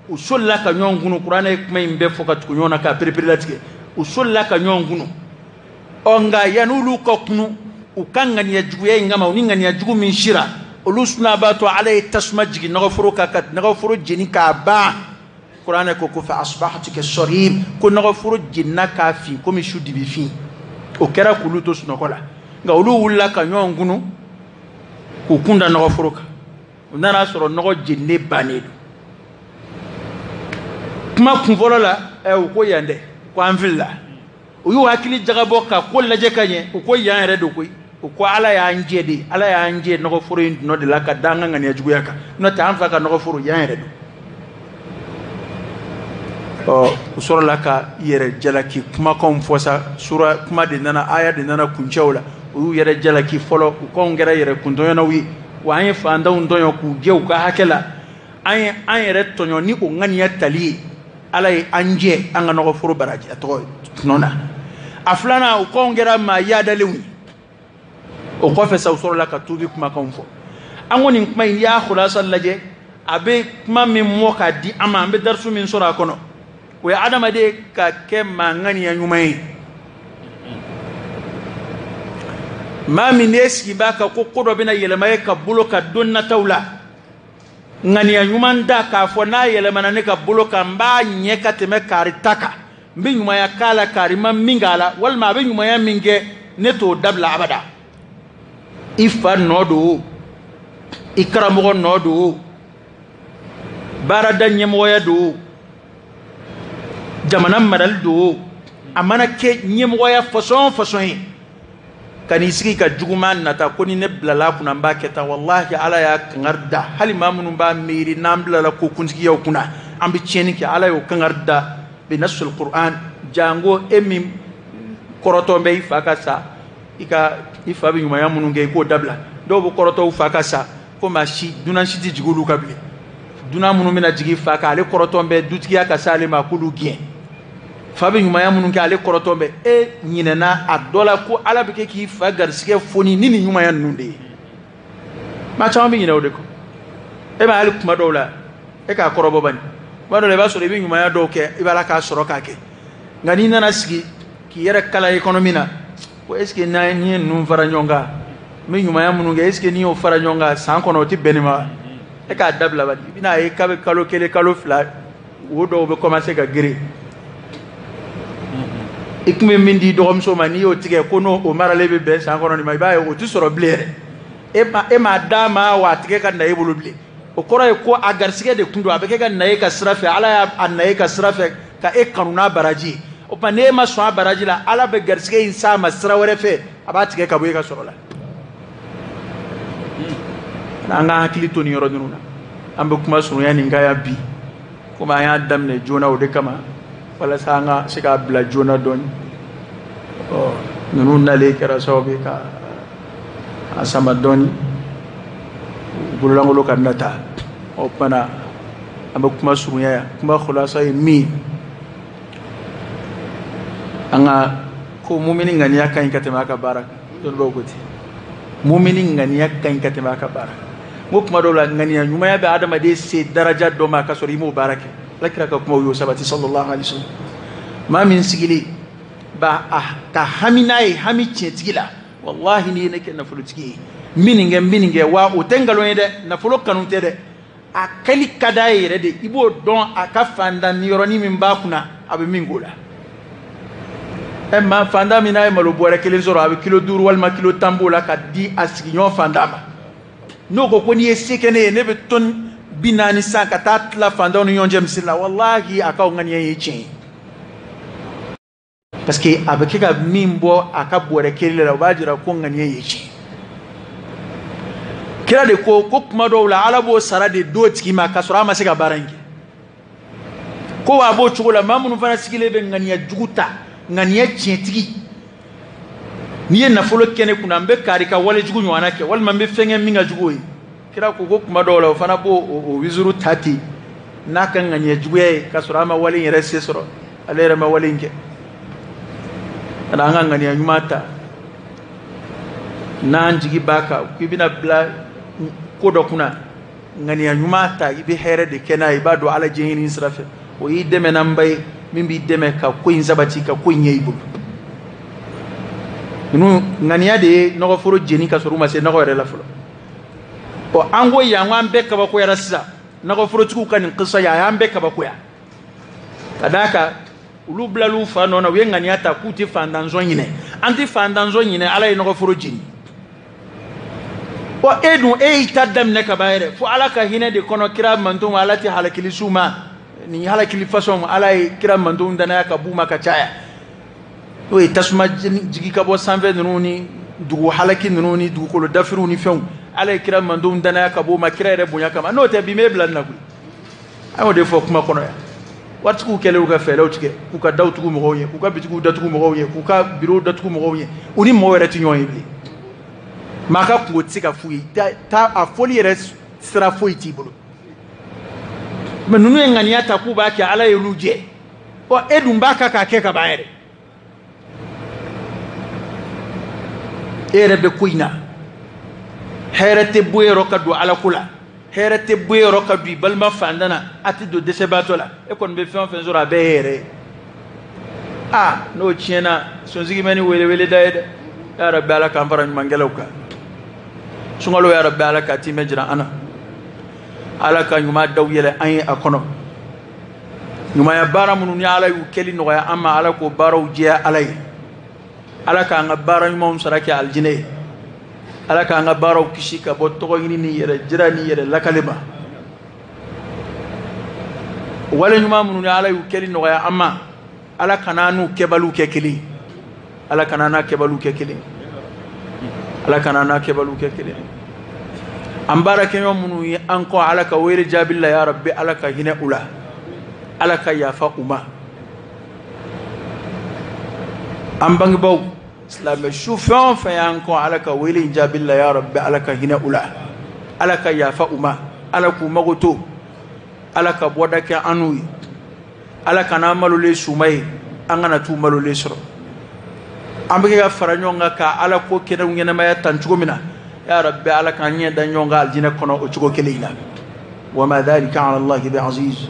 u solila ka ɲɔgɔn kunu. Kuranɛ ye kuma in bɛɛ fɔ ka tugu ɲɔgɔn na k'a pereperelatigɛ. U solila ka ɲɔgɔn kunu. Ɔ nka yan'olu ka kunu, u ka ŋaniya juguya in kama, u ni ŋaniya jugu min sira, olu suna b'a to Ala ye tasuma jigin nɔgɔforo kan ka nɔgɔforo jeni k'a ban. Kuranɛ ko ko fa asbahtu kasarim, ko nɔgɔforo jenina k'a fin komi su dibi fin. O kɛra k'olu to sunɔgɔ la, nka olu wulila ka ɲɔgɔn kunu k'u kun da nɔgɔforo kan. U nana sɔrɔ nɔgɔ jeninen bannen don. Kuma kunfɔlɔ la, u ko yan dɛ, ko an filila. U y'u hakili jagabɔ ka ko lajɛ ka ɲɛ, u ko yan yɛrɛ don koyi. U ko Ala y'an jɛ de, Ala y'an jɛ nɔgɔforo in dɔnɔ de la ka da an ka ŋaniya juguya kan, n'o tɛ an fa ka nɔgɔforo yan yɛrɛ don. Ɔ u sɔrɔla ka yɛrɛ jalaki kumakanw fɔ sa. Sura kuma de nana, aya de nana kuncɛw la. U y'u yɛrɛ jalaki fɔlɔ, u k'anw kɛra yɛrɛ kuntɔɲɔnaw ye, wa an ye fantanw tɔɲɔ k'u jɛ u ka hakɛ la, an ye an yɛrɛ tɔɲɔ ni o ŋaniya tali ye. Ala ye an jɛ an ka nɔgɔforo baraji a tɔgɔ tɔnɔ na. A filanan, u k'anw kɛra maa yaadalenw ye. O kɔfɛ sa, u sɔrɔla ka tuubi kumakanw fɔ. An ko nin kuma in, n'i y'a khulasa lajɛ, a bɛ kuma min mɔ k'a di an ma, an bɛ darisu min sɔrɔ a kɔnɔ, o ye adamaden ka kɛ maa ŋaniya ɲuman ye. Maa min n'e sigi b'a kan ko ko dɔ bɛna yɛlɛma e ka bolo kan don nataw la, ŋaniya ɲuman da k'a fɔ n'a yɛlɛmana ne ka bolo kan, n b'a ɲɛ ka tɛmɛ kari ta kan, n bɛ ɲumanya k'a la kari ma min k'a la, walima a bɛ ɲumanya min kɛ ne t'o dabila abada. I fa nɔ don o, i karamɔgɔ nɔ don o, baarada ɲɛmɔgɔya don o, jamana marali don o, a mana kɛ ɲɛmɔgɔya fasɔn o fasɔn ye, ka n'i sigi ka juguman nata ko ni ne bilala a kunna n b'a kɛ tan. Walahi Ala y'a kangari da, hali maa minnu b'a miiri n'an bilala ko kuntigiyaw kunna an bɛ tiɲɛni kɛ, Ala y'o kangari da bi nasul Qur'an. Jango e min kɔrɔtɔ bɛ i fa ka sa, i ka i fa bɛ ɲumanya minnu kɛ i k'o dabila. Dɔw bɛ kɔrɔtɔ u fa ka sa ko maa si dunan si tɛ jigin olu kan bilen. Dunan minnu bɛna jigin fa kan, ale kɔrɔtɔ bɛ dutigiya ka s'ale ma k'olu gɛn. Fa bɛ ɲumanya minnu kɛ, ale kɔrɔtɔ bɛ. E ɲinɛna a dɔ la ko Ala bɛ kɛ k'i fa garisigɛ foni ni nin ɲumanya ninnu de ye. Maa caman bɛ ɲinɛ o de kɔ. E ma hali kuma dɔw la e k'a kɔrɔbɔ bani, kuma dɔw la i b'a sɔrɔ i bɛ ɲumanya dɔw kɛ, i b'a la k'a sɔrɔ k'a kɛ, nka n'i nana sigi k'i yɛrɛ kala économie na, ko est ce que n'an ye ninnu fara ɲɔgɔn kan, n bɛ ɲumanya minnu kɛ, est ce que n'i y'o fara ɲɔgɔn kan san kɔnɔ o tɛ bɛn nin ma? E k'a dabila bani, i bɛna ye k'a bɛ kalo kelen kalo fila, wo dɔw bɛ commencer ka geren. I kun bɛ min di dɔgɔmuso ma, n'i y'o tigɛ ko n'o o maralen bɛ bɛn san kɔnɔ nin ma, i b'a ye o tɛ sɔrɔ bilen yɛrɛ. E m'a d'a ma wa a tigɛ ka na e bolo bilen. O kɔrɔ ye ko a garisigɛ de kun don, a bɛ kɛ ka na e ka sira fɛ, Ala y'a na e ka sira fɛ ka e kanu n'a baraji ye. O tuma n'e ma sɔn a baraji la, Ala bɛ garisigɛ in s'a ma sira wɛrɛ fɛ, a b'a tigɛ ka bɔ e ka sɔrɔ la. An ka hakili to nin yɔrɔ ninnu na. An bɛ kuma surunya nin kan yan bi, komi an y'a daminɛ joona o de kama, walasa an ka se k'a bila joona dɔɔni. Ɔ ninnu nalen kɛra sababu ye ka a sama dɔɔni, bololankolon ka nata. O tuma na an bɛ kuma surunya yan. Kuma khulasa ye min, an ka ko mumini ŋaniya ka ɲi ka tɛmɛ a ka baara kan. Dɔnnibaw ko ten, mumini ŋaniya ka ɲi ka tɛmɛ a ka baara kan. N ko kuma dɔw la ŋaniya ɲumanya bɛ adamaden se daraja dɔ ma ka sɔrɔ i m'o baara kɛ. Ala kira ka kumaw y'o sabati sallallahu alaihi wasallam. Maa min sigilen ba a ka hami n'a ye, hami tiɲɛtigi la, wallahi n'i ye ne kɛ nafolotigi ye, n bɛ nin kɛ, n bɛ nin kɛ, wa o tɛ nkalon ye dɛ, nafolo kanu tɛ dɛ, a kɛli ka d'a ye yɛrɛ de. I b'o dɔn a ka fantan yɔrɔnin min b'a kunna, a bɛ min k'o la. Ɛ maa fantan min n'a ye malo bɔrɛ kelen sɔrɔ, a bɛ kilo 5 walima kilo 10 b'o la ka di a sigiɲɔgɔn fantan ma. N'o ko ko n'i ye se kɛ ne ye, ne bɛ tɔni 40 san ka taa tila fantanw ni ɲɔgɔn cɛ misiri la, walahi a ka o ŋaniya ye tiɲɛ ye. Parce que a bɛ kɛ ka min bɔ a ka bɔrɛ kelen la, o b'a jira ko ŋaniya ye tiɲɛ. Kira de ko ko kuma dɔw la Ala b'o sara de d'o tigi ma k'a sɔrɔ a ma se ka baara in kɛ. Ko wa a b'o cogo la, maa minnu fana sigilen bɛ ŋaniya jugu ta, ŋaniya tiɲɛtigi, n'i ye nafolo kɛ ne kunna, n bɛ kari ka wale jugu ɲɔgɔnna kɛ, walima n bɛ fɛn kɛ min ka jugu o ye. Kira ko ko kuma dɔw la o fana b'o o wizuru ta ten n'a ka ŋaniya juguya ye, k'a sɔrɔ a ma wale in yɛrɛ se sɔrɔ, ale yɛrɛ ma wale in kɛ. Ka an ka ŋaniya ɲuman ta, n'an jigi b'a kan k'i bɛna bila ko dɔ kunna, Ŋaniya ɲuman ta, i bɛ hɛrɛ de kɛ n'a ye, i b'a don Ala diɲɛ sira fɛ. O y'i dɛmɛnanba ye min b'i dɛmɛ ka ko in sabati, ka ko in ɲɛ i bolo. Ninnu ŋaniya de ye nɔgɔforo jeni ka sɔrɔ u ma se nɔgɔ yɛrɛ la fɔlɔ. Ɔ, an ko yan ko an bɛɛ kabakoyara sisan. Nɔgɔforotigiw ka nin kisa ye, a y'an bɛɛ kabakoya. Ka d'a kan olu bilal'u fa nɔ na, u ye ŋaniya ta k'u tɛ fantanzɔn ɲinɛ. An tɛ fantanzɔn ɲinɛ, Ala ye nɔgɔforo jeni. Ɔ, e dun, e y'i ta daminɛ ka ban yɛrɛ, fo Ala ka hinɛ de kɔnɔ kira mantonw, Ala tɛ halakili s'u ma. Nin halakili fasɔn, Ala ye kira mantonw danaya ka b'u ma ka caya. N'o ye tasuma jigi ka bɔ sanfɛ ninnu ni dugu halaki ninnu ni dugukolo dafiriw ni fɛnw, Ala ye kira mantonw danaya ka b'o ma kira yɛrɛ bonya kama. N'o tɛ, bi m'e bila nin na koyi. An y'o de fɔ kuma kɔnɔ yan. Waritigiw kɛlen u ka fɛɛrɛw tigɛ, k'u ka daw tugu mɔgɔw ye, k'u ka bitigiw datugu mɔgɔw ye, k'u ka birow datugu mɔgɔw ye. U ni mɔgɔw yɛrɛ tɛ ɲɔgɔn ye bilen. Maa ka kungo tɛ se ka f'u ye, taa a fɔli yɛrɛ sira foyi t'i bolo. Mɛ ninnu ye ŋaniya ta k'u b'a kɛ, Ala y'olu jɛ. Ɔ, e dun b'a kan k'a kɛ ka ban yɛrɛ. E yɛrɛ bɛ ko in na. Hɛrɛ tɛ bɔ e yɔrɔ ka don Ala ko la. Hɛrɛ tɛ bɔ e yɔrɔ ka don i balima fantan na, a tɛ don dɛsɛbaatɔ la. E kɔni bɛ fɛn o fɛn sɔrɔ, a bɛɛ ye e yɛrɛ ye. Aa, n'o tiɲɛna, sonsigi bɛ ni welewele da ye dɛ. Ya Rabbi, Ala k'an fara ɲumankɛlaw kan. Sunkalo, ya Rabbi, Ala k'a timɛ jira an na. Ala ka ɲuman daw yɛlɛ an ye a kɔnɔ. Ɲumanya baara minnu ni Ala y'u kɛli nɔgɔya an ma, Ala k'o baaraw jɛya Ala ye. Ala k'an ka baara ɲumanw sara kɛ alijinɛ ye. Ala k'an ka baaraw kisi ka bɔ tɔgɔ ɲini ni yɛrɛ jira ni yɛrɛ lakale ma. Wale ɲuman minnu ni Ala y'u kɛli nɔgɔya an ma, Ala kana n'u kɛbaliw kɛ kelen ye. Ala kana n'a kɛbaliw kɛ kelen ye. Ala kana n'a kɛbaliw kɛ kelen ye. An baarakɛɲɔgɔn minnu ye an kɔ, Ala ka wele jaabi la, ya Rabbi, Ala ka hinɛ u la. Ala ka yafa u ma. An bangebaaw, silamɛ su fɛn o fɛn y'an kɔ, Ala ka wele in jaabi la, ya Rabbi, Ala ka hinɛ u la. Ala ka yafa u ma. Ala k'u mago to. Ala ka bɔda kɛ an n'u ye. Ala kana an malolen suma ye, an kana t'u malolen sɔrɔ. An bɛ kɛ ka fara ɲɔgɔn kan ka Ala ko kɛnɛw ɲɛnamaya tan cogo min na, ya Rabbi, Ala k'an ɲɛ da ɲɔgɔn kan alijinɛ kɔnɔ o cogo kelen in na. Wa ma dhalika ala Allahi bi aziz.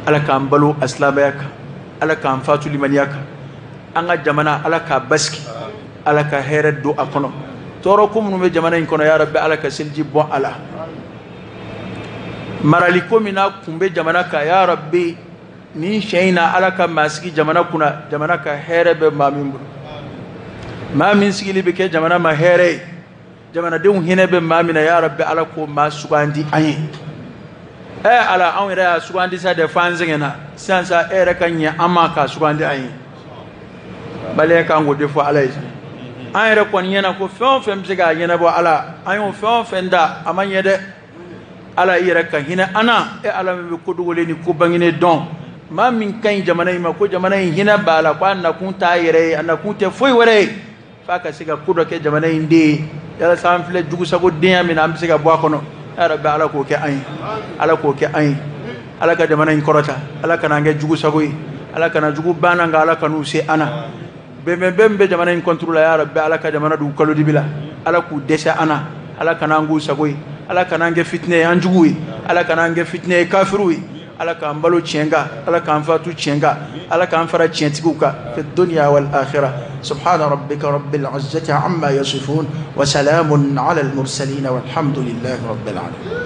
Ala k'an balo a silamɛya kan, Ala k'an fatu limaniya kan. An ka jamana, Ala k'a basigi, Ala ka hɛrɛ don a kɔnɔ. Tɔɔrɔ ko minnu bɛ jamana in kɔnɔ, ya Rabbi, Ala ka seliji bɔn a la. Marali ko min n'a kun bɛ jamana kan, ya Rabbi, nin siɲɛ in na, Ala ka maa sigi jamana kunna, jamana ka hɛrɛ bɛ maa min bolo. Maa min sigili bɛ kɛ jamana ma hɛrɛ ye, jamanadenw hinɛ bɛ maa min na, ya Rabbi, Ala k'o maa sugandi an ye. Ɛ Ala, anw yɛrɛ y'a sugandi sa dɛ, f'an sɛgɛnna sisan sa, e yɛrɛ ka ɲɛ an ma k'a sugandi an ye. Baliya kan k'o de fɔ Ala ye. An yɛrɛ kɔni ɲɛna ko fɛn o fɛn bɛ se k'a ɲɛnabɔ, Ala, an y'o fɛn o fɛn da, a ma ɲɛ dɛ. Ala, i yɛrɛ ka hinɛ an na. E Ala min bɛ ko dogolen ni ko bangenen dɔn, maa min ka ɲi jamana in ma, ko jamana in hinɛ b'a la, ko a nakun t'a yɛrɛ ye, a nakun tɛ foyi wɛrɛ ye f'a ka se ka ko dɔ kɛ jamana in den ye, yalasa an filɛ jugusago denya min na, an bɛ se ka bɔ a kɔnɔ. Ya Rabbi, Ala k'o kɛ an ye, Ala k'o kɛ an ye. Ala ka jamana in kɔrɔta, Ala kana an kɛ jugusago ye, Ala kana jugu banna nka Ala kan'u se an na. Bɛnbɛnbɛn bɛ jamana in kɔnturu la, ya Rabbi, Ala ka jamana d'u kalo dibi la, Ala k'u dɛsɛ an na, Ala kana an k'u sago ye, Ala kana an kɛ fitinɛ ye an juguw ye, Ala kana an kɛ fitinɛ ye kafiriw ye. Ala k'an balo tiɲɛ kan, Ala k'an fatu tiɲɛ kan, Ala k'an fara tiɲɛtigiw kan, fi dunya wal akhirah. Subhana rabbika rabbil izzati amma yasifun wa salamun ala al mursalin walhamdulillahi rabbil alamin.